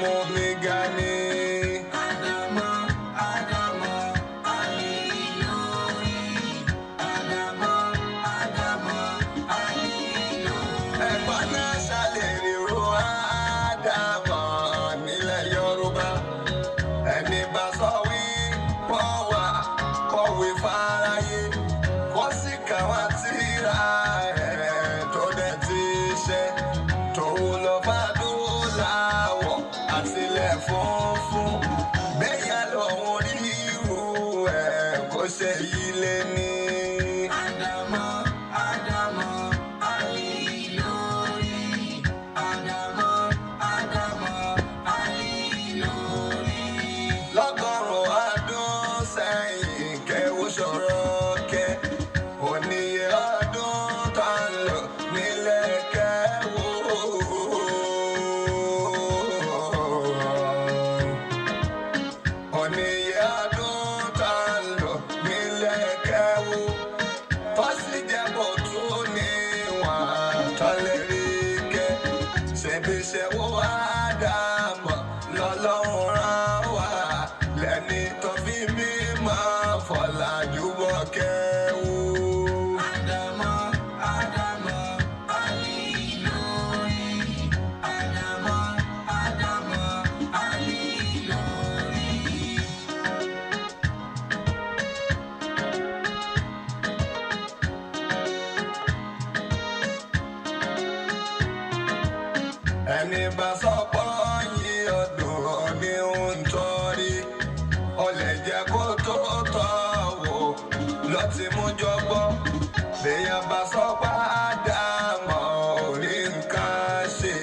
mú mi ga ni. Ádámọ̀, Ádámọ̀, Alílórí. Ádámọ̀, Ádámọ̀, Alílórí. Ẹ̀gbọ́n náà ṣàlè ríro Ádámọ̀ nílẹ̀ Yorùbá. Ẹni bá sọ wí pọ̀ wá kọ̀wé fáráyé. Kó sì káwọn tíra ẹ̀ tó dẹ̀ ti ṣe. Tòun lọ fàdúràwọ̀ àtìlẹ̀ funfun. Bẹ́yà lòun rí irú ẹ̀ kó ṣe yí lé ní. Ádámọ̀, Ádámọ̀, Alílórí. Ádámọ̀, Ádámọ̀, Alílórí. Lọ́gọ́rùn-ún ọdún sẹ́yìn kẹ́wù ṣòro kẹ́ oníye ọdún tó ń lò nílẹ̀ kẹ́wù. Oníye ọdún tó ń lò nílẹ̀ kẹ́wù tó sì jẹ́ bó tún níwọ̀n tó lè rí kẹ́. Ṣebí ṣe wo Ádámọ̀ lọ́lọ́run rán wá lẹ́ni tó fi mímọ́ fọ̀làjú bọ́ kẹ́wù. Ádámọ̀, Ádámọ̀, Alílórí. Ádámọ̀, Ádámọ̀, Alílórí. Ẹni bá sọ pọ́ yí ọdún ní ń tọ́rí ọlẹ̀ jẹ́ kó tó tọ́ wò lọ ti mú jọgbọ́. Bẹ́yàn bá sọ pé Ádámọ̀ ò rí nǹkan ṣe,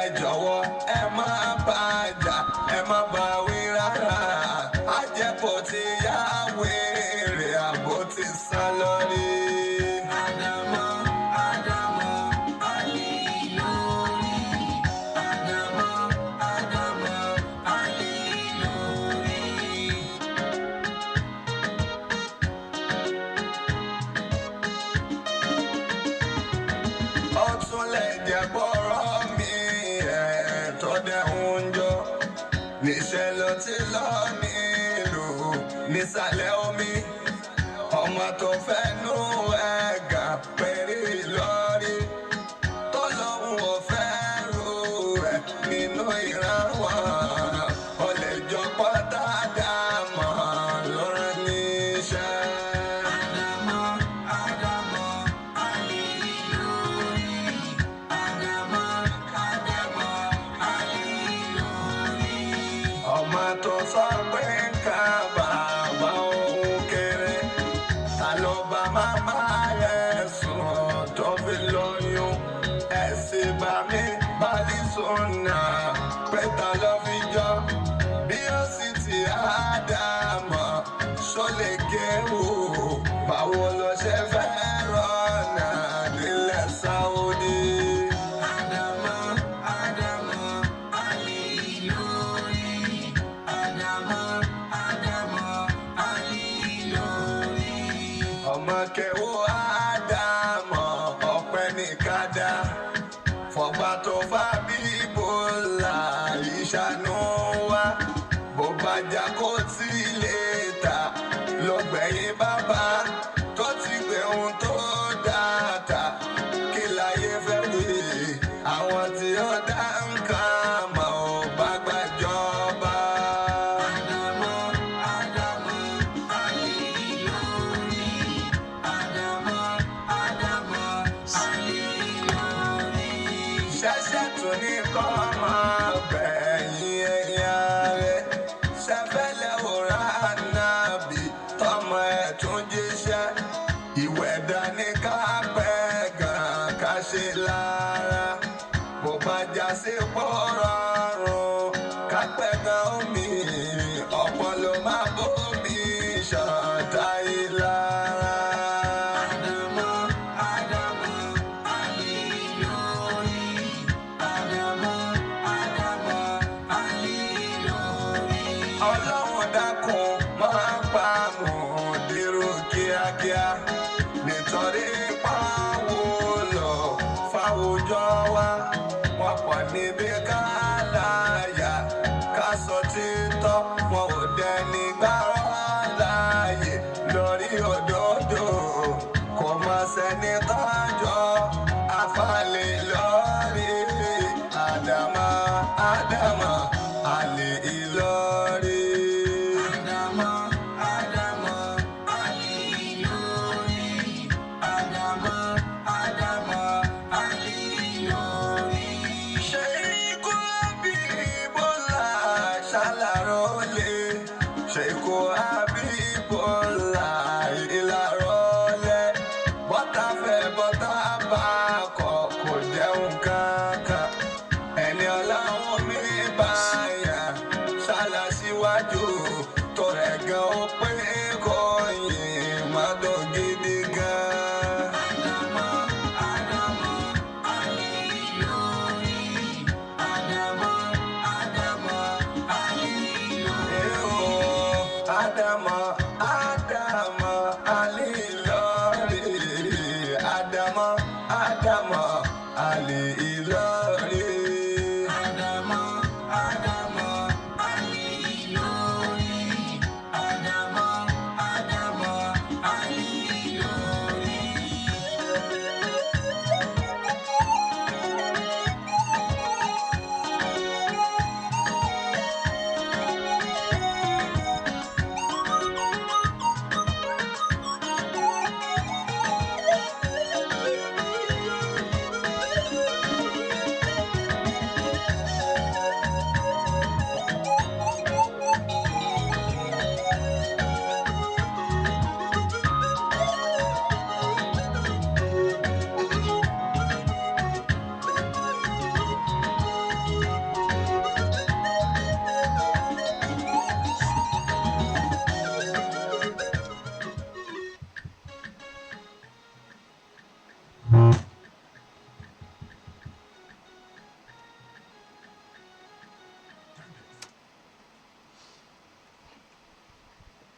ẹ jọ̀wọ́ ẹ má bá a jà, ẹ má bá wí rárá. Àjẹpọ̀ ti yá wèrè àbó ti sá lórí. Ádámọ̀, Ádámọ̀, Alílórí. Ádámọ̀, Ádámọ̀, Alílórí. Ó tún lè jẹ́ bọ́rọ̀ mi ẹ̀ tó dẹ̀ ń jọ. Níṣẹ́ ló ti lọ nílùú nísàlẹ̀ omi. Ọmọ tó fẹ́ nú ẹ̀gà péré lórí. Tọ́lọ́hún ò fẹ́ rú ẹ̀ nínú ìran wọn. Ó lè jọ pátá dàmọ́ lọ́rọ̀ níṣẹ́. Ádámọ̀, Ádámọ̀, Alílórí. Ádámọ̀, Ádámọ̀, Alílórí. Ọmọ tó sọ pé nǹkan bàbá òun kéré, ta ló bá màmá rẹ̀ sùn tó fi lóyún? Ẹ sì bá mi bálí sùnà pé ta ló fi jọ bí ó sì ti Ádámọ̀ ṣó lè kéwù? Báwo ló ṣe fẹ́ rọ̀nà nílẹ̀ Sáúdí? Ádámọ̀, Ádámọ̀, Alílórí. Ádámọ̀, Ádámọ̀, Alílórí. Ọmọ kẹwò Ádámọ̀ ọpẹ́ ní kádà fọba tó fà bíbólà ìṣàánú wa. Bó bá jà kó tí lè ta lọ́gbẹ̀yìn bàbá tó ti gbé ohun tó dáa kí láyé fẹ́ wí? Àwọn tí ó dá nǹkan mọ̀ ò bá gbàjọba. Ádámọ̀, Ádámọ̀, Alílórí. Ádámọ̀, Ádámọ̀, Alílórí. Ṣẹ̀ṣẹ̀ tún ní kọ́ máa gbẹ̀yìn ẹ̀yà rẹ̀ ṣẹfẹ́lẹ̀ òrà nàbì tọmọ ẹ̀ tún jíṣẹ́ ìwẹ̀ dání ká pẹ́ gan ká ṣe lára. Bó bá já sí pọ́rọ̀rùn ká pẹ́ gan omi ọ̀pọ̀ ló máa bómi ṣọ̀tá ìlara. Ádámọ̀, Ádámọ̀, Alílórí. Ádámọ̀, Ádámọ̀, Alílórí. Ọlọ́run dákun máa pa mòdìrú kíákíá nítorí pàwọ́ lọ fáwùjọ wa wọ́n pọ̀ níbi ká. Ádámà Ádámà Àlì Ìlọrí. Ádámà Ádámà Àlì Ìlọrí. Ádámà Ádámà Àlì Ìlọrí. Ṣèyíkú Àbíbọ́lá ṣàlàrọ́lé. Ṣèyíkú Àbíbọ́lá ìlàrọ́lẹ̀. Bọ́tà fẹ́ bọ́tà bá kọ̀ kò jẹun kankan. Ẹni ọlọ́run mi bá yàn ṣàlà síwájú. Tó rẹ̀ gan ó pé kò yìn mọ́tò gidi gan. Ádámà Ádámà Àlì Ìlọrí. Ádámà Ádámà Àlì Ìlọrí. Adama, Adama, Ali Ilori. Adama, Adama, Ali Ilori. Ádámà Ádámà Àlì Ìlọrí. Ádámà Ádámà Àlì Ìlọrí.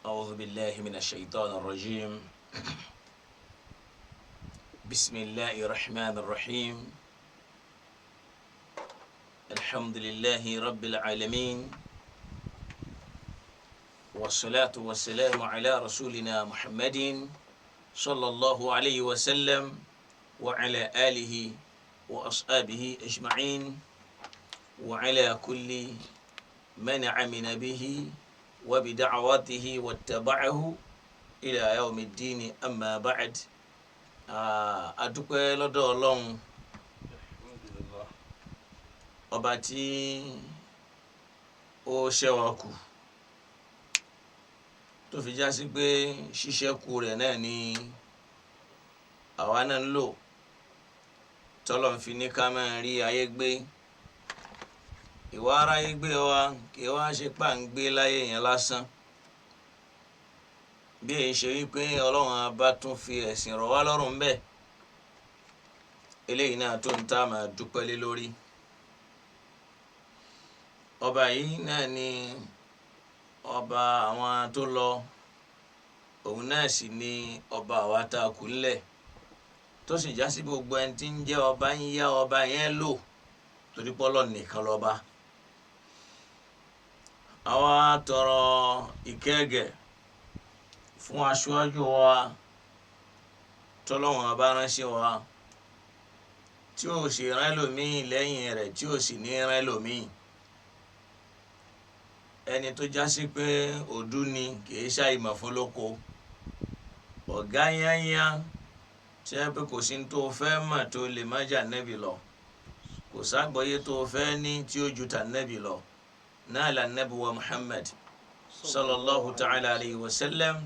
أعوذ بالله من الشيطان الرجيم. بسم الله الرحمن الرحيم. الحمد لله رب العالمين، والصلاة والسلام على رسولنا محمد صلى الله عليه وسلم وعلى آله وأصحابه أجمعين، وعلى كل من عمل به وبدعوته واتبعه إلى يوم الدين. أما بعد، a dúpẹ́ lọ́dọ̀ Ọlọ́run ọba tí ó ṣẹ́ wa kù tó fi já sí pé ṣíṣẹ́kù rẹ̀ náà ni àwa náà ń lò, tọ́lọ́run fi ní ká máa rí ayé gbé. Ìwà aráyé gbé wa kì í wá ṣe pà ń gbé láyé yẹn lásán, bí èyí ṣe wípé Ọlọ́run á bá tún fi ẹ̀sìn rọ̀ wá lọ́rùn ń bẹ̀. Eléyìí náà tó ń tá máa dúpẹ́ lé lórí. Ọba yìí náà ni ọba àwọn tó lọ, òun náà sì ni ọba àwa tá a kù ńlẹ̀, tó sì já sí gbogbo ẹni tí ń jẹ́ ọba ń yá ọba yẹn lò, torí pé Ọlọ́run nìkan lọ́ba. Àwa tọrọ ìkẹ́gẹ̀ fún aṣáájú wa tọ́lọ́wọ́n bá ránṣẹ́ wa, tí ò sì rán ẹlòmíì lẹ́yìn rẹ̀, tí ò sì ní rán ẹlòmíì. Ẹni tó já sí pé òdú ni, kì í ṣàìmọ̀ fún lóko, ọ̀gá yányá tí ẹ pé kò sí tó fẹ́ mọ̀ tó lè má jà nẹ́bì lọ, kò ságbọ́yé tó fẹ́ ní tí ó ju tà nẹ́bì lọ. Náà là nẹ́bì wa Muhammad sallallahu ta'ala alayhi wa sallam.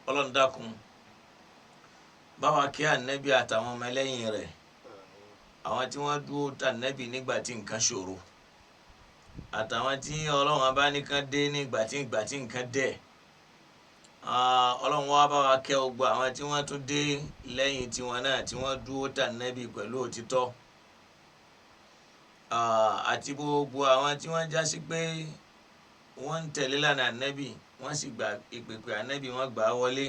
Ọlọ́run dákun báwa kí ànẹ́bì àtàwọn ọmọ ẹlẹ́yìn rẹ̀, àwọn tí wọ́n dúró tà nẹ́bì nígbà tí nǹkan ṣòro, àtàwọn tí Ọlọ́run bá nìkan dé nígbà tí ìgbà tí nǹkan dẹ̀. Ọlọ́run wá bá wa kẹ́ gbogbo àwọn tí wọ́n tún dé lẹ́yìn tiwọn náà, tí wọ́n dúró tà nẹ́bì pẹ̀lú òtítọ́, àti gbogbo àwọn tí wọ́n já sí pé wọ́n ń tẹ̀lé lánàá ànẹ́bì, wọ́n sì gba ìpèpè ànẹ́bì, wọ́n gbà á wọlé.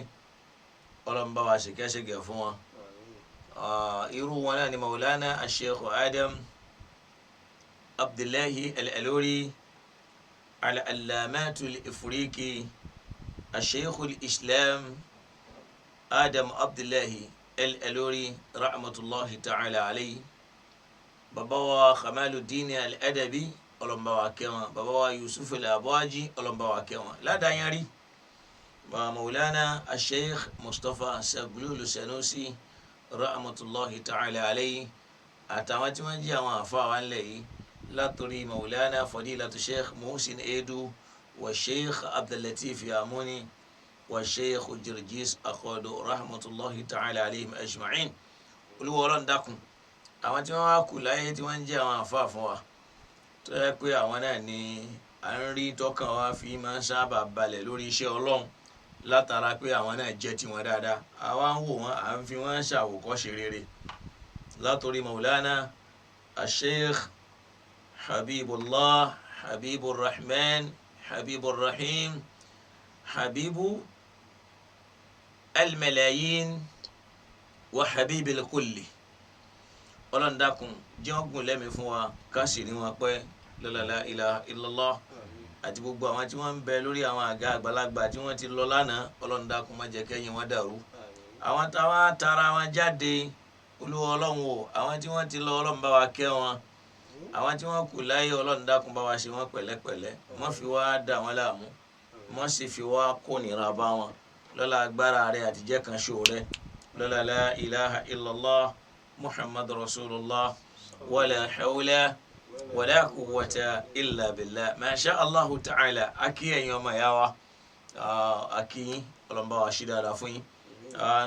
Ọlọ́run bá wa ṣèkẹ́ṣẹgẹ̀ fún wọn. Irú wọn náà ni Maulana Sheikh Adam Abdullahi Al-Aluri Al-Allamatu Al-Ifriqi, Sheikh Al-Islam Adam Abdullahi Al-Aluri rahmatulahi ta'ala alayhi. Bàbá wa Kamaludin Al-Adabi, Ọlọ́run bá wa kẹ́ wọn. Bàbá wa Yusuf Al-Abuaji, Ọlọ́run bá wa kẹ́ wọn. Ládàáyárí Maulana Sheikh Mustapha Saglulu Sanusi rahmatulahi ta'ala alayhi, àtàwọn tí wọ́n jẹ́ àwọn àfa wa ńlẹ̀ yìí, látòrí Maulana Fadilatu Sheikh Muhsin Edu wa Sheikh Abdullatif Yamuni wa Sheikh Jirjis Akodo rahmatulahi ta'ala alayhim ajma'in. Olúwa Ọlọ́run dákun, àwọn tí wọ́n wá kù láyé tí wọ́n ń jẹ́ àwọn àfa fún wa, tó yẹ pé àwọn náà ni à ń rí tọkàn wa fi máa ń sábà balẹ̀ lórí iṣẹ́ Ọlọ́run, látara pé àwọn náà jẹ́ tiwọn dáadáa, àwa ń wò wọ́n, à ń fi wọ́n ṣàwòkọ́ṣe rere. Látòrí Maulana Sheikh Habibullah Habiburrahman Habiburrahim Habibu al-malayin wa Habibil kulli, Ọlọ́run dákun jẹ́ wọ́n gùn lẹ́mìí fún wa, ká sì rí wọn pẹ́, la ilaha illallah, àti gbogbo àwọn tí wọ́n ń bẹ lórí àwọn àga àgbàlagbà tí wọ́n ti lọ lánàá. Ọlọ́run dákun má jẹ́ kẹ́yìn wọn dàrú. Àwọn táwa tara wọn jáde, Olúwa Ọlọ́run o, àwọn tí wọ́n ti lọ, Ọlọ́run bá wa kẹ́ wọn. Àwọn tí wọ́n kù láyé, Ọlọ́run dákun bá wa ṣe wọ́n pẹ̀lẹ́pẹ̀lẹ́, wọ́n fi wá dà wọ́n láàmú, wọ́n sì fi wá kónira bá wọn, lọ́la agbára rẹ àtijẹ́ kan ṣo rẹ, lọ́la la ilaha illallah muhammadu rasulullah, wala hawla wala quwwata illa billah. Masha allahu ta'ala. Akí ẹ̀yin ọmọ ìyá wa, akí Ọlọ́run bá wa ṣe dáadáa fún yín.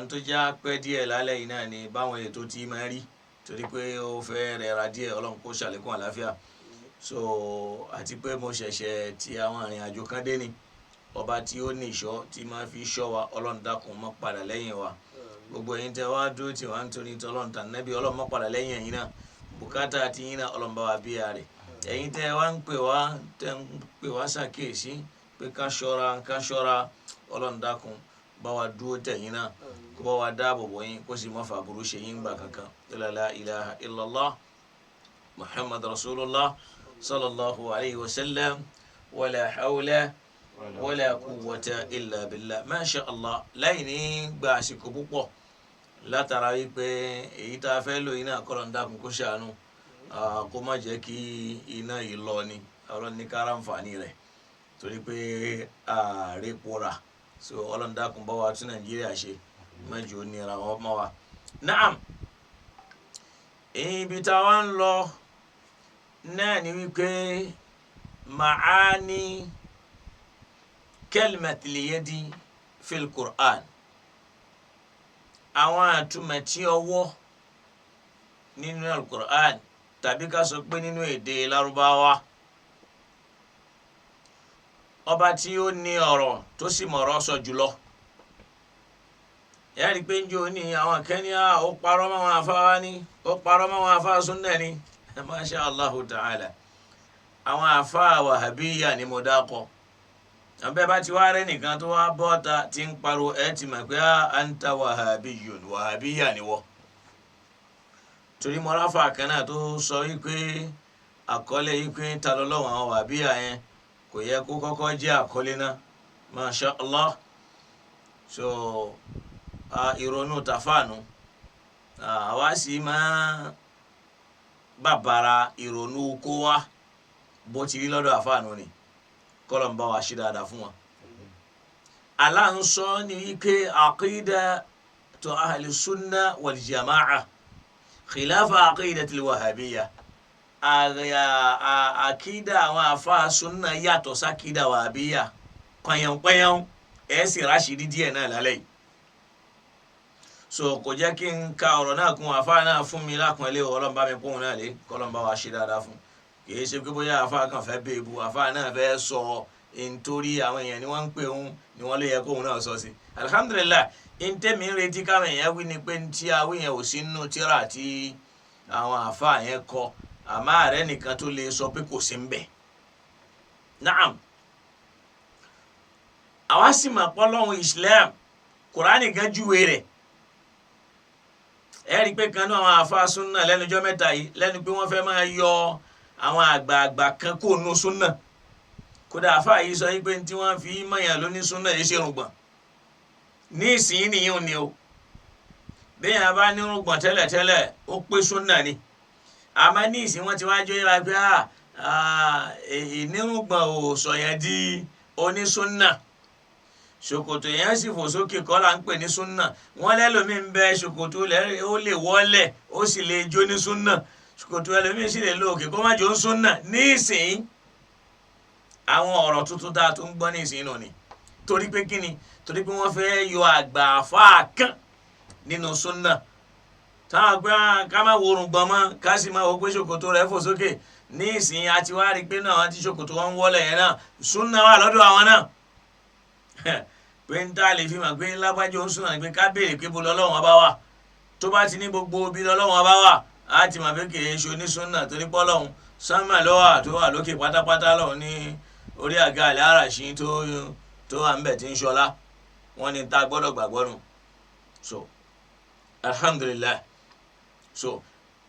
N tó já pẹ́ díẹ̀ lálẹ́ yìí náà ni báwọn ètò tí máa rí, torí pé ó fẹ́ rẹra díẹ̀. Ọlọ́run kó ṣàlékún àlàáfíà. So àti pé mo ṣẹ̀ṣẹ̀ ti àwọn arìnrìn àjò kan dé ni. Ọba tí ó ní ìṣọ́ tí máa fi ṣọ́ wa, Ọlọ́run dákun má padà lẹ́yìn wa. Gbogbo ẹ̀yin tẹ́ wá dúró tí wàá ń torí tọ́lọ́run tàn nẹ́bí, Ọlọ́run má padà lẹ́yìn ẹ̀yin náà. Bùkátà tí yín náà, Ọlọ́run bá wa bí ya rẹ̀. Ẹ̀yin tẹ́ wá ń pè wá, tẹ́ ń pè wá ṣàkíyèsí pé ká ṣọ́ra, ká ṣọ́ra, Ọlọ́run dákun bá wa dúró tẹ̀yìn náà, kó bá wa dáàbò bò yín, kó sì má fàbùrú ṣe yín gbà kankan. La ilaha illallah muhammad rasulullah sallallahu alayhi wa sallam, wala hawla wala quwwata illa billah. Masha allah. Láì ní gba àsìkò púpọ̀, látara wípé èyí tá a fẹ́ lò yìí náà, kọ́lọ̀ ń dákun kó ṣàánú, kó má jẹ́ kí iná yìí lọ ni. Ọlọ́run ní kára nfààní rẹ̀, torí pé ààrẹ pora. So Ọlọ́run dákun bá wa tún Nàìjíríà ṣe, mẹ́jọ nira wọn mọ́ wa. Naam, ibi tá a wá ń lọ náà ni wípé ma'ani kalimatil yadi fil Qur'an, àwọn àtúmọ̀ tí ọwọ́ nínú al-Qur'an, tàbí ká sọ pé nínú èdè Lárúbáwá. Ọba tí ó ní ọ̀rọ̀ tó sì mọ̀rọ̀ sọ jùlọ, ẹ rí i pé njó ní àwọn kan ní ó parọ́ mọ́ àwọn afáwa ní, ó parọ́ mọ́ àwọn afáwa súnnà ní. Masha Allahu ta'ala, àwọn afáwa wàhábíyà ni mo dákọ̀. Àbẹ́ bá ti wá rẹ́ nìkan tó wá bọ́ta tí ń pariwo, ẹ ti mọ̀ pé anta wàhábíyùn, wàhábíyà ni wọ́. Torí mọ́ráfà kan náà tó sọ wípé àkọlé wípé ta lọ́lọ́wọ́ àwọn wàhábíyà yẹn kò yẹ kó kọ́kọ́ jẹ́ àkọlé náà. Masha Allah. So ìrònú tàfáànù, àwa sì máa bàbàrà ìrònú kó wá bó ti rí lọ́dọ̀ àfáànù ni. Kọ́lọ̀ ń bá wa ṣe dáadáa fún wọn. Allah ń sọ ní wípé àkídà tó ahli sunna wal jama'a khilafa àkídà til wàhábíyà, àkídà àwọn àfáà sunna yàtọ̀ sákídà wàhábíyà pẹ̀yànpẹ̀yàn. Ẹ̀ sì ráṣìírí díẹ̀ náà lálẹ́ yìí. So kò jẹ́ kí n ka ọ̀rọ̀ náà kún. Àfáà náà fún mi lápọ̀nlé, Ọlọ́run bá mi kún náà lé, kọ́lọ́n bá wa ṣe dáadáa fún. Kì í ṣe pé bóyá àfáà kan fẹ́ bèèbù, àfáà náà fẹ́ sọ nítorí àwọn èèyàn ni wọ́n ń pè òun ni wọ́n lè yẹ kóun náà sọ sí. Alhamdulillah, ntẹ́mi ń retí káwọn èèyàn wí ni pé tí awí yẹn ò sí nínú tíra tí àwọn àfáà yẹn kọ, àmọ́ ààrẹ nìkan tó lè sọ pé kò sí ń bẹ̀. Naam, àwa sì mọ̀ pọ́lọ́hún Islam, Kùránì gan júwe rẹ̀. Ẹ rí i pé kan náà àwọn àfáà súnà lẹ́nujọ́ mẹ́ta yìí, lẹ́nu pé wọ́n fẹ́ máa yọ àwọn àgbààgbà kan kó nu súnà. Kódà àfáà yìí sọ pé tí wọ́n fi mọ̀yàn lóní súnà yìí ṣe rùngbọ̀n ní ìsìn nìyẹn ni o. Bẹ́ẹ̀ yẹn bá ní rùngbọ̀n tẹ́lẹ̀tẹ́lẹ̀, ó pé súnà ni. Àmọ́ ní ìsìn wọn ti wá jó yẹra pé ìnírùngbọ̀n ò sọ̀yàn di onísúnà, ṣòkòtò yẹn sì fò sókè kọ́ là ń pè ní súnà. Wọ́n lẹ́lòmíì ń bẹ ṣòkòtò ó lè wọ́lẹ̀ ó sì lè jó ní súnà, ṣòkòtò ẹlòmíì sì lè lo òkè kó má jó ń súnà. Ní ìsìn àwọn ọ̀rọ̀ tuntun tá a tún gbọ́ ní ìsìn nù ni, torí pé kíni? Torí pé wọ́n fẹ́ yọ àgbà àfáà kan nínú súnà, táwọn gbé ká má wo orùngbọ̀n mọ́, ká sì máa wo pé ṣòkòtò rẹ̀ fò sókè. Ní ìsìn àti wá rí i pé náà ti ṣòkòtò wọn ń wọ́lẹ̀ yẹn náà, súnà wà lọ́dọ̀ àwọn náà. Pé ń tá a lè fi mọ̀ pé lágbájá ń súnà ni pé ká béèrè pé bo lọ́lọ́wọ́n bá wà. Tó bá ti ní gbogbo ibi lọ́lọ́wọ́n bá wà, á ti mọ̀ pé kì í ṣe onísúnà, torí pé Ọlọ́hun sánmà ló wà tó wà lókè pátápátá lọ́hun ní orí àga àlẹ́ àràṣí tó wà ń bẹ̀ tí ń ṣọlá. Wọ́n ní tá a gbọ́dọ̀ gbàgbọ́ nù. So alhamdulillah, so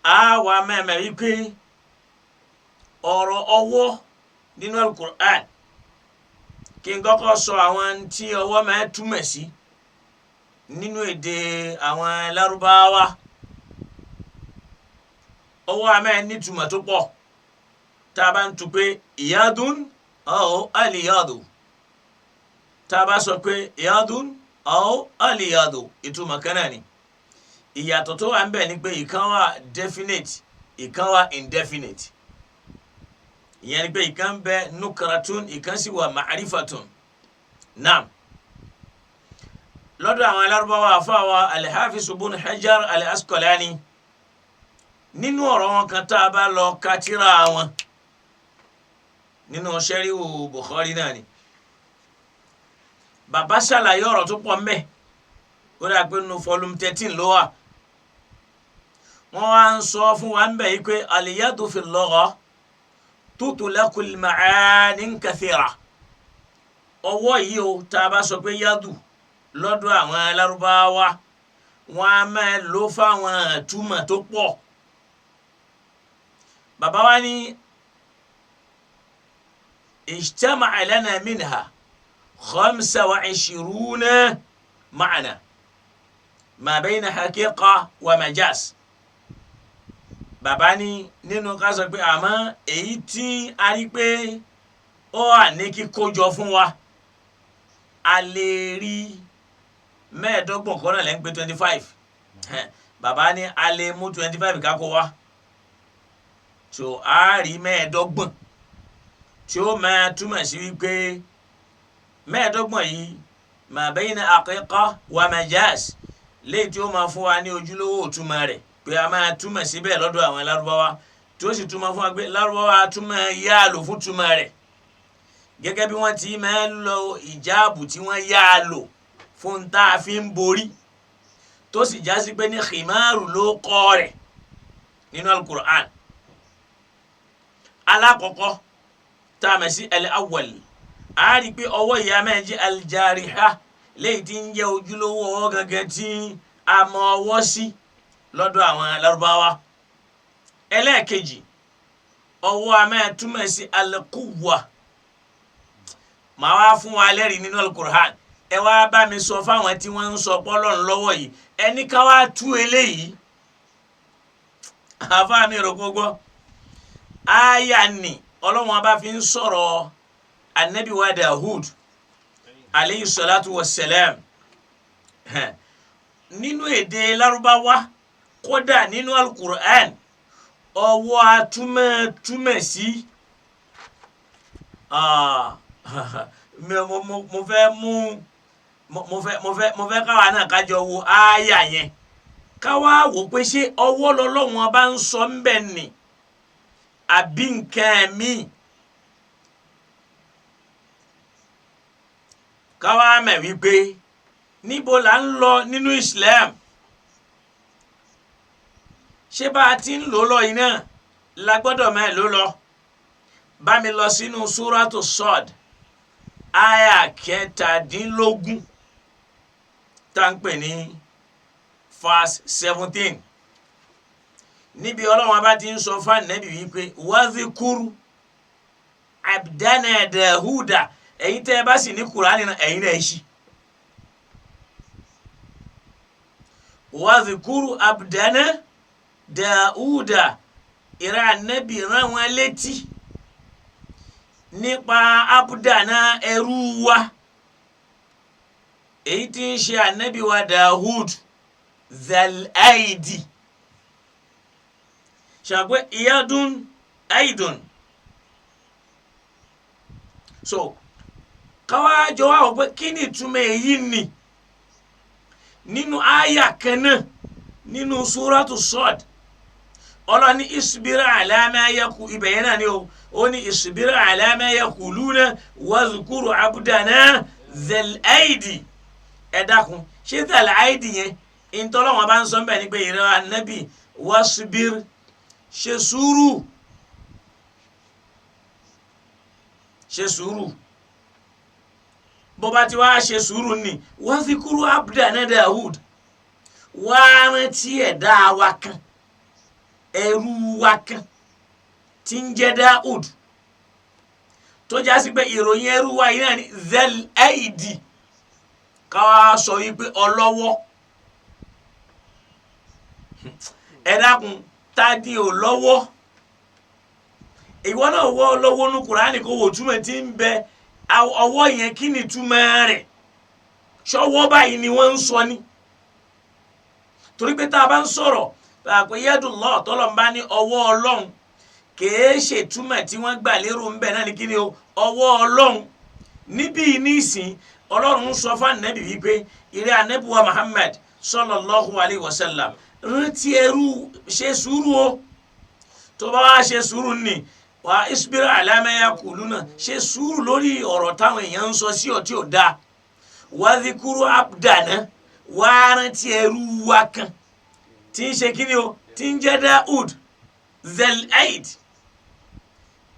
a wà mẹ́mẹ́ wípé ọ̀rọ̀ ọwọ́ nínú Al-Qur'an, kí n kọ́kọ́ sọ àwọn tí ọwọ́ máa túmọ̀ sí nínú èdè àwọn Lárúbáwá. Ọwọ́ a máa nítumọ̀ tó pọ̀. Tá a bá ń tu pé ìyádùn aw aliyadu, tá a bá sọ pé ìyádùn aw aliyadu, ìtumọ̀ kan náà ni. Ìyàtọ̀ tó wà ń bẹ̀ ni pé ìkan wà definite, ìkan wà indefinite. Ìyẹn ni pé ìkan ń bẹ nukratun, ìkan sì wà ma'rifatun. Naam, lọ́dọ̀ àwọn alárúbáwá, àfáwà al-Hafiz ibn Hajar al-Asqalani, nínú ọ̀rọ̀ wọn kan tá a bá lọ ka tírà wọn nínú sẹ́ríwò Bukhari náà ni bàbá ṣàlàyé ọ̀rọ̀ tó pọ̀ mbẹ́. Ó dà pé nínú volume 13 ló wà. Wọ́n wá ń sọ fún wa ń bẹ̀ yí pé al-yadu fi al-lugha tutlaqu al-ma'ani kathira. Ọwọ́ yìí o, tá a bá sọ pé yadu lọ́dọ̀ àwọn alárúbáwá, wọ́n á máa lò fáwọn àtúmọ̀ tó pọ̀. Bàbá wa ní ijtama'a lana minha 25 ma'na ma bayna haqiqa wa majaz. Bàbá ní nínú ká sọ pé àmọ́ èyí tí a rí pé ó wà ní kíkójọ fún wa, a lè rí 25 kọ́nà lẹ́ ń pé 25. Bàbá ní a lè mú 25 kákó wa, so a rí 25 tí ó máa túmọ̀ sí wípé 25 yìí ma bayna haqiqa wa majaz, léyìí tí ó máa fún wa ní ojúlówó òtúmọ̀ rẹ̀ pé a máa túmọ̀ síbẹ̀ lọ́dọ̀ àwọn lárúbáwá, tí ó sì túmọ̀ fún wa pé lárúbáwá túmọ̀ yá lò fún túmọ̀ rẹ̀, gẹ́gẹ́ bí wọ́n ti máa ń lo ìjáàbù tí wọ́n yá lò fún tá a fi ń borí, tó sì já sí pé ní khimaru ló kọ́ rẹ̀ nínú Al-Qur'an. Alákọ̀ọ́kọ́ tá a mọ̀ sí al-awwal, a rí i pé ọwọ́ ìyá máa jẹ́ al-jariha, léyìí tí ń jẹ́ ojúlówó ọwọ́ gangan tí a mọ ọwọ́ sí lọ́dọ̀ àwọn lárúbáwá. Ẹlẹ́ẹ̀kejì, ọwọ́ a máa túmọ̀ sí al-quwwa. Màá wá fún wa lẹ́rìí nínú Al-Qur'an. Ẹ wá bá mi sọ fáwọn tí wọ́n ń sọ pọ́lọ́n lọ́wọ́ yìí, ẹni ká wá tú eléyìí. Àfa mi rò kó gbọ́ aya ni Ọlọ́run bá fi ń sọ̀rọ̀ anabi wa Dawud aleyhi salatu wa salam nínú èdè Lárúbáwá, kódà nínú Al-Qur'an, ọwọ́ atúmọ̀túmọ̀ sí mo fẹ́ mú mo fẹ́ káwa náà kájọ wo aya yẹn, káwa wò pé ṣé ọwọ́ lọ́lọ́run bá ń sọ ń bẹ̀ ni àbí nǹkan mi. Káwa mẹ̀ wípé níbo là ń lọ nínú Islam, ṣé bá a ti ń lò lọ yìí náà la gbọ́dọ̀ máa lò lọ. Bá mi lọ sínú Súrátù Sọ́ọ̀d aya 17 tá ń pè ní verse 17, níbi Ọlọ́run bá ti ń sọ fún Ànábì wípé wazikuru abdana Dahuda. Ẹ̀yin tẹ́ ẹ bá sì ní Kùránì náà, ẹ̀yin náà ṣí. Wazikuru abdana Dauda Ìrà ànábì rán wọn létí nípa abudana ẹrú wa, èyí tí ń ṣe ànábì wa Dawud zal-aidi. Ṣàpẹ́ iyadun aidun. So káwá jọ wá wò pé kí ni ìtumọ̀ èyí ni nínú àyà kan náà nínú súrátù Sọ́ọ̀d. Ọlọ́ni isbir ala ma yaku, ibẹ̀ yẹn náà ni o, ó ní isbir ala ma yakuluna wazkuru abdana zal-aidi. Ẹ dákun, ṣé zal-aidi yẹn ìtọ́lọ́wọ́n bá ń sọ bẹ́ẹ̀ ni pé ìrẹ́ ànábì wasbir, ṣe sùúrù, ṣe sùúrù. Bó bá ti wá ṣe sùúrù ni wazkuru abdana Dawud, wá rántí ẹ̀dá wa kan, ẹrú wa kan tí ń jẹ́ Dáúd, tó já sí pé ìròyìn ẹrú wa yìí náà ni zal-aidi, káwá sọ wípé ọlọ́wọ́. Ẹ dákun, ta di ò lọ́wọ́? Ìwọ náà wọ́ lọ́wọ́ ní Kùránì kó wò túmọ̀ tí ń bẹ ọwọ́ yẹn, kí ni túmọ̀ rẹ̀? Ṣọwọ́ báyìí ni wọ́n ń sọ ni? Torí pé tá a bá ń sọ̀rọ̀ pé yadullah, tọ́lọ̀ ń bá ní ọwọ́ Ọlọ́run, kìí ṣe túmọ̀ tí wọ́n gbà lérò ń bẹ̀ náà ní kí ni o, ọwọ́ Ọlọ́run. Níbí nísìn Ọlọ́run ń sọ fún ànábì wípé ìrẹ́ ànábì wa Muhammad sallallahu alayhi wa sallam, rántí ẹrú, ṣe sùúrù o. Tó bá wá ṣe sùúrù ni wà isbir ala ma yaquluna, ṣe sùúrù lórí ọ̀rọ̀ táwọn èèyàn ń sọ sí ọ tí ò dáa. Wadhkuru abdana, wà rántí ẹrú wa kan tí ń ṣe kíni o, tí ń jẹ́ Dáúd zal-aid.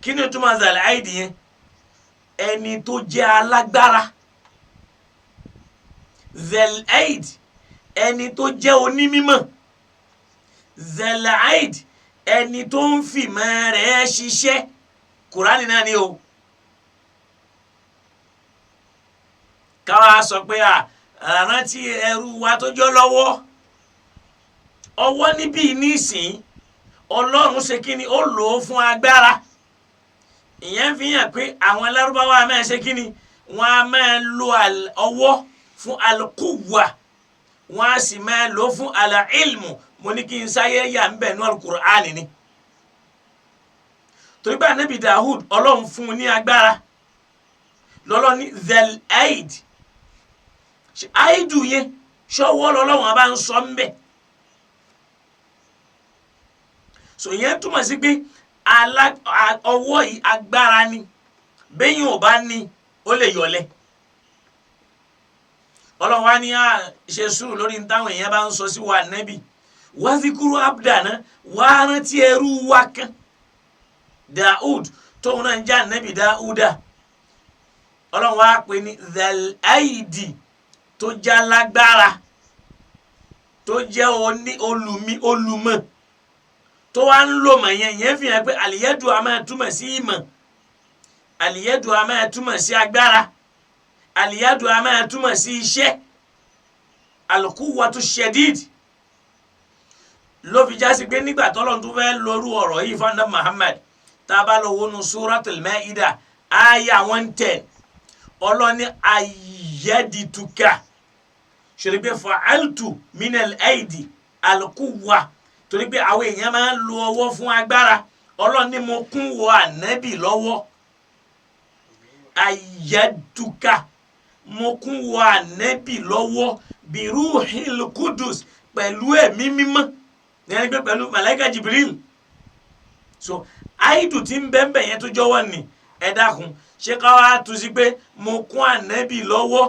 Kí ni túmọ̀ zal-aid yẹn? Ẹni tó jẹ́ alágbára. Zal-aid, ẹni tó jẹ́ onímímọ̀. Zal-aid, ẹni tó ń fìmọ̀ rẹ̀ ṣiṣẹ́. Kùránì náà ni o. Káwa sọ pé àrántí ẹrú wa tó jọ lọ́wọ́, ọwọ́ níbí nísìn Ọlọ́run ṣe kí ni, ó lò ó fún agbára. Ìyẹn fi hàn pé àwọn Lárúbáwá máa ṣe kí ni, wọ́n á máa lo ọwọ́ fún alquwwa, wọ́n á sì máa lò ó fún al-ilmu. Mo ní kí n sáyé yà ń bẹ̀ ní Al-Qur'ani ni, torí pé Ànábì Dawud Ọlọ́run fún un ní agbára lọ́lọ́ ní zal-aid. Aidu yẹn ṣọwọ́ lọ́lọ́run bá ń sọ ń bẹ̀. So ìyẹn túmọ̀ sí pé ọwọ́ yìí agbára ni, bẹ́yìn ò bá ní ó lè yọlẹ̀. Ọlọ́run wa ní à ṣe sùúrù lórí táwọn èèyàn bá ń sọ sí wa nẹ́bì. Wazikuru abdana, wà á rántí ẹrú wa kan Daud, tóun náà ń já nẹ́bì Dauda. Ọlọ́run wa pè ní zal-aidi, tó já lágbára, tó jẹ́ olùmọ̀, tó wá ń lò mọ̀ yẹn. Yẹn fi hàn pé àlìyẹ́dù a máa túmọ̀ sí ìmọ̀, àlìyẹ́dù a máa túmọ̀ sí agbára, àlìyẹ́dù a máa túmọ̀ sí iṣẹ́, alquwwatu shadid. Ló fi já sí pé nígbà tọ́lọ́run tó fẹ́ lóru ọ̀rọ̀ yìí fún Muhammad, tá a bá lọ wọnú suratul Maida aya 110, ọlọ́ni ayyadituka, ṣòro pé fa'altu minal aidi alquwwa, torí pé àwọn èèyàn máa ń lo ọwọ́ fún agbára. Ọlọ́run ní mo kún wọ ànábì lọ́wọ́, ayyaduka, mo kún wọ ànábì lọ́wọ́ biruhil kudus, pẹ̀lú ẹ̀mí mímọ́, ní pé pẹ̀lú malaika Jibril. So àìdù tí ń bẹ́ẹ̀ yẹn tó jọwọ́ ni. Ẹ dákun, ṣé ká wá tu sí pé mo kún ànábì lọ́wọ́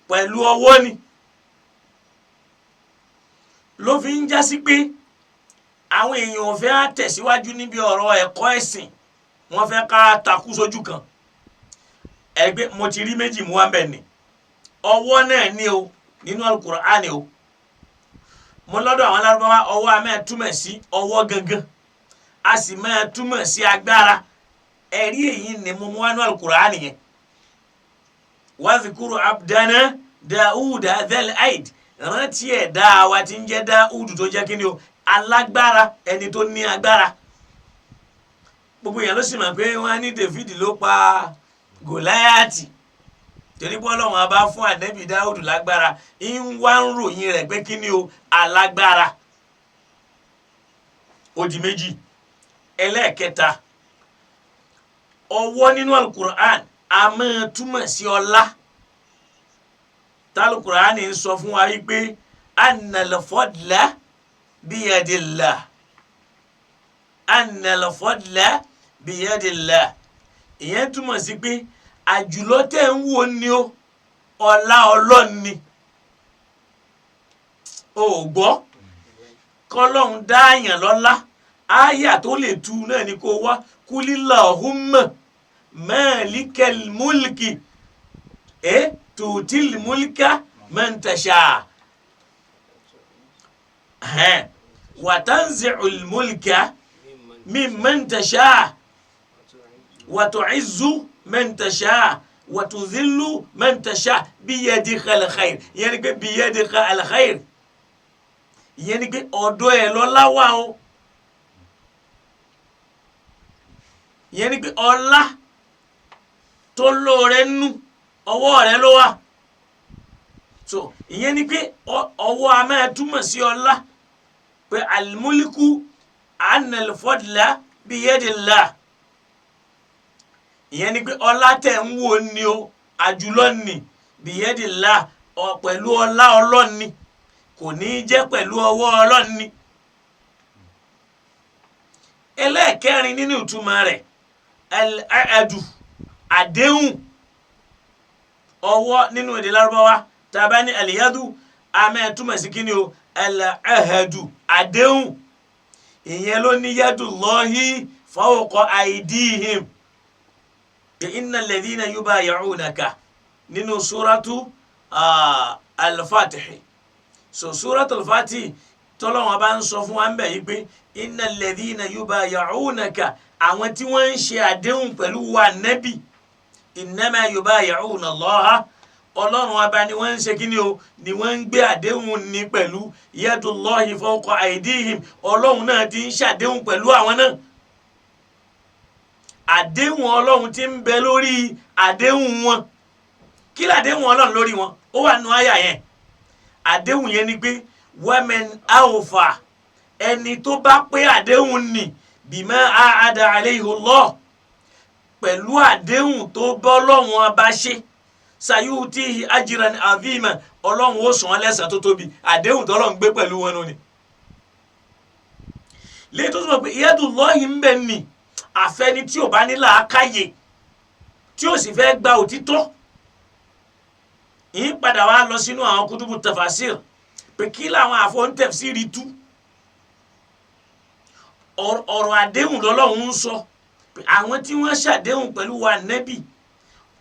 pẹ̀lú ọwọ́ ni? Ló fi ń já sí pé àwọn èèyàn ò fẹ́ á tẹ̀síwájú níbi ọ̀rọ̀ ẹ̀kọ́ ẹ̀sìn, wọ́n fẹ́ ká takú sójú kan. Ẹgbẹ́ mo ti rí méjì mú wá bẹ́ẹ̀ ni, ọwọ́ náà ni o nínú Al-Qur'ani o. Mo lọ́dọ̀ àwọn Lárúbáwá, ọwọ́ a máa túmọ̀ sí ọwọ́ gangan, a sì máa túmọ̀ sí agbára. Ẹ̀rí èyí ni mo mú wá ní Al-Qur'ani yẹn. Wazkuru abdana Dauda dhal aid, rántí ẹ̀dá wa tí ń jẹ́ Dáúdù tó jẹ́ kí ni o, alágbára, ẹni tó ní agbára. Gbogbo èèyàn ló sì mọ̀ pé wọ́n á ní David ló pa Gòláyàtì, torí pé Ọlọ́run á bá fún ànẹ́bí Dáúdù lágbára, ń wá ń ròyìn rẹ̀ pé kí ni o, alágbára. Ó di méjì. Ẹlẹ́ẹ̀kẹta, ọwọ́ nínú alukur'an a máa túmọ̀ sí ọlá. Talukur'an ń sọ fún wa wípé annal fadla biyadillah, annal fadla biyadillah. Ìyẹn túmọ̀ sí pé àjùlọ tẹ̀ ń wò ni o, ọlá Ọlọ́run ni. O ò gbọ́ kọ́lọ́hún dáàyàn lọ́lá, áyà tó lè tu náà ni kó wá kulillahumma malikal mulki tutil mulka man tasha wa tanzi'ul mulka mimman tasha wa tu'izzu man tasha wa tudhillu man tasha biyadikal khair. Ìyẹn ni pé biyadikal khair, ìyẹn ni pé ọ̀dọ̀ ẹ̀ lọ́lá wà o. Ìyẹn ni pé ọlá tó lóore nú ọwọ́ rẹ ló wà. So ìyẹn ni pé ọwọ́ a máa túmọ̀ sí ọlá, pé alimuliku anal fadla biyadillah. Ìyẹn ni pé ọlá tẹ̀ ń wò ni o, àjùlọ ni, biyadillah, pẹ̀lú ọlá ọlọ́ni, kò ní í jẹ́ pẹ̀lú ọwọ́ ọlọ́ni. Ẹlẹ́ẹ̀kẹrin nínú ìtumọ̀ rẹ̀, al-a'adu, àdéhùn. Ọwọ́ nínú èdè Lárúbáwá tá a bá ní al-yadu, a máa túmọ̀ sí kíni o, al-ahadu, àdéhùn. Ìyẹn ló ní yadullahi fawqa aydihim, innal ladhina yubayi'unaka nínú suratu al-Fatih. So suratu al-Fatih tọ́lọ́wọ́n bá ń sọ fún wa ń bẹ̀ yí pé innal ladhina yubayi'unaka, àwọn tí wọ́n ń ṣe àdéhùn pẹ̀lú wa nẹ́bì, innama yubayi'una Allaha, ọlọ́run ọba ni wọ́n ń ṣe kíni o, ni wọ́n ń gbé àdéhùn ní pẹ̀lú, yadullahi fawqa aydihim, ọlọ́run náà ti ń ṣàdéhùn pẹ̀lú àwọn náà. Àdéhùn ọlọ́run ti ń bẹ lórí àdéhùn wọn. Kí làdéhùn ọlọ́run lórí wọn? Ó wà nù àyà yẹn. Àdéhùn yẹn ni pé waman awfa, ẹni tó bá pé àdéhùn ni, bima ahada alayhi Allah, pẹ̀lú àdéhùn tó bọ́ lọ́wọ́n ọba ṣe, sayutihi ajran azima, ọlọ́run ó san án lẹ́san tó tóbi. Àdéhùn tọ́lọ́run gbé pẹ̀lú wọn ni. Lẹ́yìn tó sọ pé yadullahi ń bẹ ní àfẹni tí ò bá ní làákàyè, tí ò sì fẹ́ gba òtítọ́. Yìí padà wá lọ sínú àwọn kutubu tafasir pé kí làwọn àfọ̀ǹtẹ̀fsírí tú ọ̀rọ̀ àdéhùn lọ́lọ́run ń sọ. Àwọn tí wọ́n ṣàdéhùn pẹ̀lú wa nẹ́bì,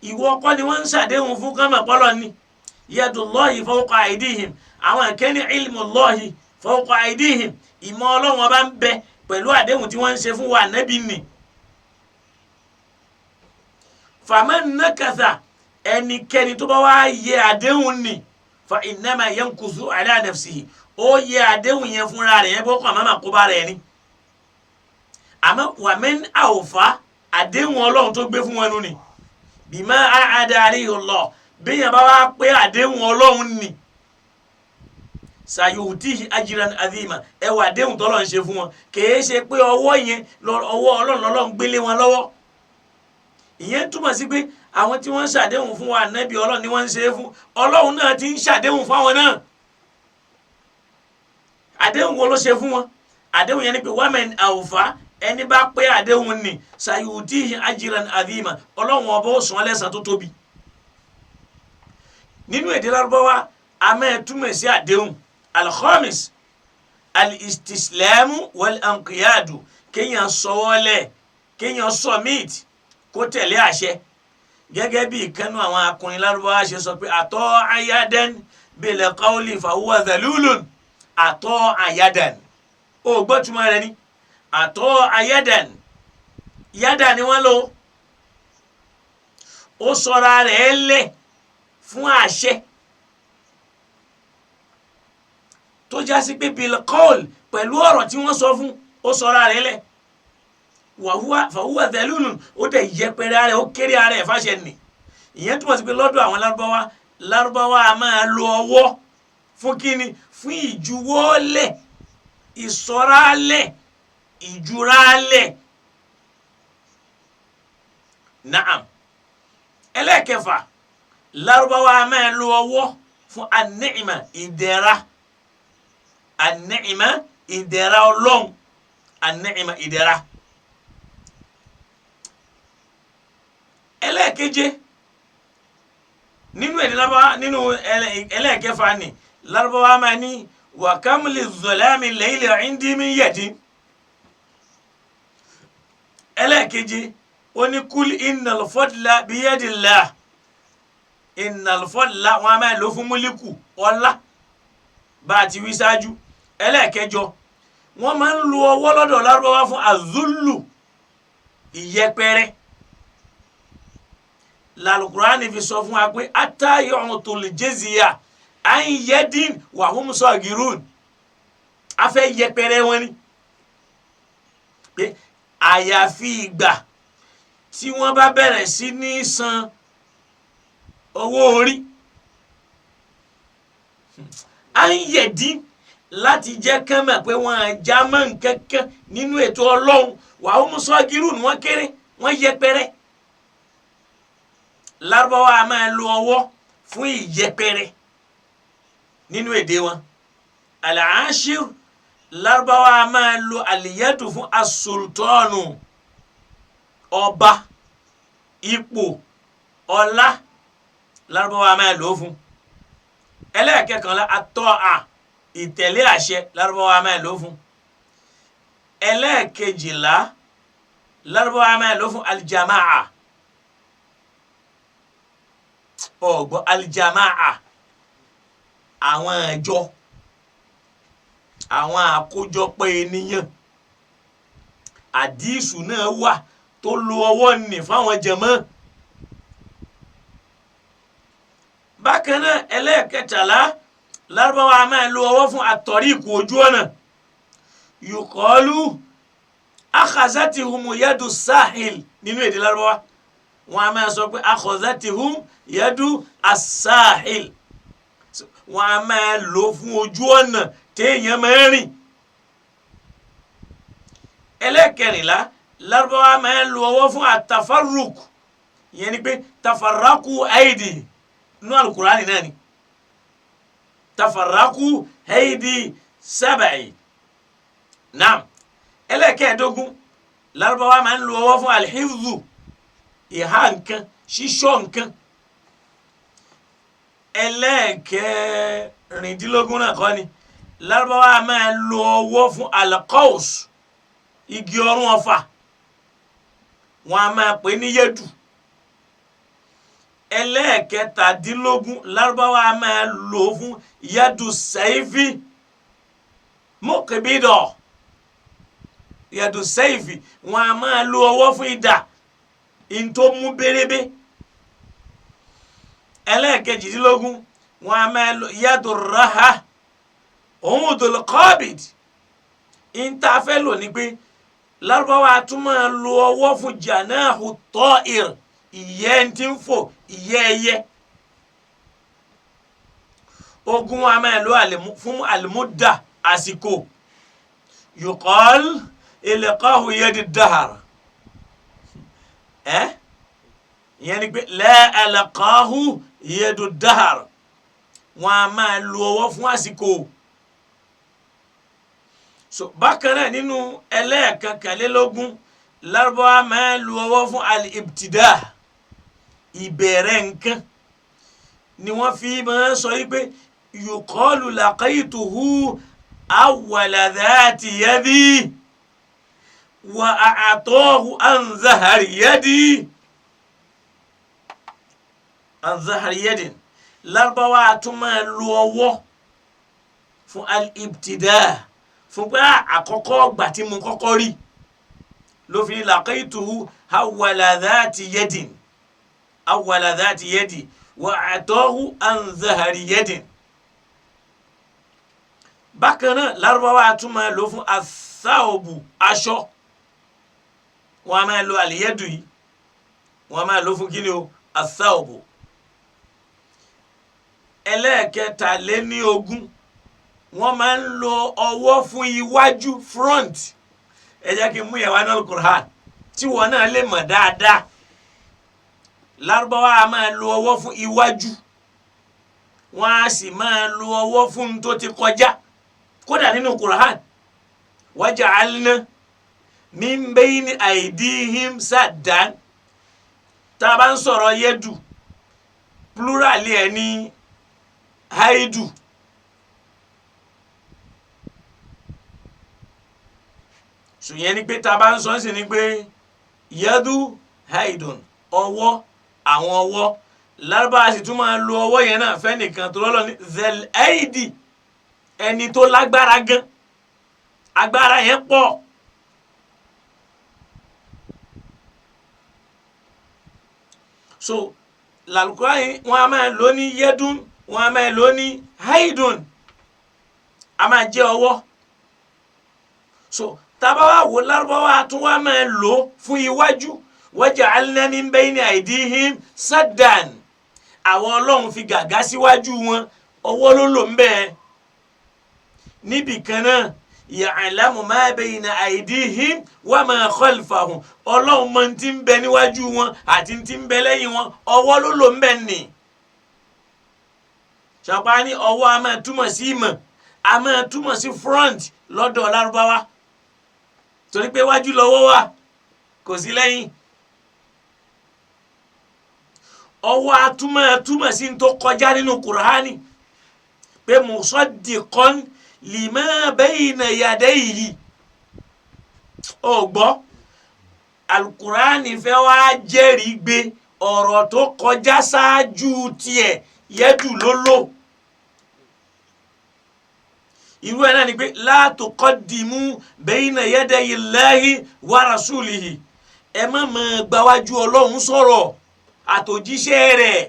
ìwọ kọ́ ni wọ́n ń ṣàdéhùn fún kánmọ̀ pọ́lọ́ ni. Yadullahi fawqa aydihim, àwọn ìkẹ́ni ilmullahi fawqa aydihim, ìmọ̀ ọlọ́run ọba ń bẹ pẹ̀lú àdéhùn tí wọ́n ń ṣe fún wa nẹ́bì ni. Faman nakatha, ẹnikẹ́ni tó bá wá yẹ àdéhùn ni, fa innama yankusu ala nafsihi, ó yẹ àdéhùn yẹn fúnra rẹ̀ yẹn bó kàn máma kó bá rẹ̀ ni. Àmọ́ waman awfa, àdéhùn ọlọ́run tó gbé fún wọn ni, bima ahada alayhi Allah, bíyàn bá wá pé àdéhùn ọlọ́run ni, sayutihi ajran azima, ẹ wà àdéhùn tọ́lọ́run ṣe fún wọn. Kìí ṣe pé ọwọ́ yẹn ọwọ́ ọlọ́run lọ́lọ́run gbélé wọn lọ́wọ́. Ìyẹn túmọ̀ sí pé àwọn tí wọ́n ń ṣàdéhùn fún wa ànábì ọlọ́run ni wọ́n ń ṣe é fún, ọlọ́run náà ti ń ṣàdéhùn fún àwọn náà. Àdéhùn wo ló ṣe fún wọn? Àdéhùn yẹn ni pé waman awfa, ẹni bá pé àdéhùn ni, sayutihi ajran azima, ọlọ́run ọba ó san lẹ́san tó tóbi. Nínú èdè Lárúbáwá a máa túmọ̀ sí àdéhùn. Al-khamis, al-istislamu wal-anqiyadu, kéèyàn sọwọ́lẹ̀, kéèyàn submit, kó tẹ̀lé àṣẹ. Gẹ́gẹ́ bí ìkànnù àwọn akùnrin Lárúbáwá ṣe sọ pé àtọ́ ayadan bil qawli fahuwa dhalulun. Àtọ́ ayadan, ó gbọ́ túmọ̀ rẹ̀ ni àtọ́ ayadan, yádà ni wọ́n lò, ó sọra rẹ̀ lẹ̀ fún àṣẹ tó jásí pé bil qawl, pẹ̀lú ọ̀rọ̀ tí wọ́n sọ fún, ó sọra rẹ̀ lẹ̀. Wàhúwà fàhúwà dhalulun, ó dẹ̀ yẹpẹrẹ ara ẹ̀, ó kéré ara ẹ̀ fàṣẹ nì. Ìyẹn túmọ̀ sí pé lọ́dọ̀ àwọn Lárúbáwá, Lárúbáwá a máa lo ọwọ́ fún kíni? Fún ìjuwọ́lẹ̀, ìsọ̀rálẹ̀, ìjurálẹ̀. Naam. Ẹlẹ́ẹ̀kẹfà, Lárúbáwá a máa lo ọwọ́ fún an-ni'ma, ìdẹ̀ra. An-ni'ma, ìdẹ̀ra Ọlọ́run. An-ni'ma, ìdẹ̀ra. Ẹlẹ́ẹ̀keje nínú èdè Lárúbáwá, nínú ẹlẹ́ẹ̀kẹfà ni Lárúbáwá máa ní wa kam liz-zalami al-layli 'indi min yadi. Ẹlẹ́ẹ̀keje, ó ní kul innal fadla biyadillah. Innal fadla, wọn a máa lò fún múlíkù, ọlá, bá a ti wí ṣáájú. Ẹlẹ́ẹ̀kẹjọ, wọ́n máa ń lo ọwọ́ lọ́dọ̀ Lárúbáwá fún azullu, ìyẹpẹrẹ. Làlùkùránì fi sọ fún wa pé ata yu'tul jizya an yadin wa hum sagirun. A fẹ́ yẹpẹrẹ wọn ni pé àyàfi ìgbà tí wọ́n bá bẹ̀rẹ̀ sí ní san owó orí, an yadin, láti jẹ́ kán mọ̀ pé wọ́n á já mọ́ nǹkankan nínú ètò Ọlọ́run. Wa hum sagirun, wọ́n kéré, wọ́n yẹpẹrẹ. Lárúbáwá a máa lo ọwọ́ fún ìyẹpẹrẹ nínú èdè wọn. Al-ashir, Lárúbáwá a máa lo àlìyẹ́dù fún asultọ́ọ̀nù, ọba, ipò, ọlá. Lárúbáwá a máa lò ó fún. Ẹlẹ́ẹ̀kẹkànlá, atọ́à, ìtẹ̀lé àṣẹ. Lárúbáwá a máa lò ó fún. Ẹlẹ́ẹ̀kejìlá, Lárúbáwá a máa lò ó fún aljamaa. Ọ̀gbọ́n, aljamaa, àwọn àjọ, àwọn àkójọpọ̀ ènìyàn. Àdísù náà wà tó lo ọwọ́ nì fáwọn jẹ̀mọ́. Bákan náà, ẹlẹ́ẹ̀kẹtàlá, Lárúbáwá a máa lo ọwọ́ fún àtọ̀ríkù, ojú ọ̀nà. Yùkọ́lù akhazatihum yadu sahil. Nínú èdè Lárúbáwá, wọn a máa sọ pé akhazatihum yadu asahil. Wọn a máa lò fún ojú ọ̀nà téèyàn máa ń rìn. Ẹlẹ́kẹrìnlá, Lárúbáwá máa ń lo ọwọ́ fún àtàfárùk, ìyẹn ni pé tàfàràkù àìdì nínú alukurani náà ni tàfàràkù àìdì sábàì. Naam. Ẹlẹ́kẹ̀ẹ́dógún, Lárúbáwá máa ń lo ọwọ́ fún alhifzu, ìhá nǹkan, ṣíṣọ́ nǹkan. Ẹlẹ́ẹ̀kẹrìndínlógún náà kọ́ ni, Lárúbáwá máa lo ọwọ́ fún alqaus, igi ọrùn ọfà, wọn a máa pè ní yẹdù. Ẹlẹ́ẹ̀kẹtàdínlógún, Lárúbáwá máa lò fún yẹdù sẹ́ẹ̀fì mọ́kèbídọ̀. Yẹdù sẹ́ẹ̀fì, wọn a máa lo ọwọ́ fún idà ntó mú bérebé. Ẹlẹ́ẹ̀kejìdínlógún, wọn a máa lo yadu raha, òun òdòlù kọ́bìd. Níta fẹ́ lò ní pé Lárúbáwá tún máa lo ọwọ́ fún janahu tọ́ìr, ìyẹ́ tí ń fò, ìyẹ́ ẹyẹ. Ogun, wọn a máa lo fún alimuda, àsìkò. Yuqal ilqahu yadi dahar. Ìyẹn ni pé la alqahu yadu dahar, wọn a máa lo ọwọ́ fún àsìkò. So bákan náà, nínú ẹlẹ́ẹ̀kankanlélógún, Lárúbáwá máa lo ọwọ́ fún al-ibtida, ìbẹ̀rẹ̀ nǹkan, ni wọ́n fi máa sọ yí pé yuqalu laqaytuhu awwala dhati yadi wa a'tahu an zahari yadi, an zahari yadin. Lárúbáwá tún máa lo ọwọ́ fún al-ibtida, fún pé àkọ́kọ́ ọgbà tí mo kọ́kọ́ rí ló fi ní laqaytuhu awwala dhati yadin, awwala dhati yadi wa a'tahu an zahari yadin. Bákan náà, Lárúbáwá tún máa lò fún athawbu, aṣọ. Wọ́n a máa lo àlìyẹ́dù yìí, wọ́n a máa lo fún kíni o, athawbu. 23, wọ́n máa ń lo ọwọ́ fún iwájú, front. Ẹ jẹ́ kí n mú yẹn wá náà Al-Qur'an tí wọ́n náà lè mọ̀ dáadáa. Lárúbáwá a máa lo ọwọ́ fún iwájú, wọ́n á sì máa lo ọwọ́ fún tó ti kọjá. Kódà nínú Qur'an, waja'alna min bayni aydihim saddan. Tá a bá ń sọ̀rọ̀ yẹ́dù, plural ẹ̀ ní haidu. Ṣùyẹn ni pé tá a bá ń sọ sí ni pé yẹ́dù haidun, ọwọ́, àwọn ọwọ́. Lárúbáwá sì tún máa lo ọwọ́ yẹn náà fẹ́nìkan tó lọ́lọ́ ní zel aidi, ẹni tó lágbára gan, agbára yẹn pọ̀. So làlùkùránì wọn a máa lò ní yẹ́dùn, wọn a máa lò ní haidun, a máa jẹ́ ọwọ́. So tábà wò Lárúbáwá tún wá máa lò fún iwájú, waja'alna min bayni aydihim saddan. Àwọn Ọlọ́run fi gàgá síwájú wọn, ọwọ́ ló lò ń bẹ́ẹ̀. Níbì kan náà, ya'lamu ma bayna aydihim wa ma khalfahum, Ọlọ́run mọ ti ń bẹ níwájú wọn àti ti ń bẹ lẹ́yìn wọn, ọwọ́ ló lò ń bẹ́ẹ̀ nì. Ṣàpá ní ọwọ́ a máa túmọ̀ sí ìmọ̀, a máa túmọ̀ sí front lọ́dọ̀ Lárúbáwá, torí pé wájú lọ́wọ́ wà, kò sí lẹ́yìn. Ọwọ́ atúmọ̀ túmọ̀ sí tó kọjá nínú Kùránì pé musaddiqan lima bayna yadayhi. Ó gbọ́, Alukùránì fẹ́ wá jẹ́rìí gbé ọ̀rọ̀ tó kọjá ṣáájú tiẹ̀, yẹ́dù ló lò. Irú ẹ̀ náà ni pé la tuqaddimu bayna yadayi Allahi wa rasulihi. Ẹ má máa gbáwájú Ọlọ́run sọ̀rọ̀ àtòjíṣẹ́ rẹ̀,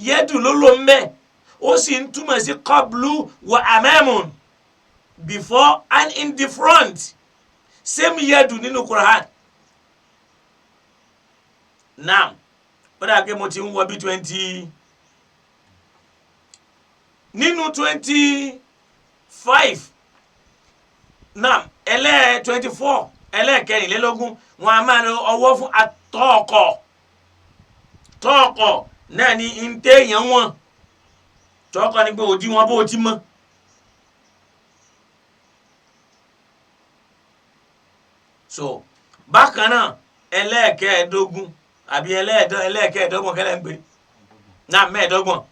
yẹ́dù ló ló ń bẹ̀. Ó sì ń túmọ̀ sí qablu wa amamun, before and in the front, same yẹ́dù nínú Quran. Naam, ó dà pé mo ti ń wọ bí 20 nínú 25. Naam, 24, 24, wọn a máa lo ọwọ́ fún atọ́ọ̀kọ̀. Tọ́ọ̀kọ̀ náà ni ntẹ̀yàn wọn. Tọ́ọ̀kọ̀ ni pé òdiwọ̀n bó ti mọ́. So bákan náà, 25 àbí 25 kẹlẹ́ ń gbé náà, 25,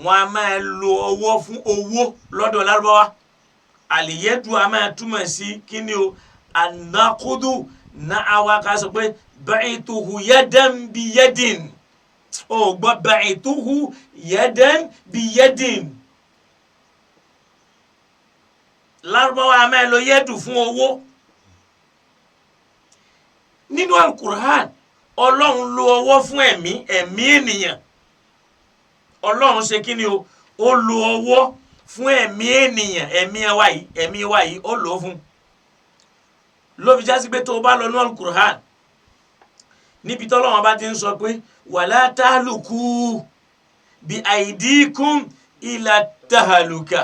wọn a máa lo ọwọ́ fún owó lọ́dọ̀ Lárúbáwá. Àlìyẹ́dù a máa túmọ̀ sí kíni o, anakudu náà wá ká sọ pé ba'ituhu yadan biyadin. Ó gbọ́, ba'ituhu yadan biyadin. Lárúbáwá a máa lo yẹ́dù fún owó. Nínú Alukur'an, Ọlọ́run lo ọwọ́ fún ẹ̀mí, ẹ̀mí ènìyàn. Ọlọ́run ṣe kí ni o, ó lo ọwọ́ fún ẹ̀mí ènìyàn, ẹ̀mí wa yìí, ẹ̀mí wa yìí, ó lò ó fún. Ló fi jásí pé tó o bá lọ ní Alukur'an, níbi tọ́lọ́run bá ti ń sọ pé wala tahluku bi aidikum ila tahaluka,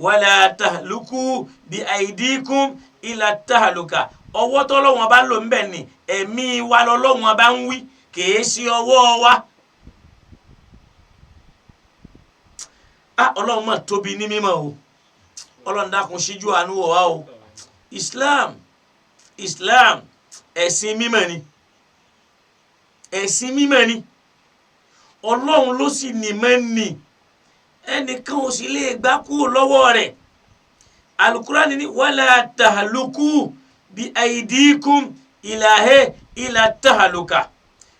wala tahluku bi aidikum ila tahaluka. Ọwọ́ tọ́lọ́run bá lò ń bẹ̀ ni ẹ̀mí wa lọ́lọ́run bá ń wí, kìí ṣe ọwọ́ wa. Ọlọ́run mà tóbi ní mímọ́ o. Ọlọ́run dákun ṣíjú àánú wò wá o. Islam ẹ̀sìn mímọ́ ni, ẹ̀sìn mímọ́ ni. Ọlọ́run ló sì ní mọ́ ni, ẹnìkan ò sì lè gbà kúrò lọ́wọ́ rẹ̀. Alukurani ni wala tahluku bi aidikum ilahe ila tahaluka.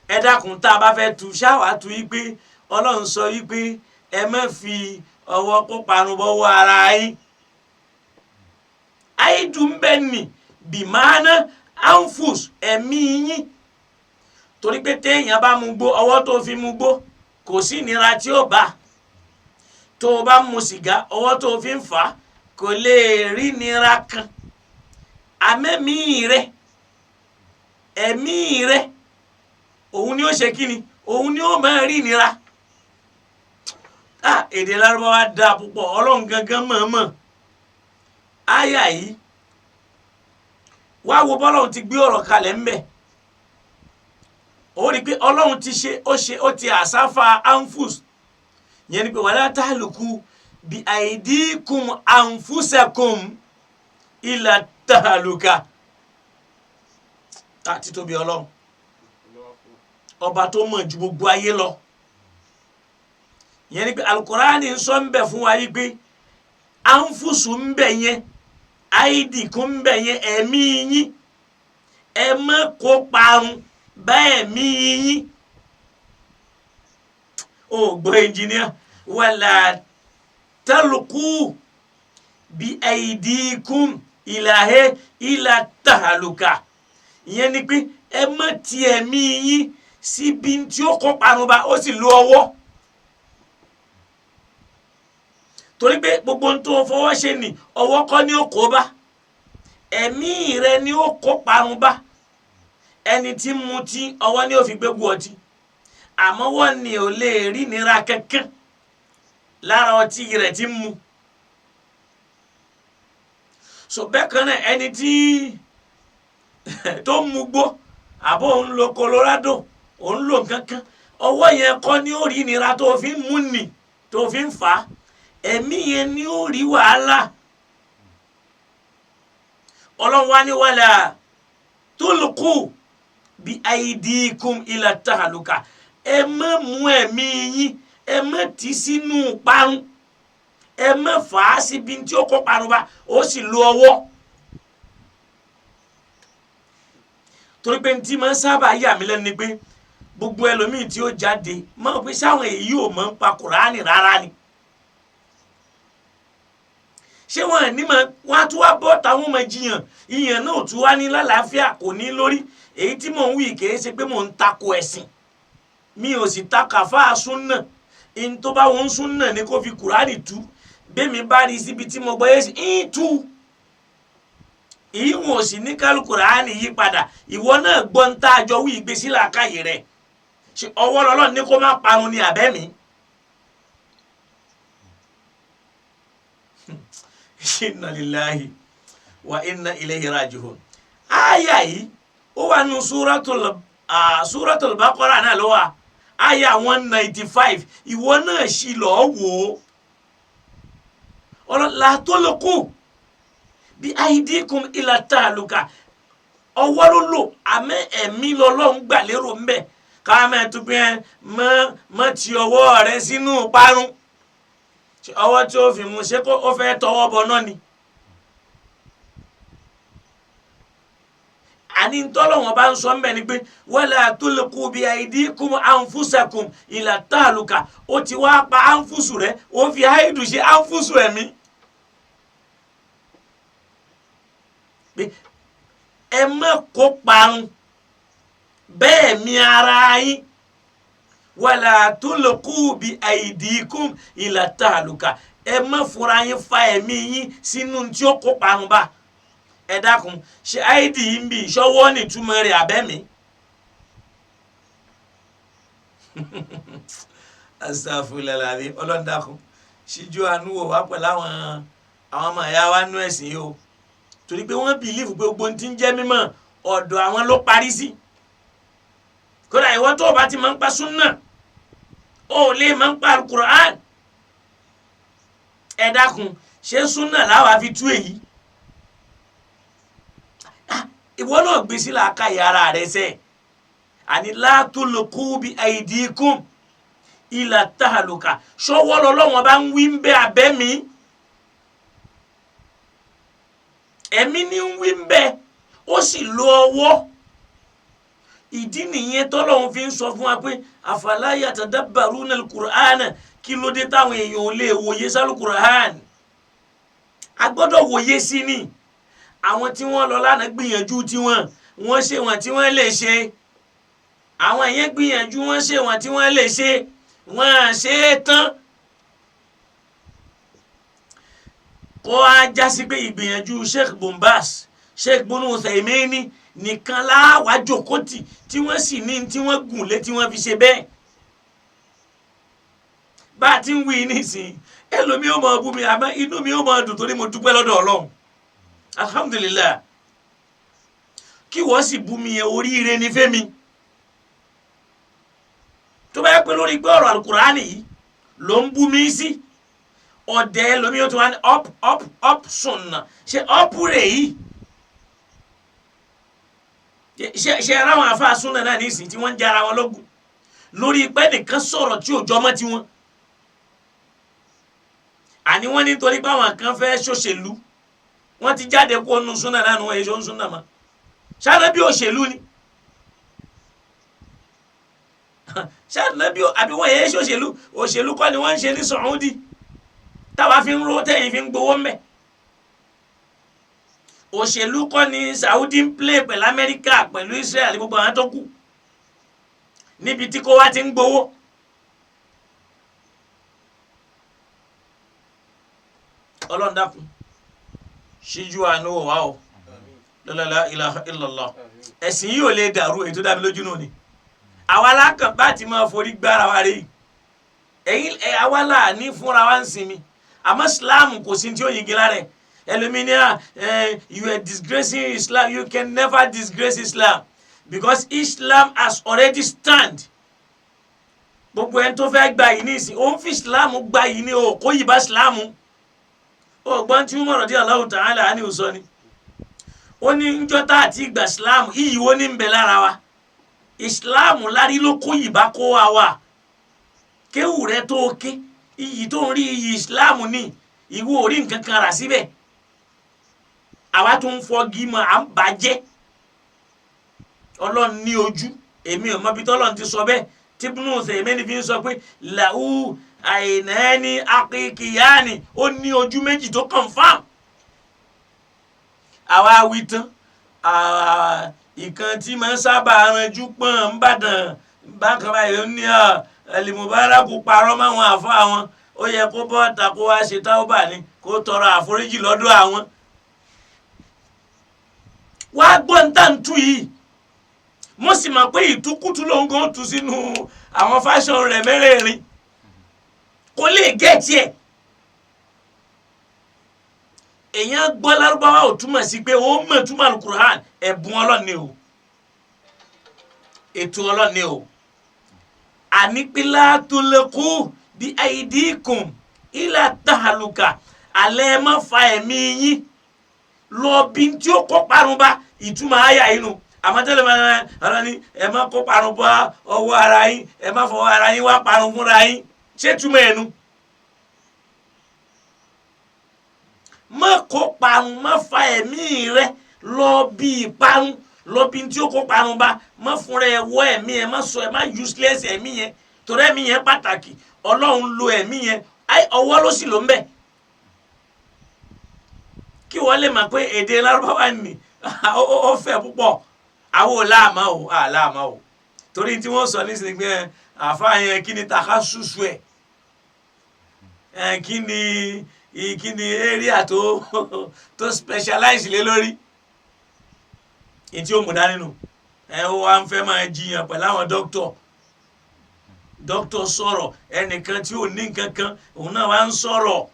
Ẹ dákun, tá a bá fẹ́ tu ṣáwá tu yí pé Ọlọ́run sọ yí pé ẹ má fi ọwọ́ kó parun bọ́wọ́ ara yín. Àìdùn bẹ́ẹ̀ ni bìmánà anfus, ẹ̀mí yín. Torí pé téèyàn bá mu gbó, ọwọ́ tó fi mu gbó kò sí ìnira tí ó bá. Tó o bá mu sìgá, ọwọ́ tó fi ń fà á kò lè rí ìnira kan. Àmẹ́mí rẹ̀ Ẹ̀mí rẹ òun ni ó ṣe kí ni, òun ni ó máa rí ìnira. Èdè Lárúbáwá dáa púpọ̀, Ọlọ́run gangan mọ̀ọ́mọ̀. Àyà yìí wá wo bọ́lọ́run ti gbé ọ̀rọ̀ kalẹ̀ ńbẹ̀. Ó rí i pé Ọlọ́run ti ṣe ó ṣe ó ti àsáfà anfus, yẹn ni pé wala tahluku bi aidikum anfusakum ila tahaluka. Títóbi Ọlọ́run, ọba tó mọ̀ ju gbogbo ayé lọ. Yẹn ni pé Alukurani ń sọ ń bẹ̀ fún wa yìí pé anfusu ń bẹ̀ yẹn, aidikum ń bẹ̀ yẹn, ẹ̀mí yín ẹ má kó parun bẹ́ẹ̀ mí yín. Ó gbọ́ ẹnjìníà, wala talqu bi aidikum ilahe ila tahaluka. Ìyẹn ni pé ẹ má ti ẹ̀mí yín síbi tí ó kó parun bá, ó sì lo ọwọ́. Torí pé gbogbo ohun tó fọwọ́ ṣe ni ọwọ́ kọ́ ni ó kó bá, ẹ̀mí rẹ ni ó kó parun bá. Ẹni tí ń mutí ọwọ́ ni ó fi gbégbó ọtí, àmọ́ wọ́n ní ò lè rí nira kankan lára ọtí rẹ̀ tí ń mu. So bẹ́ẹ̀ kan náà ẹni tí tó ń mugbó àbó òun lo Colorado, òun lo nǹkan kan, ọwọ́ yẹn kọ́ ni ó rí nira tó fi ń mú nì tó fi ń fà á, ẹ̀mí yẹn ni ó rí wàhálà. Ọlọ́run wá ní wala tulqu bi aidikum ila tahaluka. Ẹ má mú ẹ̀mí yín, ẹ má tì sínú parun, ẹ má fà á síbi tí ó kó parun bá, ó sì lo ọwọ́. Torí pé ntí máa ń sábà yà mí lẹ́nu ni pé gbogbo ẹlòmíì tí ó jáde máa ń pè sáwọn èyí ò máa ń pa Kùránì rárá ni. Ṣé wọn ní ma wọn á tún wá bọ́ táwọn máa jiyàn, ìyàn náà ò tún wá ní lálàáfíà, kò ní lórí. Èyí tí mò ń wí kìí ṣe pé mò ń takò ẹ̀sìn, mi ò sì takò àfáà súnà. Ní tó bá wọn súnà ni kó fi Kùránì tú, bẹ́ẹ̀ mi bá rí síbi tí mo gbọ́ yé sí ń tú. Ìwọ̀n ò sì ní kálukùránì yí padà. Ìwọ náà gbọ́ ń tá a jọ wí ìgbésí làákàyè rẹ̀. Ṣé ọwọ́ lọ́lọ́run ní kó má parun ni àbẹ́ mi? Inna lillahi wa inna ilayhi raji'un. Àyà yìí ó wà nù Suratul Baqara náà ló wà, àyà 195. Ìwọ náà ṣì lọ́ọ́ wò ó. Ọlọ́lá tó ló kù bí aidikum ila tahaluka. Ọwọ́ ló lò, àmọ́ ẹ̀mí lọ́lọ́run gbà lérò ń bẹ̀. Ká máa tún pé mọ́ ti ọwọ́ rẹ sínú parun. Ọwọ́ tí ó fi mú ṣé kó ó fẹ́ tọwọ́ bọ náà ni. Àní ntọ́lọ́wọ́n bá ń sọ mbẹ́ ni pé wala tulqu bi aidikum anfusakum ila tahaluka. Ó ti wá pa anfusu rẹ, ó fi àìdù ṣe anfusu ẹ̀mí. Pé ẹ má kó parun bẹ́ẹ̀ mi ara yín. Wala tulqu bi aidikum ila tahaluka. Ẹ má fura yín fa ẹ̀mí yín sínú tí ó kó parun bá. Ẹ dákun, ṣe àìdí yìí ń bì ṣọwọ́ nìtúmọ̀ rẹ̀ abẹ́mi? Astaghfirullah, Ọlọ́run dákun ṣíjú àánú wò wá pẹ̀lú àwọn ọmọ ìyá wa nú ẹ̀sìn yìí o. Torí pé wọ́n bìlífù pé gbogbo tí ń jẹ́ mímọ́ ọ̀dọ̀ àwọn ló parí sí. Kódà ìwọ tó o bá ti máa ń pa súnà, o ò lè máa ń pa Al-Qur'an. Ẹ dákun, ṣé súnà láwa fi tú èyí? Ìwọ náà gbé sí làákàyè ara rẹ sẹ. Àní la tulqu bi aidikum ila tahaluka. Ṣọwọ́ lọ́lọ́wọ́n bá ń wí ń bẹ́ abẹ́ mi, ẹ̀mí ní ń wí ń bẹ́, ó sì lo ọwọ́. Ìdí nìyẹn tọ́lọ́hún fi ń sọ fún wa pé afala yatadabbaruna al-Qur'ana. Kí ló dé táwọn èèyàn ò lè wòye sálù-Qur'an? A gbọ́dọ̀ wòye sí ni. Àwọn tí wọ́n lọ lánàá gbìyànjú tiwọn, wọ́n ṣe wọ́n tí wọ́n lè ṣe. Àwọn yẹn gbìyànjú, wọ́n ṣe wọ́n tí wọ́n lè ṣe, wọ́n ṣe é tán. Kó a jásí pé ìgbìyànjú Sheikh Bombas, Sheikh Bunu Uthaymeen nìkan láwàá jókòtì tí wọ́n sì ní tí wọ́n gùn lé tí wọ́n fi ṣe bẹ́ẹ̀. Bá a ti ń wí nísìnyí, ẹlòmíì ó máa bú mi, àmọ́ inú mi ó máa dùn torí mo dúpẹ́ lọ́dọ̀ Ọlọ́run. Alhamdulillah. Kí wọ́n sì bú mi yẹn, oríire ní fẹ́mi. Tó bá yẹ pé lórí pé ọ̀rọ̀ alukurani yìí ló ń bú mi sí, ọ̀dẹ̀ ẹlòmíì ó tún wá ní up up up sunna. Ṣe up rẹ̀ yìí, ṣe ara àwọn afa sunna náà nísìnyí tí wọ́n ń jara wọn lógun lórí pé nìkan sọ̀rọ̀ tí ò jọmọ́ tiwọn. Àní wọ́n ní torí pé àwọn kan fẹ́ ṣòṣèlú, wọ́n ti jáde kó nu súnà náà nu, wọ́n èso ń súnà mọ́. Ṣáà bí òṣèlú ni, ṣáà bí àbí wọ́n yẹ ṣòṣèlú? Òṣèlú kọ́ ni wọ́n ń ṣe ní Saudi táwa fi ń ro tẹ́yìn fi ń gbowó mẹ́. Òṣèlú kọ́ ni Saudi ń play pẹ̀lú Amẹ́ríkà, pẹ̀lú Israel, gbogbo àwọn tó kù níbi tí kò wá ti ń gbowó. Ọlọ́run dákun ṣíjú àánú wò wá o. La ilaha illallah. Ẹ̀sìn yìí ò lè dàrú, èyí tó dá mi lójú náà ni àwa lákàn bá ti máa forí gbára wa rí ẹ̀yin ẹ̀, àwa là ní fúnra wa ń sinmi, àmọ́ Islam kò sí tí ó yin gíga rẹ̀. Ẹlòmínira, you are disgracing Islam. You can never disgrace Islam because Islam has already stand. Gbogbo ẹni tó fẹ́ gba yìí ní ìsìn, ó ń fi Islam gba yìí ní o, kó yìí bá Islam. Ó gbọ́n tí Umar radiyallahu ta'ala anhu sọ ni, ó ní njọ́ tá àti ìgbà Islam iyì wo ní ń bẹ lára wa? Islam lárí ló kó yìí bá kó wa wà. Kéwù rẹ tó o ké, iyì tó ń rí iyì Islam ní, ìwọ ò rí nǹkan kan rà síbẹ̀. Àwa tó ń fọgi mọ́ à ń bàjẹ́. Ọlọ́run ní ojú, èmi ò mọbi tọ́lọ́run ti sọ bẹ́ẹ̀ tí Ibn Uthaymeen fi ń sọ pé làwù àìnáni akíkìyáni, ó ní ojú méjì tó confam. Àwa wí tán, ìkan tí máa ń sábà ranjú pọ́n ń bàdàn bákan báyìí, ó ní Al-Mubaraku parọ́ máwọn àfọ àwọn, ó yẹ kó bọ́ ta kó wá ṣe táwọ́bà ni, kó tọrọ àforíjì lọ́dọ̀ àwọn. Wá gbọ́ ń tà ń tú yìí, mo sì mọ̀ pé ìtukùtù ló ń gan tú sínú àwọn fáṣọ rẹ̀ mẹ́rẹ̀ẹ̀rin, kò lè gẹ̀ẹ́tì ẹ̀. Èèyàn gbọ́ lárúbáwá ò túmọ̀ sí pé ó mọ̀ túmọ̀ alukur'an. Ẹ̀bùn Ọlọ́run ni o, ètò Ọlọ́run ni o. Ànípínlá tó lè kú bí àìdíkùn ilà tàhálùkà, alẹ́ ẹ má fa ẹ̀mí yín lọ bí tí ó kó parun bá. Ìtumọ̀ àyà inú àmọ́tẹ́lẹ̀ máa ń ọ̀rọ̀ ni ẹ má kó parun bá ọwọ́ ara yín, ẹ má fọwọ́ ara yín wá parun fúnra yín. Ṣé túmọ̀ ẹnu? Má kó parun, má fa ẹ̀mí rẹ lọ bí ìparun, lọ bí tí ó kó parun bá. Má fúnra ẹ wọ ẹ̀mí ẹ, má sọ ẹ, má useless ẹ̀mí yẹn, torí ẹ̀mí yẹn pàtàkì. Ọlọ́run lo ẹ̀mí yẹn, ọwọ́ ló sì ló ń bẹ̀. Kí wọ́n lè mọ̀ pé èdè Lárúbáwá ni ó fẹ̀ púpọ̀. Àwọn ò láàmà o, àláàmà o, torí tí wọ́n sọ nísìnyí pé àfa yẹn kí ni taka ṣuṣu ẹ̀, kí ni area tó specialize lé lórí ní tí ó mú dání nù. Ẹ ó wá ń fẹ́ máa jiyàn pẹ̀lú àwọn dókítọ̀. Dókítọ̀ sọ̀rọ̀, ẹnìkan tí ò ní nǹkan kan, òun náà wá ń sọ̀rọ̀.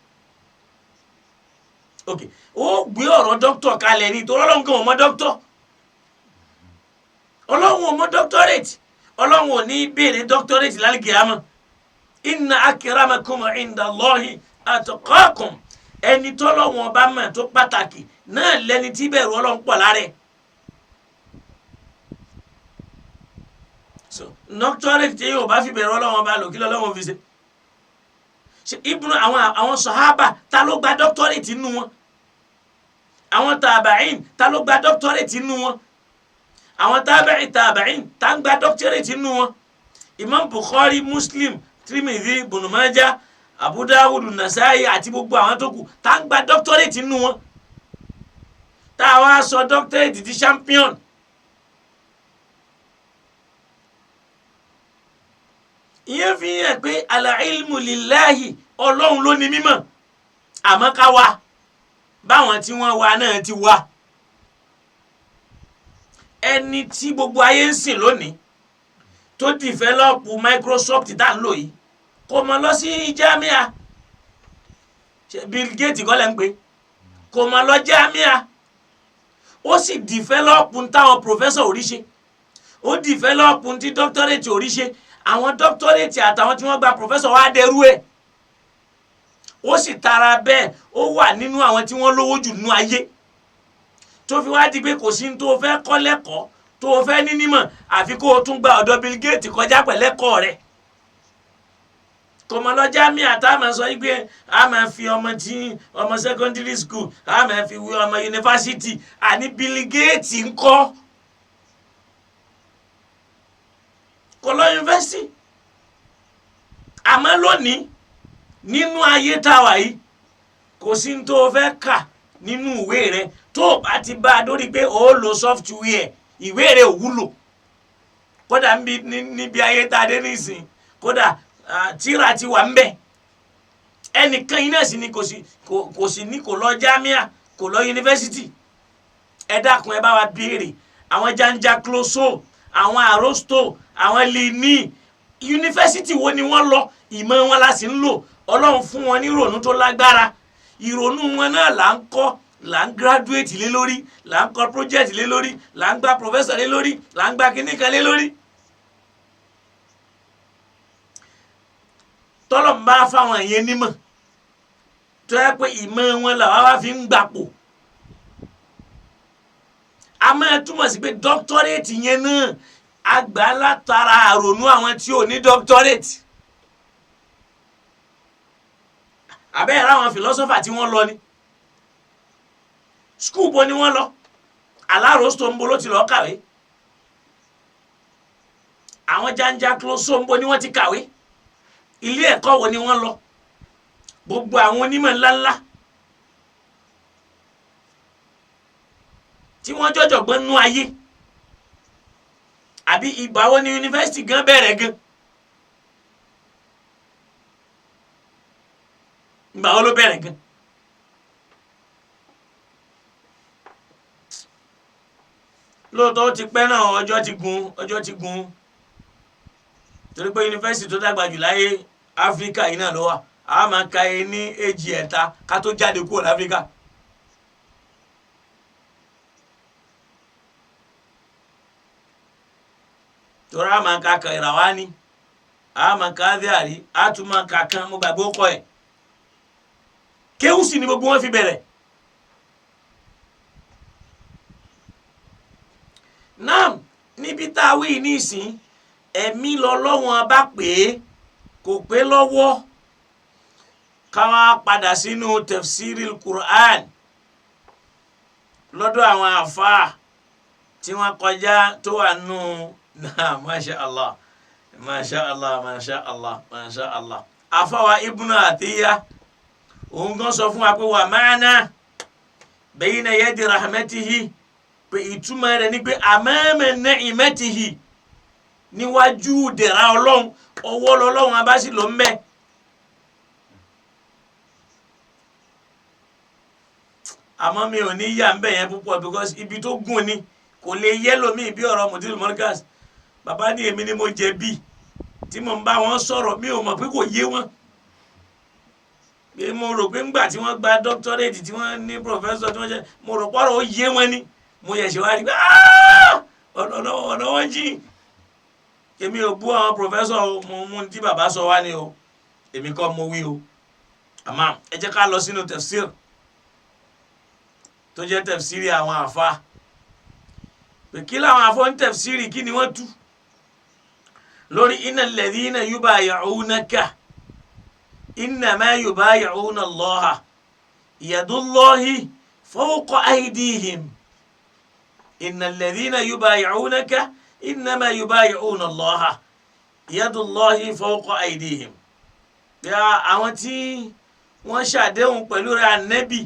Ok, ó gbé ọ̀rọ̀ dókítọ̀ kalẹ̀ ní torí Ọlọ́run kan ò mọ dókítọ̀, Ọlọ́run ò mọ doctorate, Ọlọ́run ò ní béèrè doctorate lálùkìyámà. Inna akramakum inda Allahi atqakum. Ẹni tọ́lọ́run ọba mọ̀ tó pàtàkì náà lẹni tí bẹ̀rù Ọlọ́run pọ̀ lára ẹ̀. So doctorate tí yóò bá fi bẹ̀rù Ọlọ́run ọba lò, kí lọ́lọ́run fi ṣe? Ṣe ibùnú àwọn sàhábà, ta ló gba doctorate nínú wọn? Àwọn tàbàín, ta ló gba doctorate nínú wọn? Àwọn tàbàín tàbàín, ta ń gba doctorate nínú wọn? Imam Bukhari, Muslim, Tirmidhi, Ibn Majah, Abu Dawud, Nasai àti gbogbo àwọn tó kù, ta ń gba doctorate nínú wọn? Tá a wá sọ doctorate di champion. Ìyẹn fi hàn pé al-ilmu lillahi, Ọlọ́run ló ní mímọ̀, àmọ́ ká wá báwọn tí wọ́n wá náà ti wá. Ẹni tí gbogbo ayé ń sìn lónìí tó dìfẹ́lọ́pù Microsoft tá ń lò yìí kò mọ̀ lọ sí jamia. Bill Gates kọ́ lẹ́ ń pè, kò mọ̀ lọ jamia, ó sì dìfẹ́lọ́pù táwọn professor ò rí ṣe, ó dìfẹ́lọ́pù tí doctorate ò rí ṣe. Àwọn doctorate àtàwọn tí wọ́n gba professor wá dẹrú ẹ̀. Ó sì tara bẹ́ẹ̀ ó wà nínú àwọn tí wọ́n lówó jù nínú ayé, tó fi wá di pé kò sí ní tó fẹ́ kọ́ lẹ́kọ̀ọ́ tó fẹ́ ní nímọ̀ àfi kó o tún gba ọ̀dọ̀ Bill Gates kọjá pẹ̀lẹ́kọ̀ọ́ rẹ̀. Kò mọ̀ lọ jámíà tá a máa sọ yìí pé a máa fi ọmọ tí ọmọ secondary school, a máa fi wé ọmọ yunifásitì. Àní Bill Gates ń kọ́ kò lọ yunifásitì. Àmọ́ lónìí nínú ayé tá a wà yìí, kò sí ní tó o fẹ́ kà nínú ìwé rẹ tó o bá ti bá a dórí pé o lo software, ìwé rẹ ò wúlò. Kódà níbi ayé tá a dé nísìn, kódà tíra ti wà ń bẹ. Ẹnìkan yìí náà sì ni kò sí ní kò lọ jámíà, kò lọ yunifásitì. Ẹ dákun, ẹ bá wa béèrè àwọn Jean-Jacques Rousseau, àwọn Aristotle, àwọn Lenin, yunifásitì wo ni wọ́n lọ? Ìmọ̀ wọn la sì ń lò. Ọlọ́run fún wọn ní ìrònú tó lágbára. Ìrònú wọn náà là ń kọ́, là ń graduate lé lórí, là ń kọ́ project lé lórí, là ń gba professor lé lórí, là ń gba kíníkan lé lórí. Tọ́lọ̀ ń bá fáwọn yẹn nímọ̀ tó yẹ pé ìmọ̀ wọn làwa wá fi ń gbapò. A máa túmọ̀ sí pé doctorate yẹn náà àgbà látara àrònú àwọn tí ò ní doctorate. Àbẹ́ẹ̀rẹ̀ àwọn philosopher tí wọ́n lọ ni school bo ni wọ́n lọ? Aláròsọ ń bo ló ti lọ kàwé? Àwọn Jean-Jacques Rousseau ń bo ni wọ́n ti kàwé? Ilé ẹ̀kọ́ wo ni wọ́n lọ? Gbogbo àwọn onímọ̀ ńláńlá tí wọ́n jọ̀jọ̀gbọ́n nú ayé, àbí ìgbà wo ni yunifásitì gan bẹ̀rẹ̀ gan? Ìgbà wo ló bẹ̀rẹ̀ gan? Lóòótọ́ ó ti pẹ́ náà, ọjọ́ ti gùn, ọjọ́ ti gùn, torí pé yunifásitì tó dàgbà jù láyé Áfíríkà yìí náà ló wà. A máa ka e ní èjì ẹ̀ta ká tó jáde kúrò láfíríkà. Torí a máa ka Kairawani, a máa ka Azhari, a tún máa ka kan, mo gbàgbé ó kọ ẹ̀. Kéwù sì ni gbogbo wọn fi bẹ̀rẹ̀. Náà níbi tá a wí nísìn, ẹ̀mí lọ́lọ́wọ́n bá pè é, kò pé lọ́wọ́. Ká wá padà sínú tafsiril Qur'an lọ́dọ̀ àwọn àfáà tí wọ́n kọjá tó wà nù náà. Masha Allah, masha Allah, masha Allah, masha Allah. Àfáwà Ibn Atiyya òun gan sọ fún wa pé wà ma'ana bayna yadi rahmatihi, pé ìtumọ̀ rẹ̀ ni pé amama ni'matihi, níwájú dẹ̀ra ọlọ́run, ọwọ́ lọ́lọ́run abáṣí ló ń bẹ́. Àmọ́ mi ò ní yà ń bẹ̀ yẹn púpọ̀ because ibi tó gùn ni, kò lè yẹ lómi bí ọ̀rọ̀ Mudir Markaz. Bàbá ní èmi ni mo jẹ̀bi tí mo ń bá wọn sọ̀rọ̀, mi ò mọ̀ pé kò yé wọn. Pé mo rò pé ńgbà tí wọ́n gba doctorate, tí wọ́n ní professor, tí wọ́n jẹ́, mo rò pọ́rọ̀ ó yé wọn ni. Mo yẹ̀ ṣe wá rí pé ọ̀nà wọn jìn. Èmi ò bú àwọn professor o, mo mú tí bàbá sọ wá ni o, èmi kọ́ mo wí o. Àmọ́ ẹ jẹ́ ká lọ sínú tafsir tó jẹ́ tafsiri àwọn àfa, pé kí làwọn àfọ ń tafsiri, kí ni wọ́n tú lórí innal ladhina yubayi'unaka innama yubayi'una Allaha yadullahi fawqa aydihim. Innal ladhina yubayi'unaka innama yubayi'una Allaha yadullahi fawqa aydihim. Bí àwọn tí wọ́n ṣàdéhùn pẹ̀lú rẹ̀ ànẹ́bì,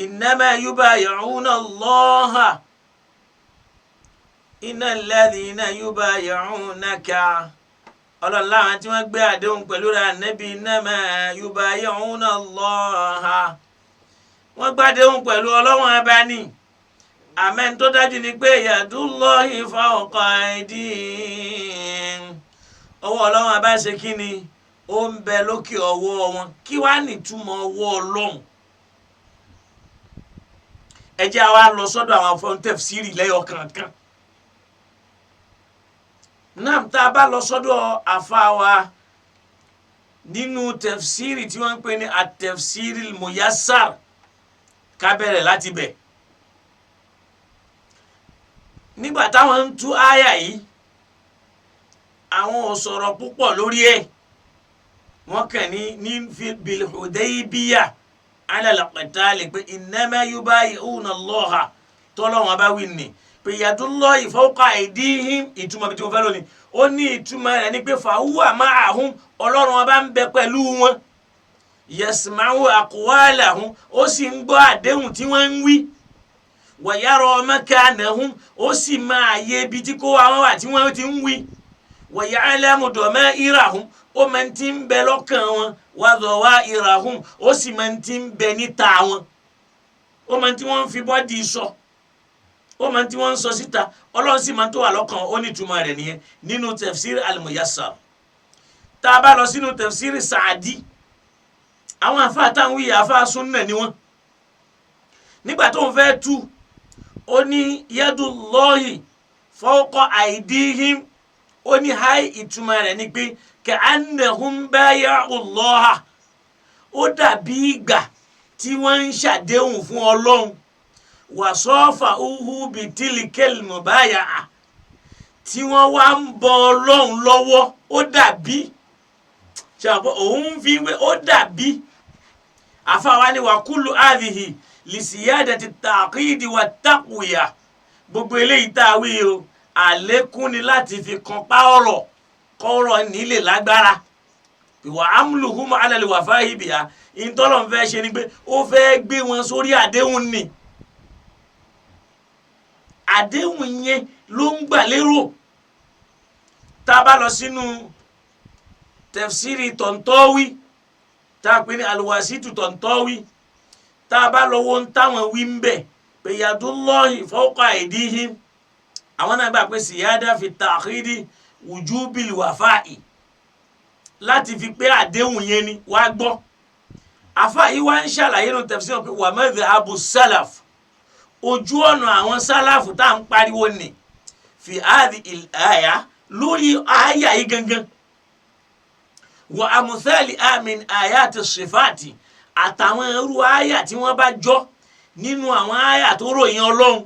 innama yubayi'una Allaha innal ladhina yubayi'unaka, ọlọ́run láwọn tí wọ́n gbé àdéhùn pẹ̀lú rẹ̀ ànẹ́bì, innama yubayi'una Allaha, wọ́n gbàdéhùn pẹ̀lú ọlọ́run abá ní. Àmẹ́ni tó dájú ni pé yadullahi fawqa aydihim, ọwọ́ Ọlọ́run abá ṣe kí ni, ó ń bẹ lókè ọwọ́ wọn. Kí wàá nìtumọ̀ ọwọ́ Ọlọ́run? Ẹ jẹ́ àwa lọ sọ́dọ̀ àwọn afọ́ntẹ́fsírì lẹ́yọ kankan náà. Tá a bá lọ sọ́dọ̀ àfa wa nínú tẹfsírì tí wọ́n ń pè ní àtẹfsírì muyassar, ká bẹ̀rẹ̀ láti bẹ̀. Nígbà táwọn ń tú àyà yìí, àwọn ò sọ̀rọ̀ púpọ̀ lórí ẹ̀. Wọ́n kàn ní bil Hudaybiyah ala al-qitali, pé innama yubayi'una Allaha, tọ́lọ́wọ́n bá wí ní pé yadullahi fawqa aydihim. Ìtumọ̀ bí tí mo fẹ́ lónìí, ó ní ìtumọ̀ rẹ̀ ní pé fahuwa ma'ahum, Ọlọ́run ọba ń bẹ pẹ̀lú wọn, yasma'u aqwalahum, ó sì ń gbọ́ àdéhùn tí wọ́n ń wí, wa yara makanahum, ó sì máa yẹ ibi tí kó àwọn wà tí wọ́n ti ń wí, wa ya'lamu dama'irahum, ó máa ti ń bẹ lọ́kàn wọn, wa dhawa'irahum, ó sì máa ti ń bẹ níta wọn, ó máa ti wọ́n ń fi bọ́dì sọ, ó máa tí wọ́n ń sọ síta, Ọlọ́run sì máa tó wà lọ́kàn. Ó ní ìtumọ̀ rẹ̀ nìyẹn nínú tafsir al-Muyassar. Tá a bá lọ sínú tafsir Sa'di, àwọn àfáà táwọn wíyà, àfáà súnnà ni wọ́n. Nígbà tó ń fẹ́ tú, ó ní yadullahi fawqa aydihim, ó ní háì, ìtumọ̀ rẹ̀ ni pé ka'annahum baya'u Allaha, ó dàbí ìgbà tí wọ́n ń ṣàdéhùn fún Ọlọ́run, wàsọ́fà uhu bìtìlìkẹ́lì mọ̀báyà, tí wọ́n wá ń bọ Ọlọ́run lọ́wọ́. Ó dàbí ṣàpọ̀ òun fi wé, ó dàbí àfàwa ni wàkúlù àdìhì lìsíyàdà ti tàkìdì wà tàkùyà. Gbogbo eléyìí tá a wí o, àlékún ni láti fi kan pa ọ̀rọ̀ kọ́rọ̀ nílé lágbára. Ìwà amúlùhùmọ́ alẹ́ wà fáyìbìyà, ìtọ́lọ̀ ń fẹ́ ṣe ni pé ó fẹ́ gbé wọn sórí àdéhùn ni, àdéhùn yẹn ló ń gbà lérò. Tá a bá lọ sínú tẹfsiri Tọ̀ntọ́wí, tá a pè ní alwasitu Tọ̀ntọ́wí, tá a bá lọ wo ń táwọn wí ń bẹ̀ pé yadullahi fawqa aydihim, àwọn náà gbà pé siyada fi ta'khidi wujubil wafa'i, láti fi pé àdéhùn yẹn ni wàá gbọ́. Àfa yìí wá ń ṣàlàyé nínú tẹfsiri pé wa madhhabu salaf, ojú ọ̀nà àwọn sálàfù tá à ń pariwo nì fi áàdì àyà, lórí àyà yìí gangan, wà àmùsẹ́lì àmìn àyà àti ṣèfàtì, àtàwọn irú àyà tí wọ́n bá jọ nínú àwọn àyà tó ròyìn Ọlọ́run,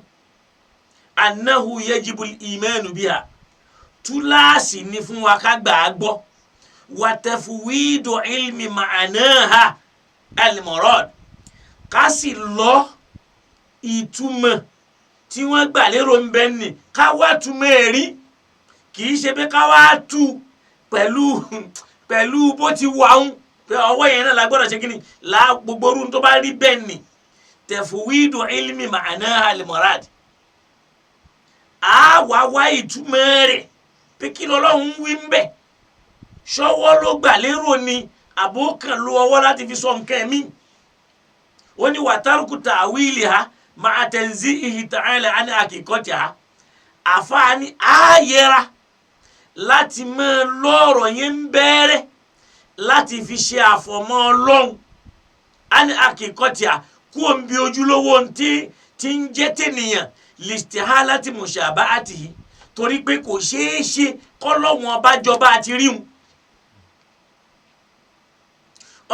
annahu yajibul imanu biha, túláàsì ni fún wa ká gbà á gbọ́, wa tafwidu ilmi ma'anaha al-murad, ká sì lọ ìtumọ̀ tí wọ́n gbà lérò ń bẹ ní, ká wá túmọ̀ ẹ̀rí, kì í ṣe pé ká wá tú pẹ̀lú bó ti wà ń pé ọwọ́ yẹn náà la gbọ́dọ̀ ṣe kíni la gbogbo orun tó bá rí bẹ́ẹ̀ ni tẹ̀fúwídù ilmi ma'anaha al-murad, á wá wá ìtumọ̀ rẹ̀ pé kí lọ́lọ́run ń wí ń bẹ̀, ṣọwọ́ ló gbà lérò ni àbókan lo ọwọ́ láti fi sọ nǹkan mi. Ó ní wàtárùkù ta'wiliha ma'a tanzihihi ta'ala an haqiqatiha. Àfààní á yẹra láti máa lọ́rọ̀ yẹn ń bẹ̀rẹ̀ láti fi ṣe àfọ̀mọ́ Ọlọ́run an haqiqatiha, kú òǹbi ojúlówó tí ń jẹ́ tènìyàn, listihalati mushabahatihi, torí pé kò ṣeé ṣe kọ́lọ́hún ọba jọba àti ríhun.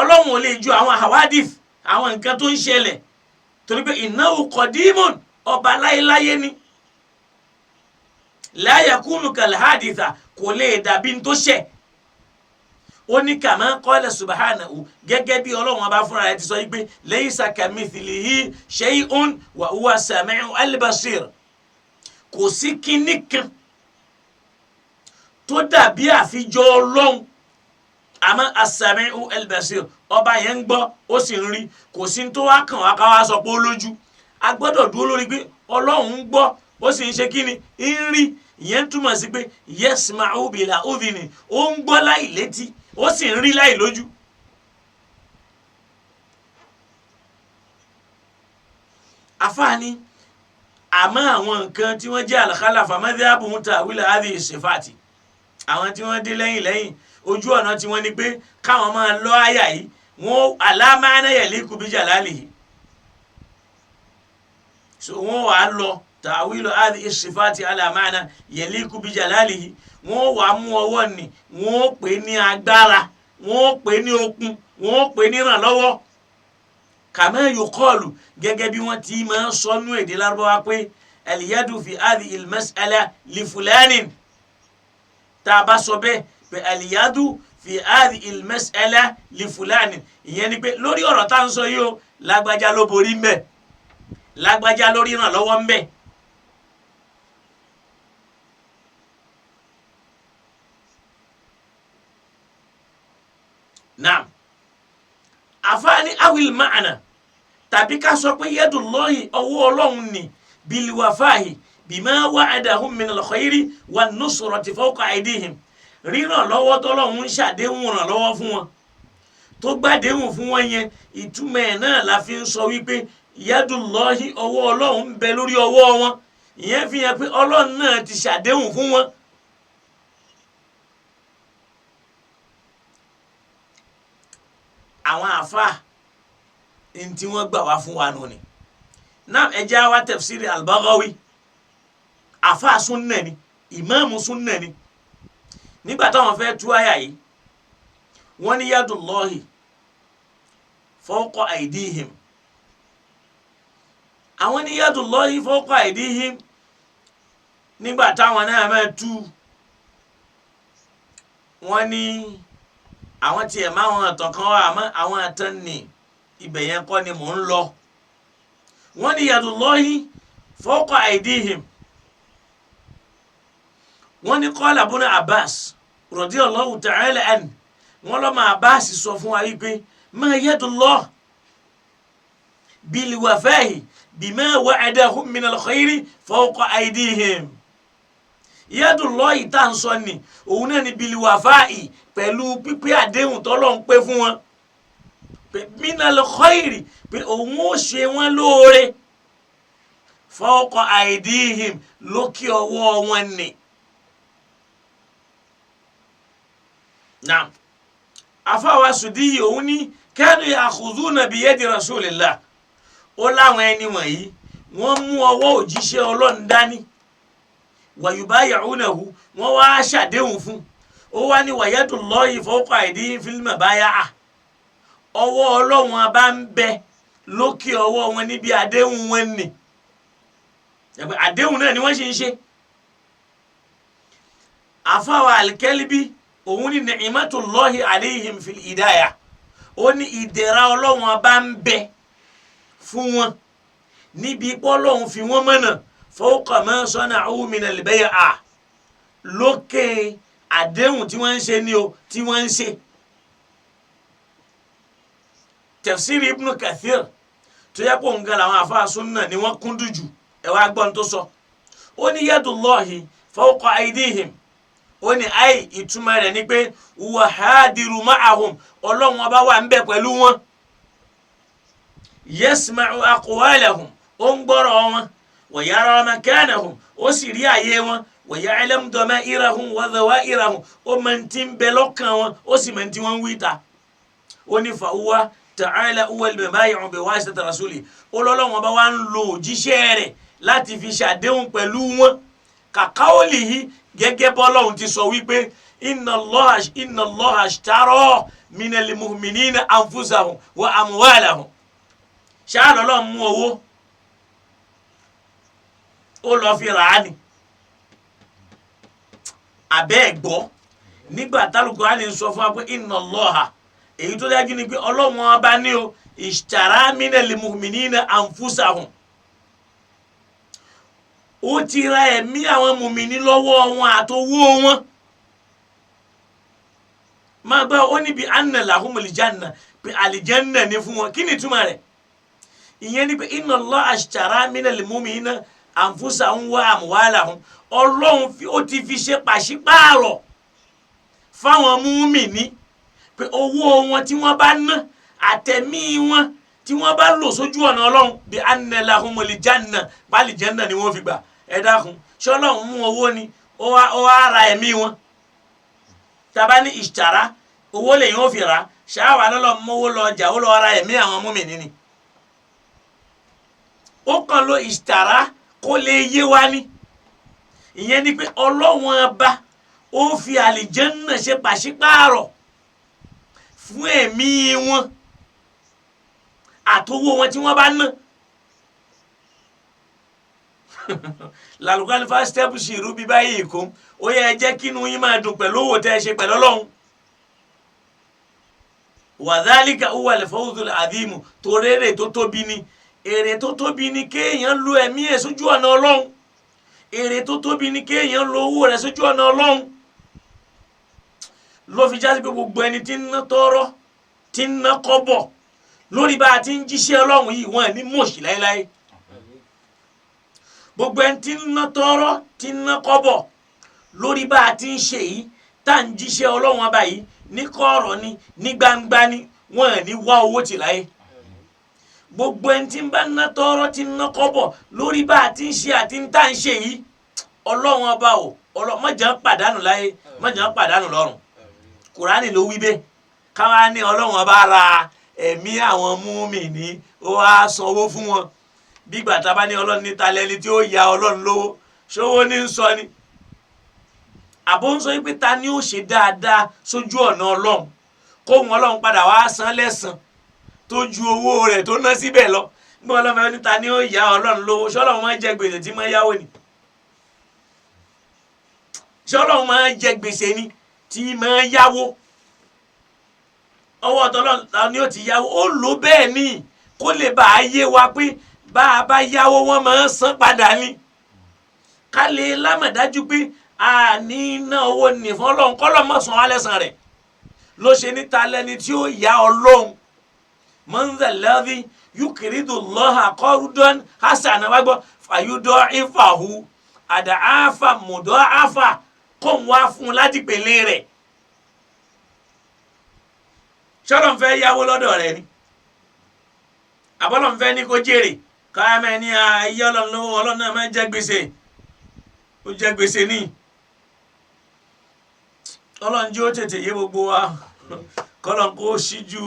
Ọlọ́hun ò lè ju àwọn hawadith, àwọn nǹkan tó ń ṣẹlẹ̀, torí pé innahu qadimun, ọba láéláyé ni, la yakunu kal haditha, kò lè dàbí tó ṣẹ̀. Ó ní kama qala subhanahu, gẹ́gẹ́ bí Ọlọ́run ọba fúnra rẹ̀ ti sọ yìí pé laysa kamithlihi shay'un wa huwa sami'u al-basir, kò sí kinní kan tó dàbí àfijọ́ Ọlọ́run, àmọ́ as-sami'u al-basir, ọba yẹn ń gbọ́ ó sì ń rí. Kò sí tó wá kàn wá ká wá sọ pé ó lójú. A gbọ́dọ̀ dúró lórí pé Ọlọ́run ń gbọ́ ó sì ń ṣe kíni, ń rí. Ìyẹn túmọ̀ sí pé yasma'u bila udhini, ó ń gbọ́ láì létí, ó sì ń rí láì lójú. Àfààní Àmọ́ àwọn nǹkan tí wọ́n jẹ́ al-khalafa madhhabuhum ta'wil hadhihi sifati, àwọn tí wọ́n dé lẹ́yìn lẹ́yìn ojú ọ̀nà tí wọ́n ní pé káwọn máa lọ àyà yìí wọ́n ala ma'na yaliqu bi jalalihi. So wọ́n wàá lọ ta'wilu hadhihi sifati ala ma'na yaliqu bi jalalihi, wọ́n wàá mú ọwọ́ ni wọ́n pè ní agbára, wọ́n pè ní okun, wọ́n pè ní ìrànlọ́wọ́. Kama yuqalu, gẹ́gẹ́ bí wọ́n ti máa ń sọ nú èdè Lárúbáwá pé al-yadu fi hadhihi al-mas'ala li fulanin. Tá a bá sọ bẹ́ẹ̀ pé al-yadu fi hadhihi al-mas'ala li fulanin, ìyẹn ni pé lórí ọ̀rọ̀ tá à ń sọ yìí o, lágbájá ló borí ń bẹ̀, lágbájá lórí ìrànlọ́wọ́ ń bẹ̀. Naam, àfáàní awil ma'ana, tàbí ká sọ pé yadullahi, ọwọ́ Ọlọ́run ni, bilwafahi bima wa'adahum minal khayri wan nusrati fawqa aydihim, ríràn lọ́wọ́ tọ́lọ́run ń ṣàdéhùn ràn lọ́wọ́ fún wọn, tó gbàdéhùn fún wọn yẹn, ìtumọ̀ ẹ̀ náà la fi ń sọ wípé yadullahi, ọwọ́ Ọlọ́run ń bẹ lórí ọwọ́ wọn. Ìyẹn fi hàn pé Ọlọ́run náà ti ṣàdéhùn fún wọn. Àwọn àfa ntí wọ́n gbà wá fún wa nù ni. Náà ẹ jẹ́ wá tafsiri al-Baghawi, àfa súnnà ni, ìmáàmù súnnà ni. Nígbà táwọn fẹ́ tú àyà yìí, wọ́n ní yadullahi fawqa aydihim. Àwọn ní yadullahi fawqa aydihim, nígbà táwọn náà máa tú, wọ́n ní àwọn tiẹ̀ máa wọn àtàn kan wá, àmọ́ àwọn àtàn ní ibẹ̀ yẹn kọ́ ni mò ń lọ. Wọ́n ní yadullahi fawqa aydihim. Wọ́n ní qala ibn Abbas radiyallahu ta'ala anhu, wọ́n lọ́mọ Abbas sọ fún wa wípé ma yadullah bil wafahi bima wa'adahum minal khayri fawqa aydihim. Yadullahi tá à ń sọ ni òun náà ni bil wafahi, pẹ̀lú pípé àdéhùn tọ́lọ́ ń pé fún wọn, pé minal khayri, pé òun ó ṣe wọ́n lóore, fawqa aydihim, lókè ọwọ́ wọn ni. Naam, afáwa Sùdíyì òun ní kanu ya'khudhuna biyadi rasulillah, ó láwọn ẹni wọ̀nyí wọ́n mú ọwọ́ òjíṣẹ́ Ọlọ́run dání, wa yubayi'unahu, wọ́n wá ṣàdéhùn fún ó wá ní wayadullahi fawqa aydihim fil mabaya'a, ọwọ́ Ọlọ́run bá ń bẹ lókè ọwọ́ wọn níbi àdéhùn wọn ni. Àdéhùn náà ni wọ́n ṣe ń ṣe. Àfáwà Al-Kalbi òun ní ni'matullahi alayhim fil hidayah, ó ní ìdẹ̀ra Ọlọ́run bá ń bẹ fún wọn níbi pọ́lọ́hún fi wọ́n mọ̀nà, fawqa ma sana'u minal bay'a, lókè àdéhùn tí wọ́n ń ṣe ni o tí wọ́n ń ṣe. Tafsir Ibn Kathir tó yẹ kó ń ga làwọn àfáà súnà ni wọ́n kúndùn jù, ẹ wá gbọ́n tó sọ. Ó ní yadullahi fawqa aydihim, ó ní àì ìtumọ̀ rẹ̀ ni pé huwa hadiru ma'ahum, Ọlọ́run ọba wà ń bẹ pẹ̀lú wọn, yasma'u aqwalahum, ó ń gbọ́rọ̀ wọn, wa yara makanahum, ó sì rí àyè wọn, wa ya'lamu dama'irahum wa dhawa'irahum, ó mọ̀ tí ń bẹ lọ́kàn wọn, ó sì mọ̀ tí wọ́n ń wí ta. Ó ní fa huwa ta'ala huwa al-mubayi'u biwasitati rasuli, ó lọ́lọ́run ọba wa ń lo òjíṣẹ́ rẹ̀ láti fi ṣàdéhùn pẹ̀lú wọn, kàkàólìhí, gẹ́gẹ́ bọ́lọ́hun ti sọ wípé inna Allaha ashtara minal mu'minina anfusahum wa amwalahum. Ṣáà lọ́lọ́ mú owó ó lọ fi rà á ni, àbẹ́ ẹ̀ gbọ́ nígbà tálùkù á lè sọ fún wa pé inna Allaha, èyí tó dájú ni pé Ọlọ́run ọba ní o, ishtara minal mu'minina anfusahum, ó ti ra ẹ̀mí àwọn mùmíní lọ́wọ́ wọn àtowó wọn. Máa gbọ́ ó níbi anna lahumul janna, pé àlìjánná ní fún wọn. Kí ni ìtumọ̀ rẹ̀? Ìyẹn ni pé inna Allah ashtara minal mu'minina anfusahum wa amwalahum, Ọlọ́run ó ti fi ṣe pàṣípààrọ̀ fáwọn mùmíní pé owó wọn tí wọ́n bá ná àtẹ̀mí wọn tí Tí wọ́n bá lò sójú ọ̀nà Ọlọ́run, bí anna lahumul janna, pálí janna ni wọ́n fi gbà. Ẹ dákun, ṣé Ọlọ́run mú owó ni ó wá ra ẹ̀mí wọn? Tàbá ní ìṣàrá owó lèyìn ó fi rà, ṣáwà lọ́lọ́ mówó lọ ọjà ó lọ ra ẹ̀mí àwọn mùmínì ni. Ó kàn lo ìṣàrá kó lè yé wa ní. Ìyẹn ni pé Ọlọ́run ọba ó fi àlìjẹ́nnà ṣe pàṣípààrọ̀ fún ẹ̀mí wọn àtowó wọn tí wọ́n bá ná. Làlùkálífà stẹ́pù sí irú bí báyìí kó ó yẹ ẹ jẹ́ kínú yín máa dùn pẹ̀lú owó tẹ́ ẹ ṣe pẹ̀lú Ọlọ́run. Wàdálíkà huwa al-fawzul adhimu, torí èrè tó tóbi ni. Èrè tó tóbi ni kéèyàn lo ẹ̀mí ẹ̀ sójú ọ̀nà Ọlọ́run. Èrè tó tóbi ni kéèyàn lo owó rẹ̀ sójú ọ̀nà Ọlọ́run. Ló fi jásí pé gbogbo ẹni tí ń ná tọ́rọ́, tí ń ná kọ́bọ̀ lórí bá a ti ń jíṣẹ́ Ọlọ́run yìí, wọ́n ní mọ̀ọ́sì láéláé. Gbogbo ẹni tí ń ná tọ́rọ́, tí ń ná kọ́bọ̀ lórí bá a ti ń ṣe yìí, tá à ń jíṣẹ́ Ọlọ́run ọba yìí, ní kọ̀ọ̀rọ̀ ni ní gbangba ni, wọ́n ní wá owó tì láyé. Gbogbo ẹni tí ń bá ná tọ́rọ́, tí ń ná kọ́bọ̀ lórí bá a ti ń ṣe àti ń tá à ń ṣe yìí, Ọlọ́run ọba o, má jẹ́ ń pàdánù láyé, má jẹ́ ń pàdánù lọ́run. Kùránì ló wí bẹ́ẹ̀. Káwá ní Ọlọ́run ọba ra ẹ̀mí àwọn mùmínì, ó wá sanwó fún wọn. Bí gbàtà bá ní Ọlọ́run níta lẹni tí ó ya Ọlọ́run lówó, ṣówó ní ń sọ ni? Àbó ń sọ pé ta ni ó ṣe dáadáa sójú ọ̀nà Ọlọ́run, kóhun Ọlọ́run padà wá san lẹ́san tó ju owó rẹ̀ tó ná síbẹ̀ lọ. Bí Ọlọ́run fẹ́ ní ta ni ó ya Ọlọ́run lówó, ṣọlọ́run máa ń jẹ gbèsè tí máa ń yáwó ni? Ṣọlọ́run máa ń jẹ gbèsè ni tí máa ń yáwó? Ọwọ́ tọ́lọ́run ta ni ó ti yáwó? Ó lò bẹ́ẹ̀ ni kó lè bá a yé wa pé bá a bá yáwó wọ́n máa ń san padà ni. Ká lè lámọ̀dájú pé a ní ná owó ní fún Ọlọ́run, kọ́lọ́ mọ̀ san wá lẹ́san rẹ̀. Ló ṣe níta lẹ́ni tí ó yá Ọlọ́run. Mọ́ńdàlẹ́dí yukiridu lọ́hà kọ́rúdọ́n hasan wá gbọ́ fàyúdọ́ ìfàhù àdàáfà mùdọ́ àfà kó ń wá fún un ládìpẹ̀lẹ́ rẹ̀. Ṣọlọ́n fẹ́ yáwó lọ́dọ̀ rẹ̀ ni? Àbọ́lọ́n fẹ́ ní kó jèrè? Káàmẹ́ ní ayé Ọlọ́run lówó, Ọlọ́run náà máa ń jẹ gbèsè, ó jẹ gbèsè ní. Ọlọ́run jí ó tètè yé gbogbo wa, kọ́lọ́n kó ṣíjú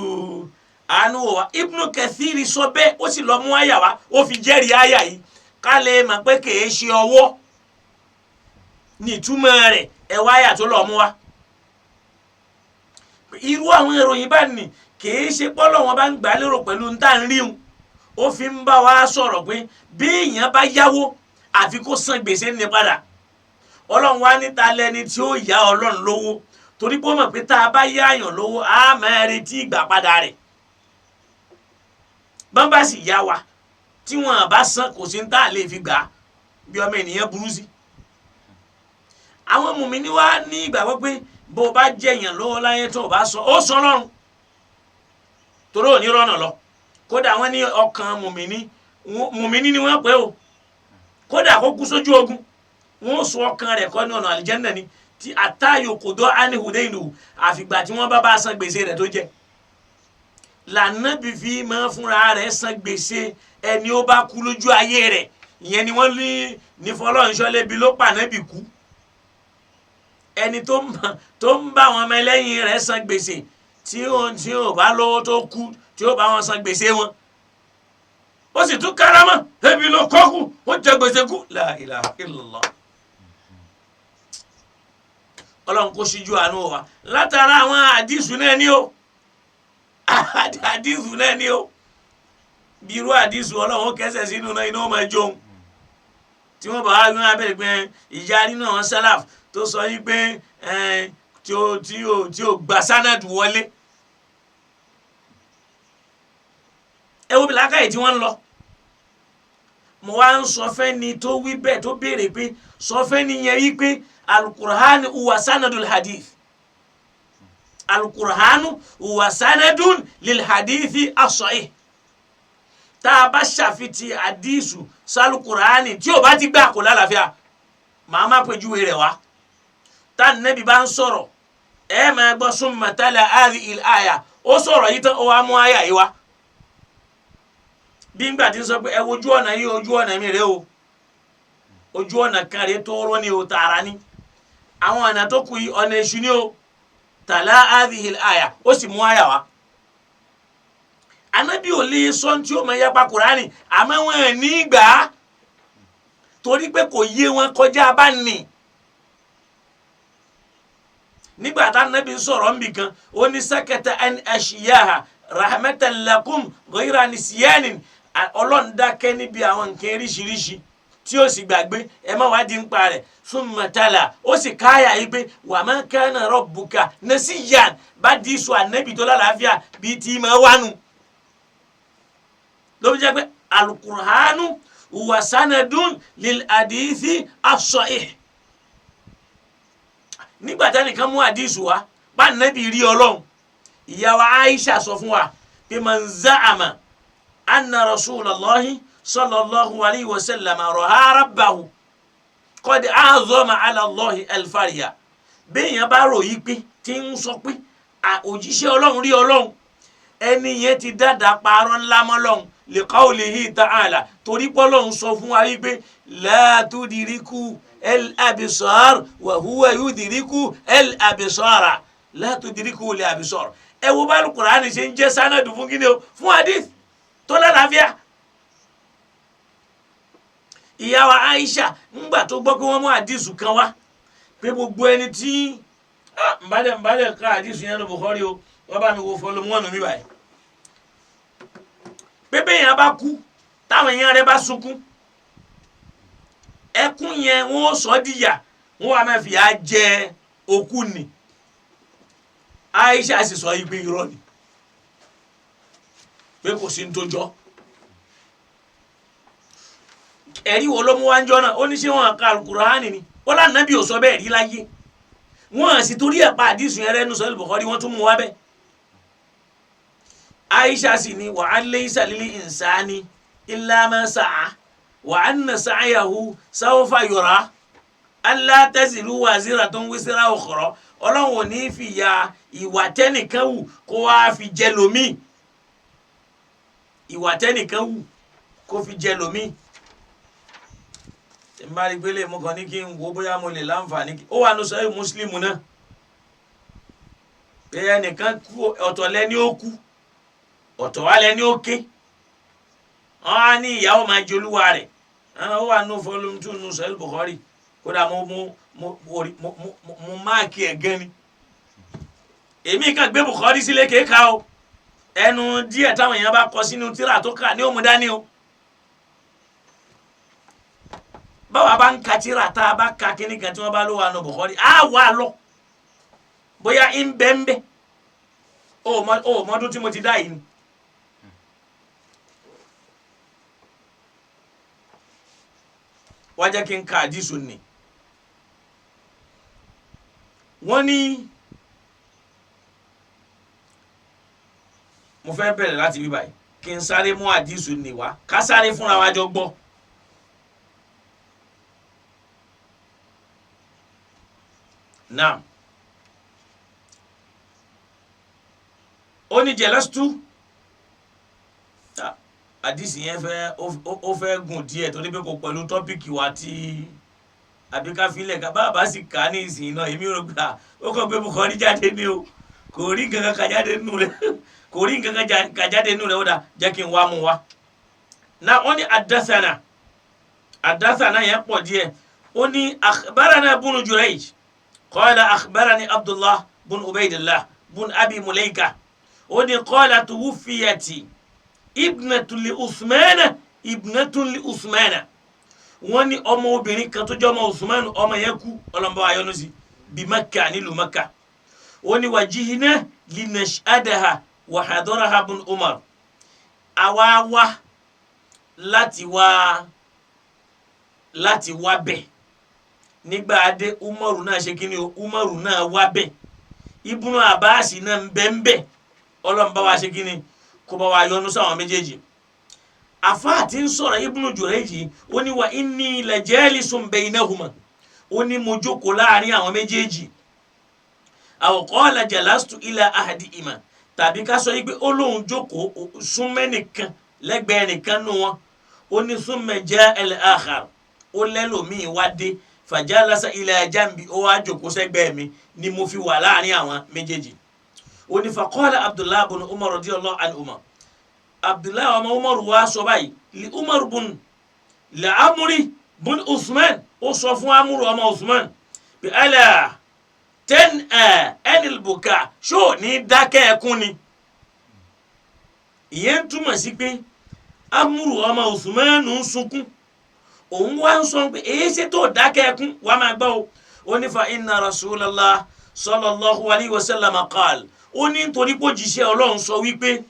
àánú wa. Ibnu Kathiri sọ bẹ́ẹ̀, ó sì lọ mú àyà wá, ó fi jẹ́rìí àyà yìí ká lè mọ̀ pé kìí ṣe ọwọ́ ní ìtumọ̀ rẹ̀. Ẹ wá àyà tó lọ mú wa. Irú àwọn ìròyìn bá ní kìí ṣe pọ́lọ̀ wọn bá ń gbà lérò pẹ̀lú ń tà ń ríhun. Ó fi ń bá wa sọ̀rọ̀ pé bí èèyàn bá yáwó àfi kó san gbèsè ní padà. Ọlọ́run wá níta lẹni tí ó yá Ọlọ́run lówó, torí pé ó mọ̀ pé tá a bá yá àyàn lówó á máa retí ìgbà padà rẹ̀. Bọ́n bá sì yá wa tí wọn bá san, kò sí ní tá a lè fi gbà á bí ọmọ ènìyàn burú sí. Àwọn mùmíní wa ní ìgbàgbọ́ pé bó o bá jẹ̀yàn lówó láyé tó o bá san, ó san lọ́run, torí ò ní rọ́nà lọ. Kódà wọ́n ní ọkàn mùmíní, mùmíní ni wọ́n pè ó, kódà kó kú sójú ogun, wọ́n sọ ọkàn rẹ̀ kọ́ ní ọ̀nà àlìjẹ́nà ni tí àtàyò kò dọ́ ánìhùdé ìlú, àfìgbà tí wọ́n bá san gbèsè rẹ̀ tó jẹ. Lànàbí fi máa fúnra rẹ̀ san gbèsè ẹni ó bá kú lójú ayé rẹ̀. Ìyẹn ni wọ́n ní Fọlọ́runṣọ́lébi ló pànábì kú. Ẹni tó ń bá àwọn ọmọ ẹlẹ́yìn rẹ̀ san gbèsè tí ó bá lówó tó kú, tí ó bá wọn san gbèsè wọn, ó sì tún kárámọ̀, ebi ló kọ́ kú, ó jẹ gbèsè kú. La ilaha illallah. Ọlọ́run kó ṣíjú àánú wa látara àwọn àdìsù náà ni ó, àdìsù náà ni ó, bí irú àdìsù Ọlọ́run ó kẹsẹ̀ sínú náà, iná ó máa jóun. Tí wọ́n bá wá gbé wọn abẹ́rẹ́ pé ìyá nínú àwọn sálàf tó sọ yín pé tí ó gba sánàdù wọlé. Ẹ wo bí làákàyè tí wọ́n ń lọ. Mo wá ń sọ fẹ́ni tó wí bẹ́ẹ̀ tó béèrè pé sọ fẹ́ni yẹn wí pé alukur'an huwa sanadul hadith, alukur'an huwa sanadun lil hadithi as-sahih. Tá a bá ṣàfitì àdìsù sálùkùránì tí o bá ti gbà kó lálàáfíà, màá má pèjúwe rẹ̀ wá. Tá nẹ́bí bá ń sọ̀rọ̀ ẹ máa gbọ́ summa tala hadhihi al-aya, ó sọ̀rọ̀ yìí tán ó wá mú àyà yìí wá. Bí ngbà tí ń sọ pé ẹ wojú ọ̀nà yìí, ojú ọ̀nà mi rèé o, ojú ọ̀nà kan rèé tóóró ni o, tààrà ni, àwọn ọ̀nà tó kù yìí ọ̀nà èṣù ni o. Tàlá adìhìl àyà, ó sì mú àyà wá. Anabi ò lè sọ tí ó máa yapa Kùránì, àmọ́ wọn ò ní gbà á torí pé kò yé wọn kọjá bá nì. Nígbà tá anabi sọ̀rọ̀ nbì kan, ó ní sakata an ashiyaha rahmatan lakum ghayra nisyanin. Ọlọ́run dákẹ́ níbi àwọn nǹkan eríṣiríṣi tí ó sì gbàgbé, ẹ má wàá di ń pa rẹ̀. Summa tala, ó sì káyà yìí pé wa ma kana rabbuka nasiyan. Bá di sọ anabi tó lálàáfíà bíi tí ma wánu ló fi jẹ́ pé alukur'anu wa sanadun lil hadithi as-sahih. Nígbà tánìkan mú àdìsù wa bá nàbì rí Ọlọ́run, ìyá wa Aisha sọ fún wa pé man za'ama anna rasulallahi sallallahu alayhi wa sallam ra'a rabbahu qad a'zama ala Allahi al-farya. Béèyàn bá ròyìn pé tí ń sọ pé òjíṣẹ́ Ọlọ́run rí Ọlọ́run, ẹni yẹn ti dáadáa parọ́ ńlá mọ́ Ọlọ́run, li qawlihi ta'ala, torí pọ́lọ́run sọ fún wa wípé la tudiriku el abisar wa huwa yudiriku el abisara la tudiriku el abisar. Ẹ wo bá Al-Qur'ani ṣe ń jẹ́ sanadu fún kíni o, fún hadith tó lálàáfíà. Ìyá wa Aisha ńgbà tó gbọ́ pé wọ́n mú hadith kan wá pé gbogbo ẹni tí nbàdẹ̀ ká hadith yẹn ló Bukhari o, wọ́n bá mi wo fọlọ́mù mi báyìí pépé yẹn bá kú, táwọn èèyàn rẹ̀ bá sunkún ẹkún yẹn, wọ́n sọ díyà, wọ́n wà máa fìyà jẹ òkú ni. Aisha sì sọ yìí pé irọ́ ni, pé kò sí ní tó jọ. Ẹ̀rí wo ló mú wá ń jọ náà? Ó ní ṣé wọn ka Al-Qur'ani ni? Ó lànà bí ò sọ bẹ́ẹ̀ rí láyé. Wọn sì torí ẹ̀ pa àdìsùn yẹn rẹ́nu sọ́yìn Bukhari, wọ́n tún mú wá bẹ́ẹ̀. Aisha sì ni wa an laysa lil insani illa ma sa'a wa anna sa'yahu sawfa yura alla taziru waziratun wizra ukhra. Ọlọ́run ò ní fi ya ìwà tẹ́nìkan wù kó wá fi jẹ lómi, ìwà tẹ́nìkan wù kó fi jẹ lómi. N bá rí gbélé mo kàn ní kí n wo bóyá mo lè láǹfààní. Ó wà ní sọ́yìn Mùsùlùmí náà pé ẹnìkan kú, ọ̀tọ̀ lẹ́ni ó kú, ọ̀tọ̀ wá lẹ́ni ó ké, wọ́n á ní ìyàwó máa jẹ olúwa rẹ̀. Ó wà nù volume 2 nù sọ́yìn Bukhari. Kódà mo mo mo mo mo mo máàkì ẹ̀ gan ni. Èmi kàn gbé Bukhari sílé kéka o, ẹnu díẹ̀ táwọn èèyàn bá kọ sínú tírà tó kà ní òmùdání o. Báwa bá ń ka tírà, tá a bá ka kíní kan tí wọ́n bá ló wà nù Bukhari, á wà lọ bóyá ń bẹ́ ń bẹ́. Ó mọdún tí mo ti dá yìí ni. Wá jẹ́ kí n ka àdìsù ni. Wọ́n ní mo fẹ́ bẹ̀rẹ̀ láti wí báyìí, kí n sáré mú àdìsù ni wá, ká sáré fúnra wa jọ gbọ́. Naam, ó ní jẹlẹsítú àdìsí yẹn fẹ́ ó fẹ́ gùn díẹ̀ torí pé kò pẹ̀lú tọ́pìkì wa tí àbí ká filẹ̀ ká bá bá sì ká ní ìsìn náà. Èmi rò gbà ó kàn gbé Bukhari jáde ní o, kò rí nǹkan kan jáde nínú rẹ̀, kò rí nǹkan kan jáde nínú rẹ̀. Ó dà jẹ́ kí n wá mú wa. Na wọ́n ní àdásánà, àdásánà yẹn pọ̀ díẹ̀. Ó ní akhbarana bunu Jurayj qala akhbarani Abdullah bun Ubaydillah bun Abi Mulaika. Ó ní qala tuwuffiyati ibnatun li Uthmana, ibnatun li Uthmana. Wọ́n ní ọmọ obìnrin kan tó jẹ́ ọmọ Uthman, ọmọ yẹn kú, ọlọmọba ayọ́nu sí bí Maka, nílùú Maka. Ó ní wajihna linashadaha wa hadaraha bun Umar. Àwa wá láti wá bẹ̀ nígbà adé Umaru náà ṣe kíni o, Umaru náà wá bẹ̀, Ibnu Abbas náà ń bẹ́ ń bẹ̀, ọlọ́mọba wa ṣe kíni kó bá wa yọ́nú sáwọn méjèèjì. Àfáà tí ń sọ̀rọ̀ Ibnu Jurayj, ó ní wa inni la jalisun baynahuma, ó ní mo jókòó láàrin àwọn méjèèjì. Aw qala jalastu ila ahadihima, tàbí ká sọ yìí pé ó lóun jókòó súnmẹ́nìkan Lẹ́gbẹ̀ẹ́ nìkan nù wọn. Ó ní summa jaa al-akhar, ó lẹ́lòmíì wá dé, fajalasa ila jambi, ó wá jókòó sẹ́gbẹ̀ẹ́ mi ni mo fi wà láàrin àwọn méjèèjì. Ó ní faqala Abdullahi bun Umar radiyallahu anhuma, Abdullahi ọmọ Umar wá sọ báyìí li Umar bun li Amri bun Usman, ó sọ fún Amúrù ọmọ Usman bí ala tẹ́n ẹ̀ ẹnìlbùkà ṣó ní dákẹ́ ẹkún ni. Ìyẹn ń túmọ̀ sí pé Amúrù ọmọ Usman ń sunkún, òun wá ń sọ pé èyí ṣe tó dákẹ́ ẹkún wàá máa gbọ́ o. Ó ní fa inna Rasulallah sallallahu alayhi wa sallam qal, ó ní nítorí pé òjíṣẹ́ Ọlọ́run sọ wípé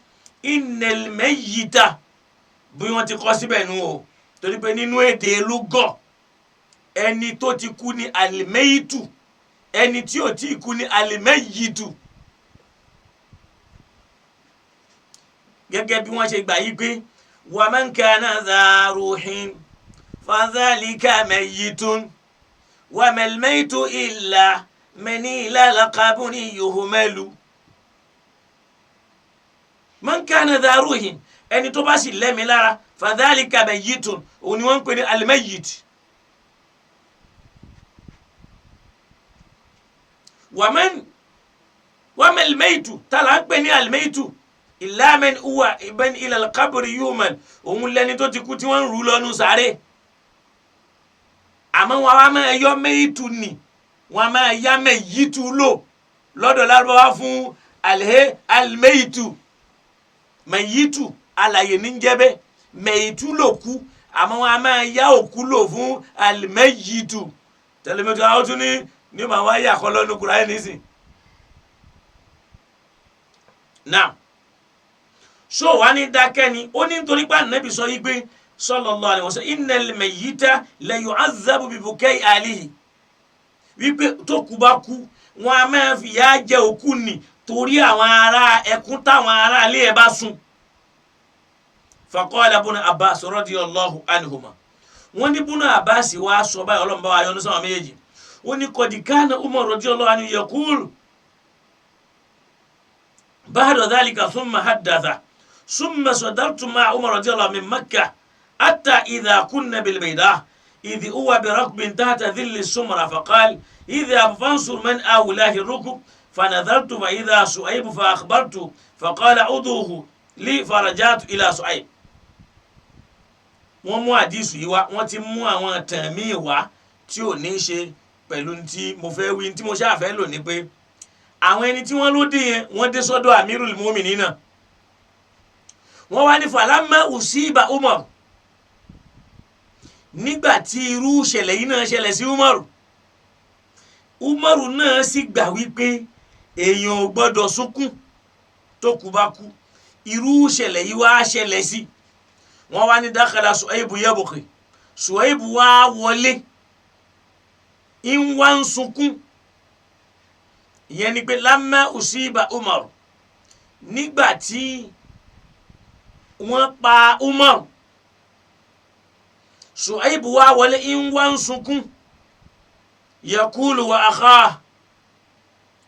innal mayyita, bí wọ́n ti kọ́ síbẹ̀ nù o, torí pé nínú èdè lúgọ̀ ẹni tó ti kú ní alimẹ́yìtù, ẹni tí ò tí ì kú ní alimẹ́yìtù. Gẹ́gẹ́ bí wọ́n ṣe gbà yí pé wa man kana dha ruhin fadhalika mayyitun wa mal maytu illa man ila al-qabri yuhmalu. Man kana dha ruhin, ẹni tó bá sì lẹ́mi lára, fadhalika mayyitun, òun ni wọ́n ń pè ní al-mayyit. Wàmẹ́n al-maytu, tààlà ń pè ní al-maytu, illa man huwa man ila al-qabri yuhmal, òun lẹni tó ti kú tí wọ́n ń rú lọ́nu sáré. Àmọ́ wọn wá máa yọ mẹ́yìtù nì, wọn máa yá mẹ́yìtù lò lọ́dọ̀ lárúbáwá fún alẹ́ al-maytu. Mẹ́yìtù alàyè ní jẹ́bẹ́, mẹ́yìtù lò kú, àmọ́ wọn a máa yá òkú lò fún al-mayyitu. Tẹlifíṣàn àwọn tún ní màá wá yà kọ́ lọ́nu Kùránì nísìn. Náà so wà ní dákẹ́ ni, ó ní nítorí pé Ànábì sọ yí pé sallallahu alaihi wasallam innal mayyita la yu'azzabu bi bukai ahlihi, wípé tó kú bá kú wọn a máa fi yà jẹ òkú nì torí àwọn ará ẹkún táwọn ará ilé ẹ bá sùn. Faqala ibn Abbas radiyallahu anhuma, wọ́n ní Ibn Abbas wá sọ báyìí, Ọlọ́run bá wa yọ́nú sáwọn méjèèjì. Ó ní qad kana Umar radiyallahu anhu yaqul ba'da dhalika thumma haddatha thumma sadartu ma'a Umar radiyallahu anhu min Makkah hatta idha kunna bil bayda idh huwa bi rakbin tahta dhilli sumra faqala idhhab fansur man awlahi rukb fanadhartu fa idha Su'ayb fa akhbartu faqala uduhu li faraja'tu ila Su'ayb. Wọ́n mú àdìsù yìí wá, wọ́n ti mú àwọn ìtàn míì wá tí ò ní í ṣe pẹ̀lú tí mo fẹ́ wí. Tí mo ṣáà fẹ́ lò ní pé àwọn ẹni tí wọ́n ló dé yẹn, wọ́n dé sọ́dọ̀ Amirul Mu'minina, wọ́n wá ní falamma usiba Umar, nígbà tí irú ìṣẹ̀lẹ̀ yìí náà ṣẹlẹ̀ sí Umaru, Umaru náà sì gbà wípé èèyàn ò gbọ́dọ̀ sunkún tó kú bá kú. Irú ìṣẹ̀lẹ̀ yìí wá ṣẹlẹ̀ sí wọ́n wá ní dakhala Su'aybu yabki, Su'aybu wá wọlé ń wá ń sunkún. Ìyẹn ni pé lamma usiba Umar, nígbà tí wọ́n pa Umar, Su'aybu wá wọlé ń wá ń sunkún. Yakulu wa akha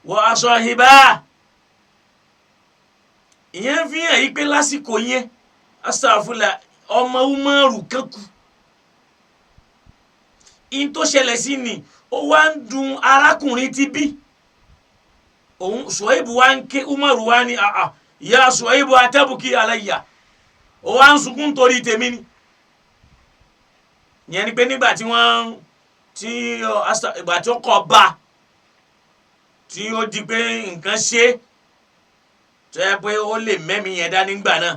wa asahiba, ìyẹn fi hàn yí pé lásìkò yẹn astagfirullah ọmọ Umaru kan kú. In tó ṣẹlẹ̀ sí ni ó wá ń dùn arákùnrin tí bí òun Su'aybu wá ń ké. Umaru wá ní àà ya Su'aybu atabuki alayya, ó wá ń sunkún torí tèmi ni. Ìyẹn ni pé nígbà tí wọ́n tí ìgbà tí ó kọ bá tí ó di pé nǹkan ṣe tó yẹ pé ó lè mẹ́mi yẹn dání gbà náà,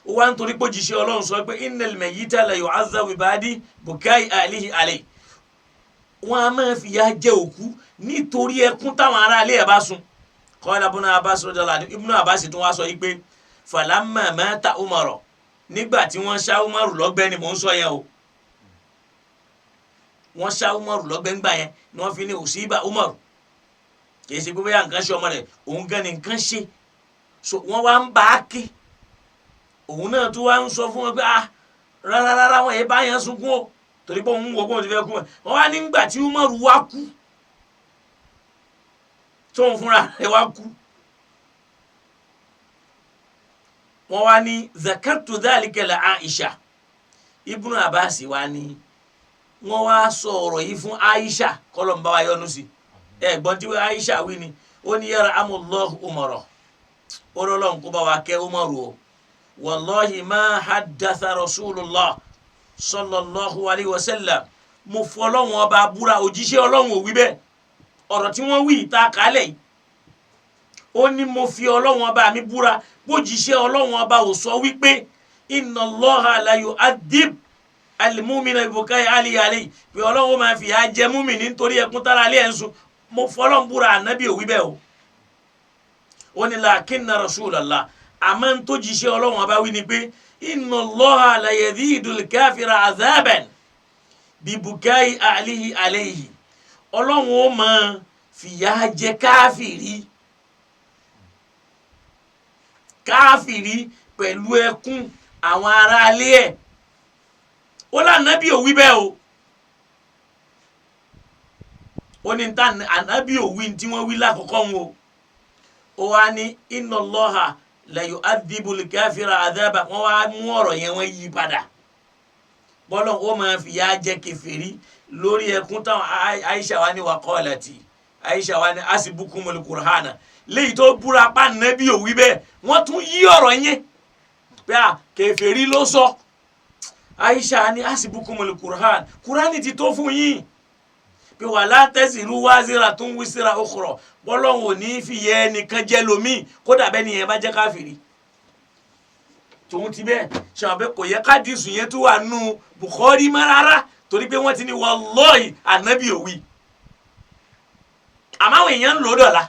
ó wá ń torí pé òjíṣẹ́ Ọlọ́run sọ pé innal mayyita la yu'azzabu ba'di bukai ahlihi alayhi, wọ́n á máa fìyà jẹ òkú nítorí ẹkún táwọn aráalé ẹ̀ bá sun. Qala Ibn Abbas radiyallahu anhu, Ibn Abbas tún wá sọ yìí pé falamma mata Umar, nígbà tí wọ́n ṣá Umaru lọ́gbẹ́ ni mò ń sọ yẹn o, wọ́n ṣá Umaru lọ́gbẹ́ ńgbà yẹn ni wọ́n fi ní usiba Umaru, kìí ṣe pé bóyá nǹkan ṣe ọmọ rẹ̀, òun gan ni nǹkan ṣe. So wọ́n wá ń bá a ké, òun náà tún wá ń sọ fún wọn pé ah rárá rárá wọn yẹn bá yẹn sunkún o, torí pé òun wọ pé òun ti fẹ́ kú. Wọn wá nígbà tí Umaru wá kú, tóun fúnra rẹ̀ wá kú, Wọ́n wá ní zakartu dhalika la Aisha. Ibnu Abbas wá ní wọ́n wá sọ ọ̀rọ̀ yìí fún Aisha, kọ́lọ́mbà wa yọ́nú sí. Ẹ gbọ́n tí Aisha wí ni, ó ní yarhamullahu Umara, ó lọ́lọ́run kó bá wa kẹ́ Umaru o. Wallahi ma haddatha Rasulullah sallallahu alayhi wa sallam, mo fọlọ́run ọba búra, òjíṣẹ́ Ọlọ́run ò wí bẹ́ẹ̀. Ọ̀rọ̀ tí wọ́n wí ìta kálẹ̀ yìí, ó ní mo fi Ọlọ́run ọba mi búra, bójíṣẹ́ Ọlọ́run ọba ò sọ wípé inna Allaha la yu'adhib al-mu'mina bi-bukai ahlihi alayhi, pé Ọlọ́run ó máa fìyà jẹ múmi nítorí ẹkún tára alẹ́ ẹ̀ ń sun. Mo fọlọ́run búra, ànábì ò wí bẹ́ẹ̀ o. Ó ní lakinna Rasulallah, àmọ́ ń tó jíṣẹ́ Ọlọ́run ọba wí ni pé inna Allaha la yazidul kafira azaban bi-bukai ahlihi alayhi, Ọlọ́run ó máa fìyà jẹ káfìrí káfìrí pẹ̀lú ẹkún àwọn aráalé ẹ̀. Ó lànàbí ò wí bẹ́ẹ̀ o. Ó ní ta ànábì ò wí tí wọ́n wí lákòókò wọn o. Ó wá ní inna Allaha la yu'adhibul kafira adhaba, wọ́n wá mú ọ̀rọ̀ yẹn wọ́n yí padà, bọ́lọ̀ ó máa fìyà jẹ kèfèrí lórí ẹkún táwọn. Aisha wa ní wa qalati, Aisha wa ní asibukumul kurhana, léyìí tó búra pa ànábì ò wí bẹ́ẹ̀, wọ́n tún yí ọ̀rọ̀ yẹn pé à kèfèrí ló sọ. Aisha ní asibukumul kurhan, kurani ti tó fún yín, pé wala taziru waziratun wizra ukhra, bọ́lọ́hún ò ní fi yẹ ẹnìkan jẹ́ lómi, kódà bẹ́ẹ̀ ni yẹn bá jẹ́ káfìrí. Tòun ti bẹ́ẹ̀ ṣàwọn bẹ́ẹ̀ kò yẹ kádìsù yẹn tó wà nù Bukhari mọ́ rárá, torí pé wọ́n ti ní wallahi ànábì ò wí, àmọ́ àwọn èèyàn ń lò dọ̀la.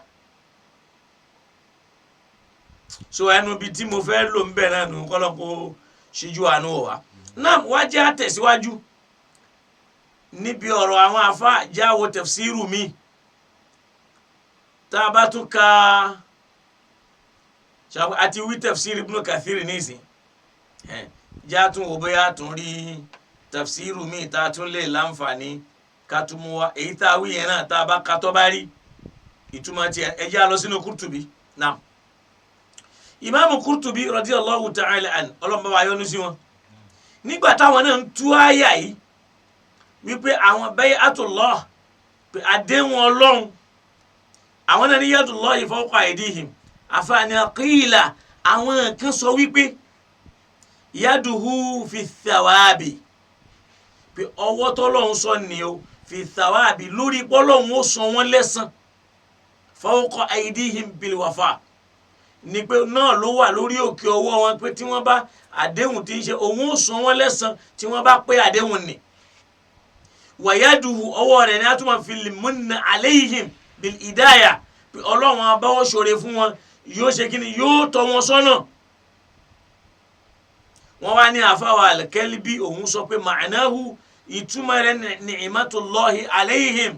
So ẹnu bíi tí mo fẹ́ lò ń bẹ̀ náà nù, kọ́lọ́ kó ṣíjú àánú wá náà. Wá jẹ́ àtẹ̀síwájú níbi ọ̀rọ̀ àwọn afa, jáwo tafsiru mi tá a bá tún ka àti wí tafsiru Ibn Kathir nísìn, já tún wò bóyá tún rí tafsiru mi tá a tún lè láǹfààní ká tún mú wa. Èyí tá a wí yẹn náà, tá a bá ka tọ́ bá rí ìtumọ̀ tiẹ̀, ẹ jẹ́ a lọ sínú Qurtubi náà. Ìmáàmù Qurtubi radiyallahu ta'ala an, ọlọ́mọba wa yọ́nú sí wọn, nígbà táwọn náà ń tú àyà yìí wípé àwọn bay'atullah, pé àdéhùn Ọlọ́run, àwọn náà ní yadullahi fawqa aydihim. Àfààní qila, àwọn kan sọ wípé yaduhu fi thawabi, pé ọwọ́ tọ́lọ́run sọ ni o, fi thawabi, lórí pọ́lọ́run ó san wọ́n lẹ́san, fawqa aydihim bil wafa, ni pé náà ló wà lórí òkè ọwọ́ wọn, pé tí wọ́n bá àdéhùn tí ń ṣe, òun ó san wọ́n lẹ́san tí wọ́n bá pé àdéhùn ni. Wàyádùú, ọwọ́ rẹ̀ ni a tún máa fi lè aléhìm bil ìdáyà, pé Ọlọ́run abáwọ̀ ṣoore fún wọn, yóò ṣe kíni, yóò tọ́ wọn sọ́nà. Wọ́n wá ní àfáwà al-Kalbi, òun sọ pé ma'nahu, ìtumọ̀ rẹ̀ ni'matullahi aléhìm,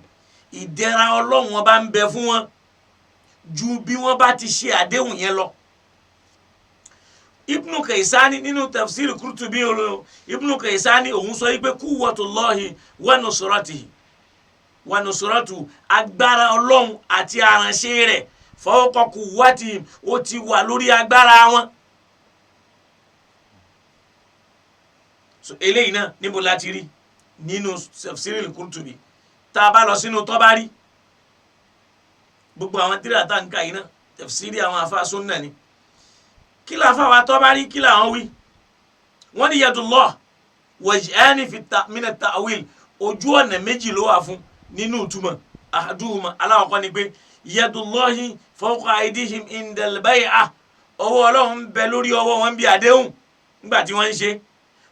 ìdẹ̀ra Ọlọ́run ọba ń bẹ fún wọn ju bí wọ́n bá ti ṣe àdéhùn yẹn lọ. Ibnu Kaisani nínú tafsir Qurtubi olóyún, Ibnu Kaisani òun sọ wípé quwwatullahi wa nusratihi wa nusratu, agbára Ọlọ́run àti aránṣẹ́ rẹ̀, fawqa quwwatihim, ó ti wà lórí agbára wọn. So eléyìí náà níbo la ti rí nínú tafsir Qurtubi. Tá a bá lọ sínú Tabari, gbogbo àwọn tíra tá n ka yìí náà tafsiri àwọn afa sunna ni. Kí la fa wa Tabari, kí làwọn wí? Wọ́n ní yadullah wajhani fi min at-ta'wil, ojú ọ̀nà méjì ló wà fún nínú ìtumọ̀. Ahaduhuma, aláwọ̀kọ́ ni pé yadullahi fawqa aydihim indal bay'ah, ọwọ́ Ọlọ́run ń bẹ lórí ọwọ́ wọn bí àdéhùn nígbà tí wọ́n ń ṣe.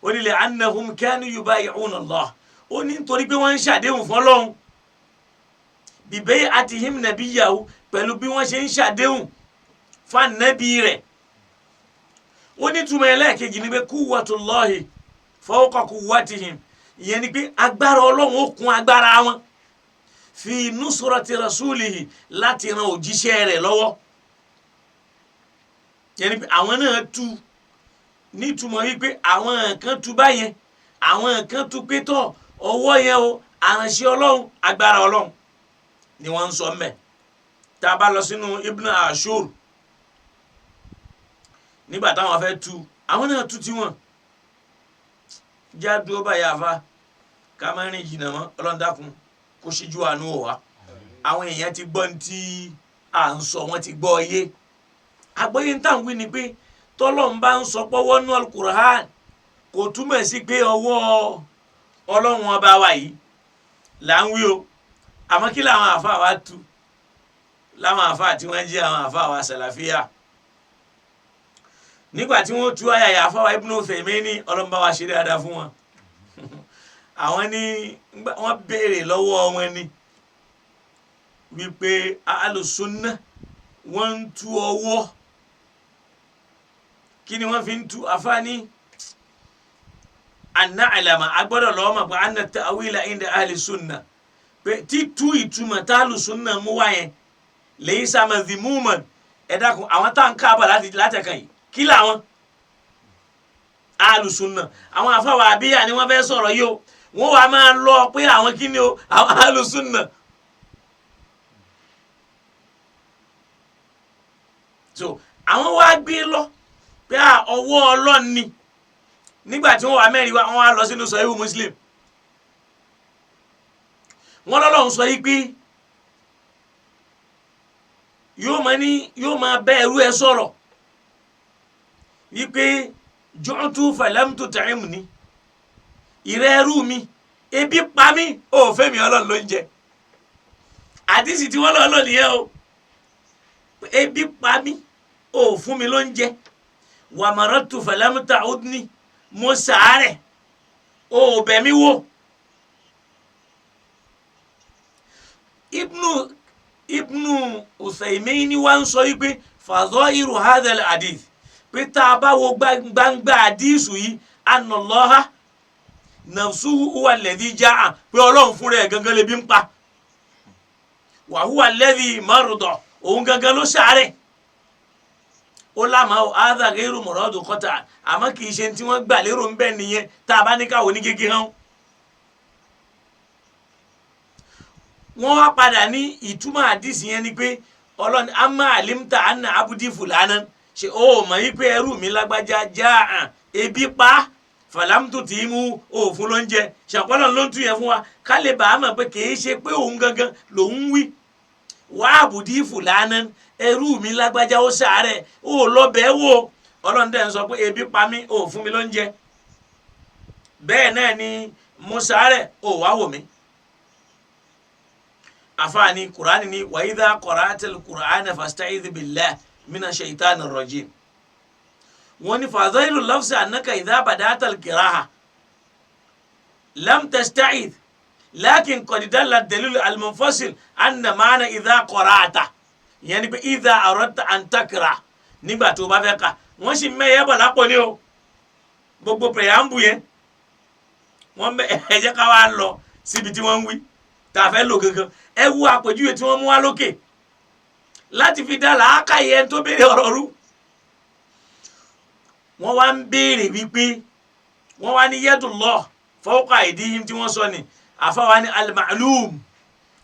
Ó ní li annahum kanu yubayi'una Allah, ó ní nítorí pé wọ́n ń ṣàdéhùn fún Ọlọ́run, bi bay'atihim nabiyyahu, pẹ̀lú bí wọ́n ṣe ń ṣàdéhùn fún ànábì rẹ̀. Ó ní túmọ̀ ẹlẹ́ẹ̀kejì ni pé quwwatullahi fawqa quwwatihim, ìyẹn ni pé agbára Ọlọ́run ó kún agbára wọn, fi nusrati rasulihi, láti ran òjíṣẹ́ rẹ̀ lọ́wọ́. Ìyẹn ni pé àwọn náà tú nítumọ̀ wípé àwọn kan tú báyẹn, àwọn kan tú pé tọ̀ ọwọ́ yẹn o, àránṣẹ́ Ọlọ́run, agbára Ọlọ́run ni wọ́n ń sọ mẹ́. Tá a bá lọ sínú Ibn Ashur Nígbà táwọn fẹ́ tu, àwọn náà tu tiwọn. Já dúró báyà fa, ká má rìn jìnnà mọ́. Ọlọ́run dákun kó ṣíjú àánú wò wá. Àwọn èèyàn ti gbọ́ ní tí à ń sọ, wọ́n ti gbọ́ yé. Àgbọ́yé ń tà ń wí ni pé tọ́lọ́run bá ń sọ pọ́wọ́ nú Al-Qur'an, kò túmọ̀ sí pé ọwọ́ Ọlọ́run ọba wa yìí là ń wí o. Àmọ́ kí làwọn àfa wa tu, láwọn àfa tí wọ́n jẹ́ àwọn àfa wa sàlàfíà, nígbà tí wọ́n tú àyàyà, àfa wa Ibn Uthaymin, Ọlọ́run bá wa ṣe dáadáa fún wọn, àwọn ní wọ́n béèrè lọ́wọ́ wọn ni wípé alùsùnà wọ́n ń tú ọwọ́, kí ni wọ́n fi ń tú? Àfáàní anna alama agbọ́dọ̀ lọ́wọ́ mọ̀ pé anna ta'wila inda ahli sunna, pé títú ìtumọ̀ tá alùsùnà mú wá yẹn laysa madhimuman. Ẹ dákun, àwọn tá à ń kábọ̀ látẹ̀kàn yìí, kí làwọn alùsùnà, àwọn afáwà àbíyà ni wọ́n fẹ́ sọ̀rọ̀ yìí o, wọ́n wàá máa lọ pé àwọn kí ni o, àwọn alùsùnà. So àwọn wá gbé lọ pé ọwọ́ Ọlọ́run ni. Nígbà tí wọ́n wà mẹ́rin wá, wọ́n wá lọ sínú Sahih Muslim, wọ́n lọ́lọ́run sọ yìí pé yóò máa ní, yóò máa bẹ́ ẹrú ẹ sọ̀rọ̀ wípé ju'tu falam tut'imni, ìrẹ́ ẹrú mi, ebi pa mí, ò fẹ́ mi Ọlọ́run ló ń jẹ. Àdìsí tí wọ́n lọ́ọ́ lò nìyẹn o, ebi pa mí, ò fún mi ló ń jẹ. Wa maradtu falam ta'udni, mo sàárẹ̀, ò bẹ̀ mí wò. Ibnu Uthaymin wa ń sọ wípé fadha'iru hadha al-hadith, pé tá a bá wo gbangba àdìsù yìí, anna Allaha nafsuhu huwa alladhi ja'a, pé Ọlọ́run fúnra ẹ̀ gangan lè bí ń pa, wa huwa alladhi marada, òun gangan ló sàárẹ̀. Ó lámà ó hadha ghayru muradu qat'an, àmọ́ kì í ṣe tí wọ́n gbà lérò ń bẹ̀ nìyẹn tá a bá ní káwọn ní gègé hàn. Wọ́n wá padà ní ìtumọ̀ àdìsí yẹn ni pé Ọlọ́run amma alimta anna abudi fulana, ṣe ó mọ̀ yí pé ẹrú mi lágbájá jáà ebi pa fàlámùtò tí mú òfun ló ń jẹ, ṣàpọ́nà ló ń tún yẹn fún wa ká lè bàá mọ̀ pé kì í ṣe pé òun gangan lòún wí. Wà àbùdí fùlànà, ẹrú mi lágbájá ó ṣàárẹ̀, ó lọ bẹ́ẹ̀ wò. Ọlọ́run dẹ̀ ń sọ pé ebi pa mí, ó fún mi ló ń jẹ, bẹ́ẹ̀ náà ni mo ṣàárẹ̀, ó wá wò mí. Àfààní kùránì ni wa idha qara'atal qur'ana fasta'idh billah mina shaitani rajim. Wọ́n ní fadhailu lafzi annaka idha bada'ta al-qira'a lam tasta'idh, lakin qad dalla ad-dalil al-munfasil anna ma'na idha qara'ta, ìyẹn ni pé idha aradta an taqra, nígbà tó o bá fẹ́ kà. Wọ́n sì mẹ́yẹ́ bọ̀ lápò ní o, gbogbo pẹ̀yàmbù yẹn wọ́n mẹ́. Ẹ jẹ́ ká wá lọ síbi tí wọ́n ń wí tá a fẹ́ lò gangan. Ẹ wo àpèjúwe tí wọ́n mú wá lókè láti fi dá làákàyè ẹni tó béèrè ọ̀rọ̀ rú. Wọ́n wá ń béèrè wípé wọ́n wá ní yadullah fawqa aydihim tí wọ́n sọ ni, àfáwa ní al-ma'lum,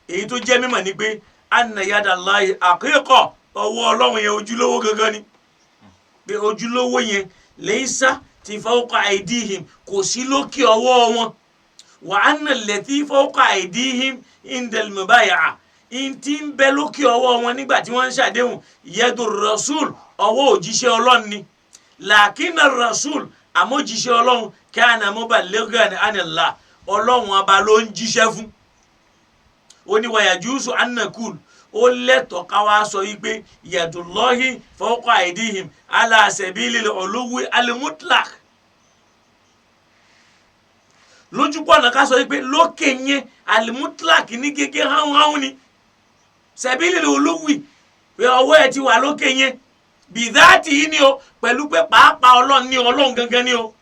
èyí tó jẹ́ mímọ̀ ni pé anna yadallahi haqiqa, ọwọ́ Ọlọ́run yẹn ojúlówó gangan ni, pé ojúlówó yẹn laysa ti fawqa aydihim, kò sí lókè ọwọ́ wọn. Wa anna allati fawqa aydihim indal mubaya'a, ntí ń bẹ lókè ọwọ́ wọn nígbà tí wọ́n ń ṣàdéhùn, yadu rasul, ọwọ́ òjíṣẹ́ Ọlọ́run ni, làákínà rasul, àmójíṣẹ́ Ọlọ́run kana muballighan anillah, Ọlọ́run ọba ló ń jíṣẹ́ fún. Ó ní wàyàjúùsù anakul, ó lẹ́tọ̀ọ́ ká wá sọ yìí pé yadullahi fawqa aydihim ala sabilil uluwi al-mutlaq, lójúpọ̀nà ká sọ yìí pé lókè yẹn al-mutlaq ní gẹ́gẹ́ háhùn ni, sabilil uluwi, pé ọwọ́ ẹ̀ ti wà lókè yẹn bìdáàtì yìí ni o, pẹ̀lú pé pàápàá Ọlọ́run ní Ọlọ́run gangan ni o,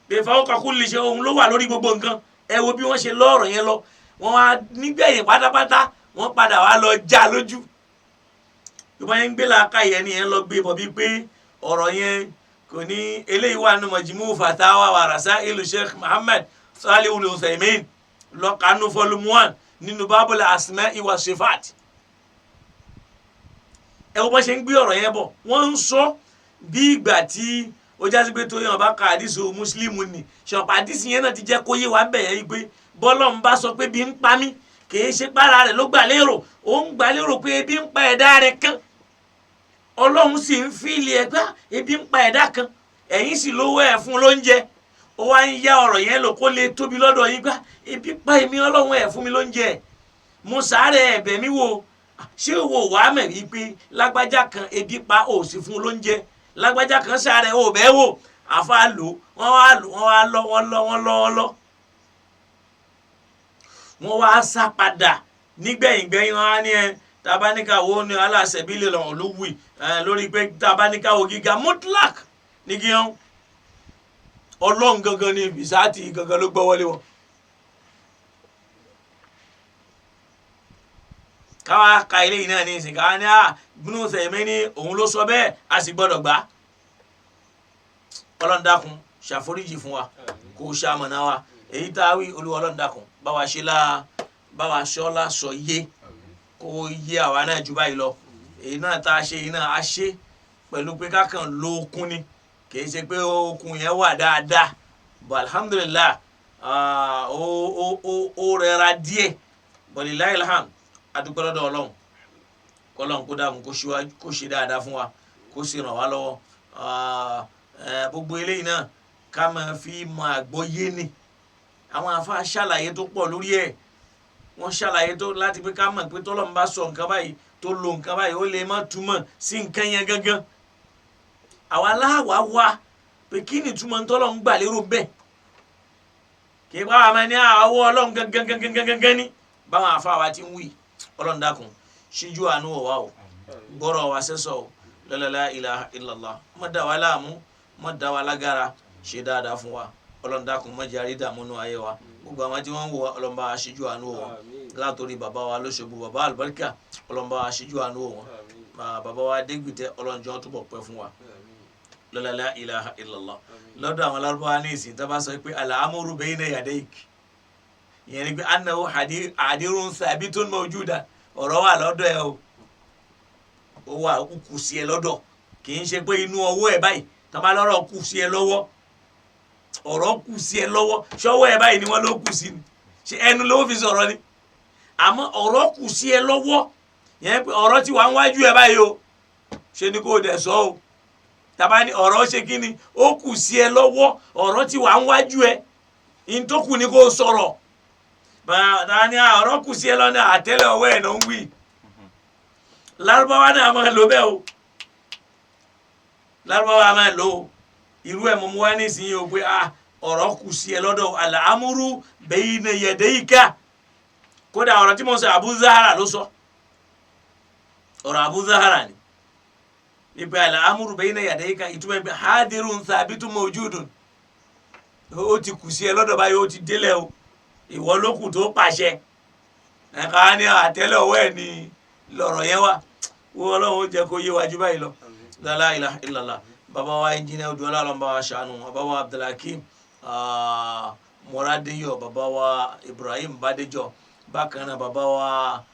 pé fawqa kulli shay, òun ló wà lórí gbogbo nǹkan. Ẹ wo bí wọ́n ṣe lọ́ọ̀rọ̀ yẹn lọ, wọ́n wá nígbẹ̀yìn pátápátá wọ́n padà wá lọ já lójú. Bí wọ́n yẹn ń gbé làákà yẹn ni yẹn lọ gbé bọ̀ bíi pé ọ̀rọ̀ yẹn kò ní eléyìí wà nù Majmu Fatawa wa Rasailu Sheikh Muhammad Salih Al-Uthaymin lọ́kànú volume 1 nínú Babul Asma'i wa Sifat. Ẹ wo bọ́n ṣe ń gbé ọ̀rọ̀ yẹn bọ̀, wọ́n ń sọ Bí ìgbà tí ó jásí pé tóyàn bá ka àdìsí mùsùlùmí ni ṣọ̀pá àdìsí yẹn náà ti jẹ́ kó yé wa bẹ̀ yẹn pé bọ́lọ́run bá sọ pé bí ń pa mí kìí ṣe para rẹ̀ ló gbà lérò, ó ń gbà lérò pé ebi ń pa ẹ̀dá rẹ̀ kan. Ọlọ́run sì ń fíìlì ẹ̀ pé ebi ń pa ẹ̀dá kan, ẹ̀yin sì lówó ẹ̀ fún lóúnjẹ. Ó wá ń yá ọ̀rọ̀ yẹn lò kó lè tóbi lọ́dọ̀ yín gbá ebi pa èmi Ọlọ́run ẹ̀ fún mi lóúnjẹ, mo sáré ẹ̀bẹ̀ mi wò. Ṣé wo wàá mẹ̀ wípé lágbájá kan ebi pa ò sì fún lóúnjẹ, lágbájá kan sáré ò bẹ́ẹ̀ wò? Àfa lò wọ́n wá lò wọ́n wá lọ wọ́n lọ wọ́n lọ wọ́n lọ wọ́n wá sá padà nígbẹ̀yìngbẹ̀yìn. Wọn á ní ẹ tabaníkà wo ni aláṣẹbílẹ̀ lọ́wọ́ ló wì lórí pé tabaníkà wo gíga mutlak ní kí wọ́n Ọlọ́run gangan ni bisaati gangan ló gbọ́ wọlé wọn. Káwa ka eléyìí náà ní ìsìn káwa ní à gbónú sẹ̀mí ní òun ló sọ bẹ́ẹ̀, a sì gbọ́dọ̀ gbà. Ọlọ́run dákun ṣàforíjì fún wa, kó ṣamọ̀nà wa. Èyí tá a wí Olúwa Ọlọ́run dákun bá wa ṣe lá, bá wa ṣọ́lá sọ yé, kó yé àwa náà ju báyìí lọ. Èyí náà tá a ṣe yìí náà a ṣe pẹ̀lú pé kákan lo okun ni, kì í ṣe pé okun yẹn wà dáadáa, but alhamdulillah ó rẹra díẹ̀, but lillahi alhamd. Adúpẹ́ lọ́dọ̀ Ọlọ́run, kọ́lọ́run kó dáhùn kó ṣe dáadáa fún wa, kó sì ràn wá lọ́wọ́. Gbogbo eléyìí náà ká máa fi mọ àgbọ́yé ni. Àwọn àfa ṣàlàyé tó pọ̀ lórí ẹ̀, wọ́n ṣàlàyé tó láti pé ká mọ̀ pé tọ́lọ́run bá sọ nǹkan báyìí tó lo nǹkan báyìí ó lè má túmọ̀ sí nǹkan yẹn gangan. Àwa láwa wá pé kí ni túmọ̀ tọ́lọ́run gbà lérò bẹ́ẹ̀, kì í bá wa máa ní àwọ̀ Ọlọ́run gangan gangan gangan ní báwọn àfa wa ti ń wí. Ọlọ́run dákun ṣíjú àánú wò wá o, gbọ́rọ̀ wa sẹ́sọ̀ o, la ilaha illallah. Má dá wa láàmú, má dá wa lágara, ṣe dáadáa fún wa. Ọlọ́run dákun má jẹ́ àrí dààmú nú ayé wa. Gbogbo àwọn tí wọ́n ń wò wá Ọlọ́run bá wa ṣíjú àánú wò wọ́n, látòrí bàbá wa lóṣogbo, bàbá àlùbáríkà, Ọlọ́run bá wa ṣíjú àánú wò wọ́n, bàbá wa Adégbìtẹ́, Ọlọ́run jọ̀ọ́ túbọ̀ pẹ́ fún wa, la ilaha illallah. Lọ́dọ̀ àwọn Lárúbáwá ní ìsìn tó bá sọ pé al-amru bayna yadayk, ìyẹn ni pé annahu hadirun thabitun mawjuda, ọ̀rọ̀ wà lọ́dọ̀ ẹ o, ó wà kù sí ẹ lọ́dọ̀, kì í ṣe pé inú ọwọ́ ẹ báyìí. Tó bá lọ́rọ̀ kù sí ẹ lọ́wọ́, ọ̀rọ̀ kù sí ẹ lọ́wọ́, ṣọwọ́ ẹ báyìí ni wọ́n ló kù sí ni, ṣe ẹnu ló fi sọ̀rọ̀ ni? Àmọ́ ọ̀rọ̀ kù sí ẹ lọ́wọ́ yẹn pé ọ̀rọ̀ ti wà níwájú ẹ báyìí o, ṣe ni kò dẹ̀ sọ o. Tàbá ní ọ̀rọ̀ ṣe kí ni ó kù sí ẹ lọ́wọ́, ọ̀rọ̀ ti wà níwájú ẹ, in tó kù ni kò sọ̀rọ̀. Bàtà ní ọ̀rọ̀ kù sí ẹ lọ́nà àtẹ́lẹ̀ ọwọ́ ẹ̀ ló ń wí. Lárúbáwá náà máa lò bẹ́ẹ̀ o, Lárúbáwá máa lò ó. Irú ẹ̀ mọ̀ mú wá nísìnyí o pé ọ̀rọ̀ kù sí ẹ lọ́dọ̀ al-amru bayna yadayka. Kódà ọ̀rọ̀ tí mo sọ Abu Zahara ló sọ, ọ̀rọ̀ Abu Zahara ni nípa al-amru bayna yadayka, ìtumọ̀ pé hadirun thabitun mawjudun, ó ti kù sí ẹ lọ́dọ̀ báyìí, ó ti délẹ̀ o, ìwọ ló kù tó pàṣẹ. Ẹ̀ka ní àtẹ́lẹ̀ ọwọ́ ẹ̀ ní lọ̀rọ̀ yẹn wá. Wọ́n Ọlọ́run ó jẹ́ kó yé wájú báyìí lọ. La ilaha illallah. Bàbá wa ẹnjìnìá Odùọlá Ọlọ́run bá wa ṣàánú, bàbá wa Abdulhakeem Mọ́rádéyọ̀, bàbá wa Ibrahim Bádéjọ, bákan náà bàbá wa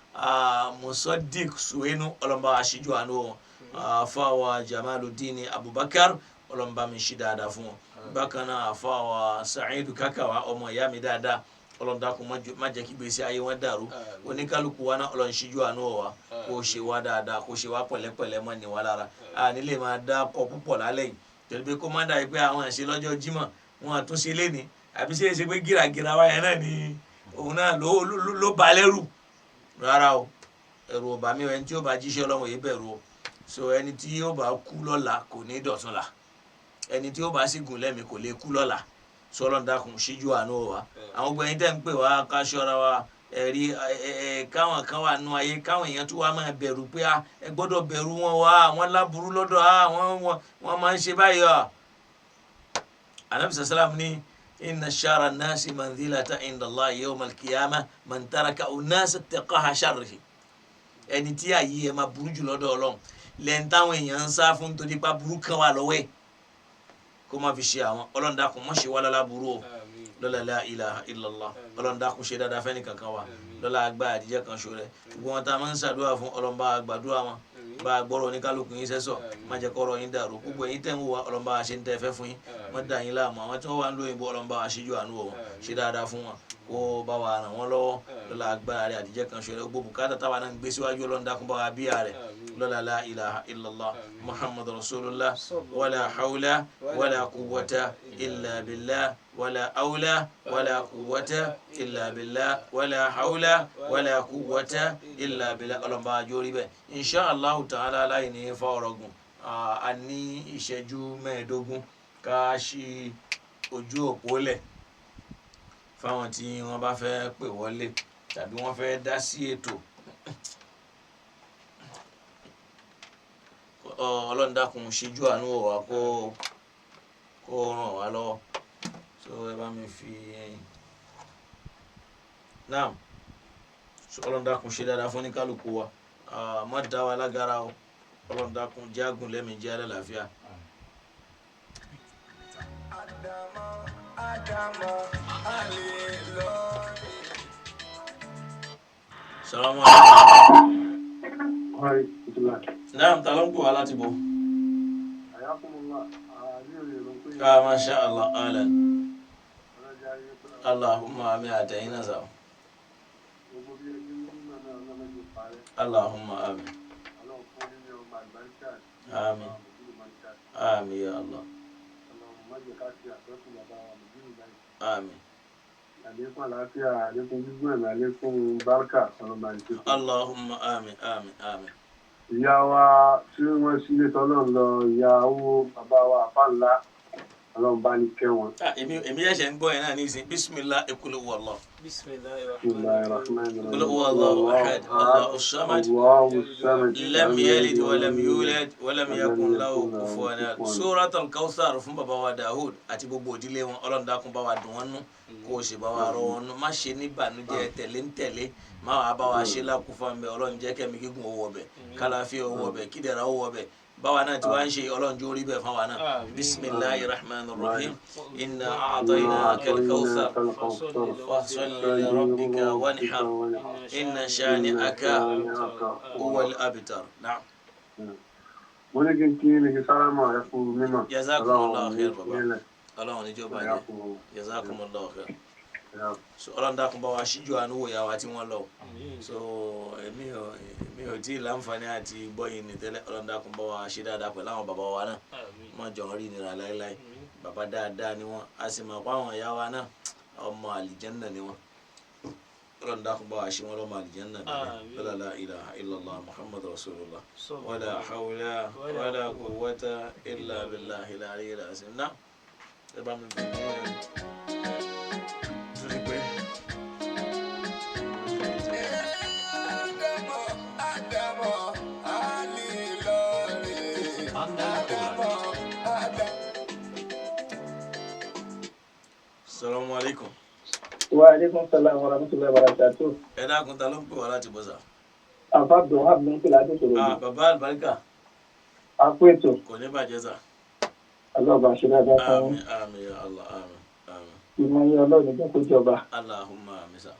Musaddiq Suwenu, Ọlọ́run bá wa ṣíjú àánú wọn. Àfa wa Jamaludin Abubakar, Ọlọ́run bá mi ṣí dáadáa fún wọn. Bákan náà àfa wa Sa'idu Kakawa, ọmọ ìyá mi dáadáa, Ọlọ́run dákun má jẹ́ kí gbèsè ayé wọn dàrú. Oníkálukú wa náà Ọlọ́run ṣíjú àánú wa, kó ṣe wá dáadáa, kó ṣe wá pẹ̀lẹ́pẹ̀lẹ́ mọ́ ni wá lára. A nílé máa dá kọ púpọ̀ lálẹ́ yìí torí pé kó má dà pé àwọn àṣẹ lọ́jọ́ Jímọ̀ wọn àtúnṣe léni, àbí ṣe é ṣe pé gíragíra wa yẹn náà ni òun náà ló ba lẹ́rù. Rárá o, ẹ̀rù ọba mi, ẹni tí ó bá jíṣẹ́ Ọlọ́run yìí bẹ̀rù o. So ẹni tí ó bá kú lọ́la kò ní dọ̀túnla, ẹni tí ó bá sì gùn lẹ́mìí kò lè kú lọ́la. Sọlọ́n dákun ṣíjú àánú wa. Àwọn gbẹ̀yìn tẹ́ ń pè wá ká ṣọ́ra wa, ẹ̀rí káwọn kan wà nù ayé, káwọn èèyàn tó wá máa bẹ̀rù pé ẹ gbọ́dọ̀ bẹ̀rù wọn wá, àwọn láburú lọ́dọ̀ àwọn máa ń ṣe báyìí. Anabi sàlám ní inna shara nasi manzilata inda Allah yawm al-qiyamah man taraka unasa ittaqaha sharrihi. Ẹni tí ayé ẹ máa burú jù lọ́dọ̀ Ọlọ́run lẹ́yìn táwọn èèyàn ń sá fún torí pa burú kan wà lọ́wọ́ ẹ̀, kó má fi ṣe àwọn. Ọlọ́run dákun má ṣe wá lọ́la burú o, lọ́la la ilaha illallah. Ọlọ́run dákun ṣe dáadáa fẹ́ni kankan wa, lọ́la agbá àdìjẹ́ kan ṣo rẹ̀. Gbogbo wọn tá a máa ń ṣàdúrà fún, Ọlọ́run bá gbàdúrà wọn. Bá a gbọ́rọ̀ oníkálukú yín sẹ́sọ̀, má jẹ́ kọ́rọ̀ yín dàrú. Gbogbo ẹ̀yin tẹ́ ń wò wá, Ọlọ́run bá wa ṣe ń tẹ́ fẹ́ fún yín, má dà yín láàmú. Àwọn tí wọ́n wà ń lóyìnbó, Ọlọ́run bá wa ṣíjú àánú wò wọ́n, ṣe dáadáa fún wọn, kó bá wa ràn wọ́n lọ́wọ́ lọ́la agbára rẹ̀ àtijọ́ kan ṣe. Gbogbo bùkátà táwa náà ń gbé síwájú, Ọlọ́run dákun bá wa bíyà rẹ̀ lọ́la la ilaha illallah Muhammadu rasulullah, wala hawla wala quwwata illa billah, wala hawla wala quwwata illa billah, wala hawla wala quwwata illa billah. Ọlọ́run bá wa jórí bẹ́ẹ̀, insha Allahu ta'ala. Láì ní fa ọ̀rọ̀ gùn, a ní ìṣẹ́jú 15 ká ṣí ojú òpó lẹ̀ fáwọn tí wọ́n bá fẹ́ pè wọlé tàbí wọ́n fẹ́ dá sí ètò. Ọlọ́run dákun ṣíjú àánú wò wá, kó ràn wá lọ́wọ́. So ẹ bá mi fi naam. So Ọlọ́run dákun ṣe dáadáa fún oníkálukú wa, má dá wa lágara o. Ọlọ́run dákun jágùn lẹ́mìí, jẹ́ àlàáfíà. Ádámọ̀, Ádámọ̀, Àlè lórí. Salamu alaykum. Naam, ta ló ń pè wá láti bọ̀? Ah, masha Allah, ahlan. Allahumma amin, àtẹ̀yìn náà sà. Allahumma amin. Amin. Amin ya Allah. Amin. Àlékún àlàáfíà, àlékún gbígbọ́n ẹ̀mí, àlékún bárkà, ọlọ́mọ àti ìṣèkú. Allahumma amin, amin, amin. Ìyá wa tí wọ́n sílé tọ́lọ́run lọ, ìyá owó bàbá wa àfá ńlá, Ọlọ́run bá ní kẹ́ wọn. Ah, èmi ṣẹ̀ṣẹ̀ ń gbọ́ yẹn náà nísìnyí. Bismillah, qul huwa Allah. Bismillahir rahmanir rahim. Qul huwa Allahu ahad, Allahu samad. Allahu samad. Lam yalid wa lam yulad wa lam yakun lahu kufuwan ahad. Suratul Kawthar fún bàbá wa Dawud àti gbogbo ìdílé wọn. Ọlọ́run dákun bá wa dùn wọ́n nú, kó o sì bá wa rọ̀ wọ́n nú. Má ṣe ní ìbànújẹ́ tẹ̀lé ń tẹ̀lé, má wàá bá wa ṣe lákùúfà ń bẹ. Ọlọ́run jẹ́ kẹ́mi gígùn ó wọ bẹ̀, kálàáfíà ó wọ bẹ̀, kídẹ̀ra ó wọ bẹ̀. Báwa náà tí wàá ń ṣe, Ọlọ́run jó rí bẹ́ẹ̀ fáwa náà. Bismillahir rahmanir rahim, inna a'tainaka al-kawthar, fasalli li rabbika wanhar, inna shani'aka huwal abtar. Na'am. Mo ní kí n kí ní kí sálámà, ẹ kú mímọ̀. Jazakumullahu khair, baba. Ọlọ́run níjọ́ bàjẹ́. Jazakumullahu khair. So Ọlọ́run dákun bá wa ṣíjú àánú wò yà wá tí wọ́n lọ. So èmi ò tí ì láǹfààní àti gbọ́ yìí ní tẹ́lẹ̀. Ọlọ́run dákun bá wa ṣe dáadáa pẹ̀lú àwọn bàbá wa náà, má jọ ń rí ìnira láéláé. Bàbá dáadáa ni wọ́n, a sì mọ̀ pé àwọn ìyá wa náà, ọmọ àlìjẹ́nnà ni wọ́n. Ọlọ́run dákun bá wa ṣe wọ́n lọ́mọ àlìjẹ́nnà nílẹ̀. La ilaha illallah Muhammad rasulullah, wala hawla wala quwwata illa billahi al-aliyyil azim. Náà ẹ bá mi bẹ̀rẹ̀ torí pé. Ádámọ̀, Ádámọ̀, Àlè lórí. Ádámọ̀, Ádámọ̀. Salamu alaikum. Wa alaikum salam wa rahmatullahi wa barakatuh. Ẹ dákun, ta ló ń pè wá láti bọ́ sà? Àfa Abdulwahab ló ń pè láti sọ̀rọ̀ Ah, yìí. bàbá àlùbáríkà. A kú ètò. Kò ní bàjẹ́ sà. Ọlọ́ọ̀bà ṣe dáadáa fún Àmín, àmín ya Allah, àmín, àmín. ìmọ̀ yín. Ọlọ́run jẹ́ kó jọba. Allahumma àmín sà.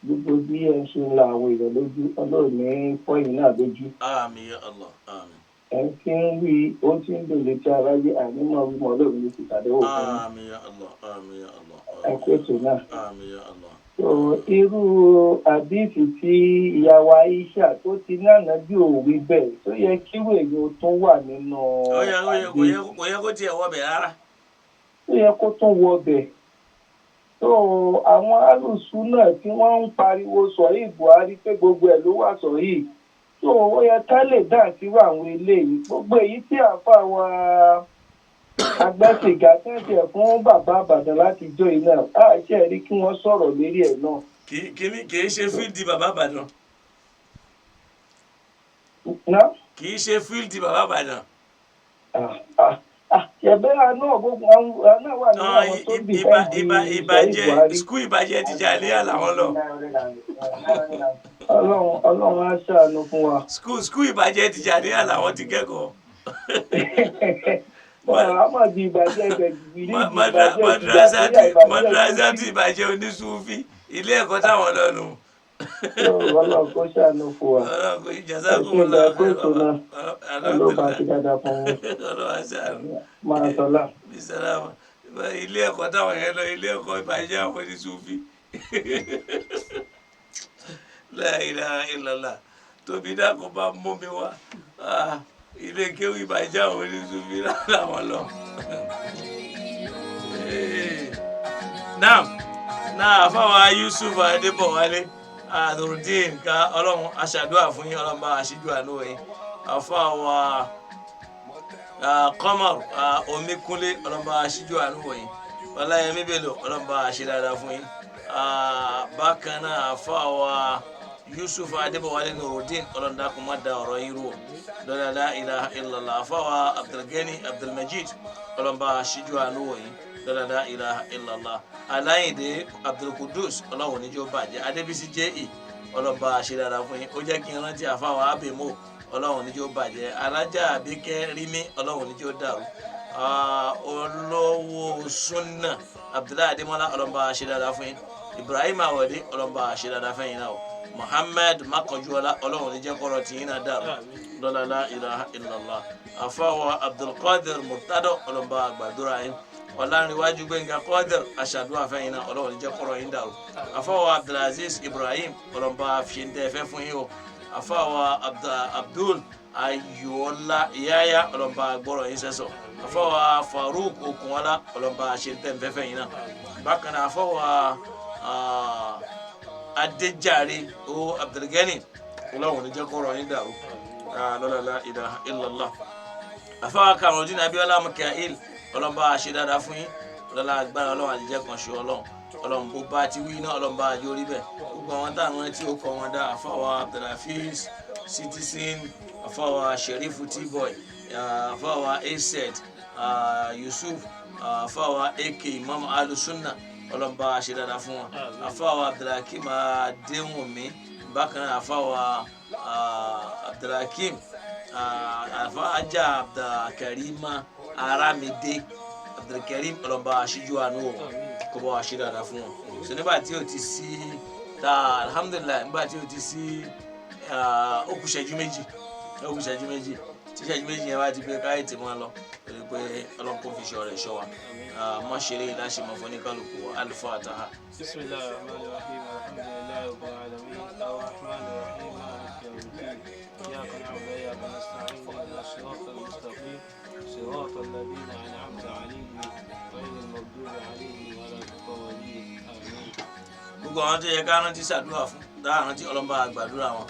Gbogbo bí ẹ ń ṣe ń la àwọn èèyàn lójú, Ọlọ́run ní fọ́yìn náà lójú. Àmín ya Allah, àmín. Ẹ̀ ń fi ń wí, ó ti ń dùn létí aráyé, ànímọ̀ wímọ̀ Ọlọ́run ló ti tàdéwò fún yín. Àmín ya Allah, àmín ya Allah. Ẹ kú ètò náà. Àmín ya Allah. So irú àdíìsì tí ìyàwó Aisha tó ti ní ànábì òwì bẹ́ẹ̀, tó yẹ kíwò èyí tó wà nínú Ó yẹ, ó yẹ, kò àdíìsì yẹ, kò yẹ kó tiẹ̀ wọ bẹ̀ rárá. Tó yẹ kó tún wọbẹ̀. Tó àwọn alùsùn náà tí wọ́n ń pariwo sọ̀rí Buhari pé gbogbo ẹ̀ ló wà sọ̀rí, tó ó yẹ ká lè dá sírò àwọn eléyìí. Gbogbo èyí tí àáfà wa agbẹ́sìgá tẹ̀sí ẹ̀ fún bàbá Àbàdàn láti jó iná àṣẹ rí kí wọ́n sọ̀rọ̀ lérí ẹ̀ náà. Kì í ṣe field bàbá Ìbàdàn. Ná Kì í ṣe field bàbá Ìbàdàn. ṣẹ̀bẹ́ àná gbogbo àwọn náà wà nínú àwọn tó Ibà dìfẹ́ǹdì ibà sọ̀rí ìbàjẹ́ Buhari. School ìbàjẹ́ Tìjàníyà làwọn lọ. Ọlọ́run, Ọlọ́run á ṣàánú fún wa. School ìbàjẹ́ Tìjàníyà làwọn ti kẹ́kọ̀ọ́. Àmọ́ di ìbàjẹ́ ẹgbẹ̀ jìbìlì di ìbàjẹ́ Tìjàníyà, ìbàjẹ́ Madrasa ti ìbàjẹ́ onísùúfì, ilé ẹ̀kọ́ táwọn lọ nù. Ọlọ́run kó ṣàánú fún wa. Ọlọ́run kò Ẹ ṣe jazakumullahu ìgbà kó khair ètò bàbá. náà. Ọlọ́run bá ti dáadáa fún wọn. Ọlọ́run aṣáájú. Máa sọlá. Bisalama ilé ẹ̀kọ́ táwọn yẹn lọ, ilé ẹ̀kọ́ ìbàjẹ́ àwọn oníṣúfì. La ilaha illallah. Tóbi dákun bá mú mi wá. Ah, ilé kéwú ìbàjẹ́ àwọn oníṣúfì làwọn lọ. Naam, náà fáwọn Yusuf Adébọ̀wálé Nurudeen ká Ọlọ́run aṣàdúrà fún yín, Ọlọ́run bá aṣíjú àánú yín. Àfáwọn Kọ́mọ̀rù Omíkúnlé, ọlọ́mọba aṣíjú àánú wọ̀nyí. Ọláyẹmí Bello, ọlọ́mọba aṣídáadáa fún yín. Bákan náà àfáwà Yusuf Adébọ̀wálé Nurudeen, ọlọ́dàkùn má da ọ̀rọ̀ yín rú o, lọ́dà la ilaha illallah. Àfáwà Abdulgani Abdulmajid, ọlọ́mọba aṣíjú àánú wọ̀nyí, lọ́dà la ilaha illallah. Aláyìndé Abdulkudus, ọlọ́run níjó bàjẹ́. Adébísí J.E., ọlọ́mọba aṣídáadáa fún yín. Ó jẹ́ kí n rántí àfáwà Abemo, ọlọ́run níjó bàjẹ́. Alájà Àbíkẹ́ Rímí, ọlọ́run níjó dàrú. Olówó sunna Abdullahi Adémọ́lá, ọlọ́mọba ṣe dáadáa fún yín. Ibrahim Awọ̀dé, ọlọ́mọba ṣe dáadáa fún yín náà o. Muhammed Makanjuọlá, ọlọ́run níjẹ́ kọ́rọ̀ tì yín náà dàrú, lọ́la la ilaha illallah. Àfọwọ́ Abdulkadir Murtado, ọlọ́mọba gbàdúrà yín. Ọlárìnwájú Gbẹ̀ngà Qadir, aṣàdúrà fún yín náà, ọlọ́run níjẹ́ kọ́rọ̀ yín dàrú. Àfọwọ́ Abdulaziz Ibrahim, ọlọ́mọba fi ń tẹ́ fẹ́ fún yín o. Àfàwà Abdul Ayọ̀ọ́lá Yáyá, ọlọ́mọba gbọ́rọ̀ yín sẹ́sọ̀. Àfàwà Farouk Okunọlá, ọlọ́mọba ṣe tẹ̀ǹfẹ́fẹ́ yín náà. Bákan náà àfàwà Adéjàre o Abdulgani, ọlọ́run ní jẹ́ kọ́rọ̀ yín dàrú, lọ́la la ilaha illallah. Àfàwà Kamaldeen Abiola Mikael, ọlọ́mọba ṣe dáadáa fún yín, lọ́la agbára ọlọ́run àdìjẹ́ kan ṣe ọlọ́run. Ọlọ́run bó bá ti wí náà, ọlọ́run bá àjọ rí bẹ́ẹ̀. Gbogbo àwọn táwọn tí ó kọ wọn dá, àfàwà Abdulhafiz Citizen, àfàwà Sherifu T-Boy, àfàwà Aset Yusuf, àfàwà AK Imam Alusunna, ọlọ́run bá ṣe dáadáa fún wọn. Àfàwà Abdulhakeem Adéwùnmí, bákan náà àfàwà Abdulhakeem, àfàjà Abdulkarima Aramide Abdulkarim, ọlọ́run bá ṣíjú àánú wọn, kó bá wa ṣe dáadáa fún wọn. So nígbà tí o ti sí ta, alhamdulilayi, nígbà tí o ti sí, ó kù ìṣẹ́jú 2, ó kù ìṣẹ́jú 2. Tí ìṣẹ́jú 2 yẹn bá ti pé, káyọ̀ tí wọ́n lọ torí pé Ọlọ́run kò fi ṣọ́ rẹ̀ ṣọ́ wa, má ṣeré láṣẹ mọ́ fún oníkálukú wa. Al-Fatiha. بسم الله الرحمن الرحيم. الحمد لله رب العالمين. الرحمن الرحيم. مالك يوم الدين. إياك نعبد وإياك نستعين. اهدنا الصراط المستقيم. صراط الذين أنعمت عليهم غير المغضوب عليهم ولا الضالين. آمين. Gbogbo àwọn tó yẹ ká rántí ṣàdúrà fún dáhà rántí, ọlọ́mọba àgbàdúrà wọn.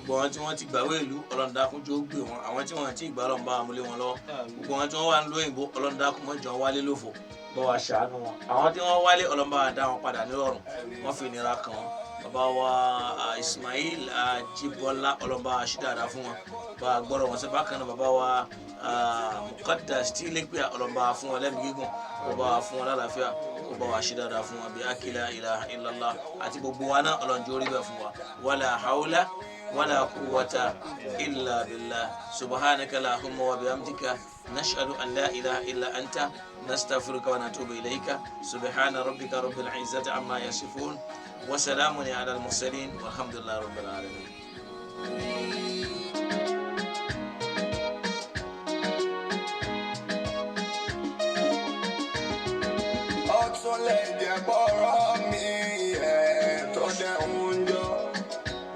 Gbogbo àwọn tí wọ́n ti gbàwé ìlú, Ọlọ́run dákun jó gbé wọn. Àwọn tí wọ́n ti gbà, Ọlọ́run bá amúlé wọn lọ́wọ́. Gbogbo àwọn tí wọ́n wà ń lóyìnbó, Ọlọ́run dákun mọ́jọ wálé lófo, bọ́ wa ṣàánú wọn. Àwọn tí wọ́n wálé, Ọlọ́run bá wa dá wọn padà nírọ̀rùn, wọ́n fi ìnira kàn wọ́n. Bàbá wa Ismail Ajibola, Ọlọ́run bá wa ṣí dáadáa fún wọn, bá a gbọ́dọ̀ wọn sọ. Bákan náà bàbá wa Muqaddas tí ilé pé, Ọlọ́run bá wa fún wọn lẹ́mìí gígùn, kó bá wa fún wọn lálàáfíà, kó bá wa ṣí dáadáa fún wọn, bí akila ilaha illallah. Àti gbogbo wa náà, Ọlọ́run jó rí bẹ́ẹ̀ fún wa. Wala hawla wala quwwata illa billah. Subhanaka allahumma wa bihamdika, nashhadu an la ilaha illa anta, nastaghfiruka wa natubu ilayka. Subhana rabbika rabbil izzati amma yasifun wa salamun ala al mursalin, walhamdulillahi rabbil alamin. Ọtún lè jẹ́ bọ́rọ̀ mi ẹ̀ tó dẹ̀ ń jọ.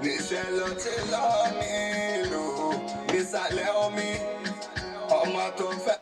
Níṣẹ́ ló ti lọ nílùú nísàlẹ̀ omi. Ọmọ tó fẹ́.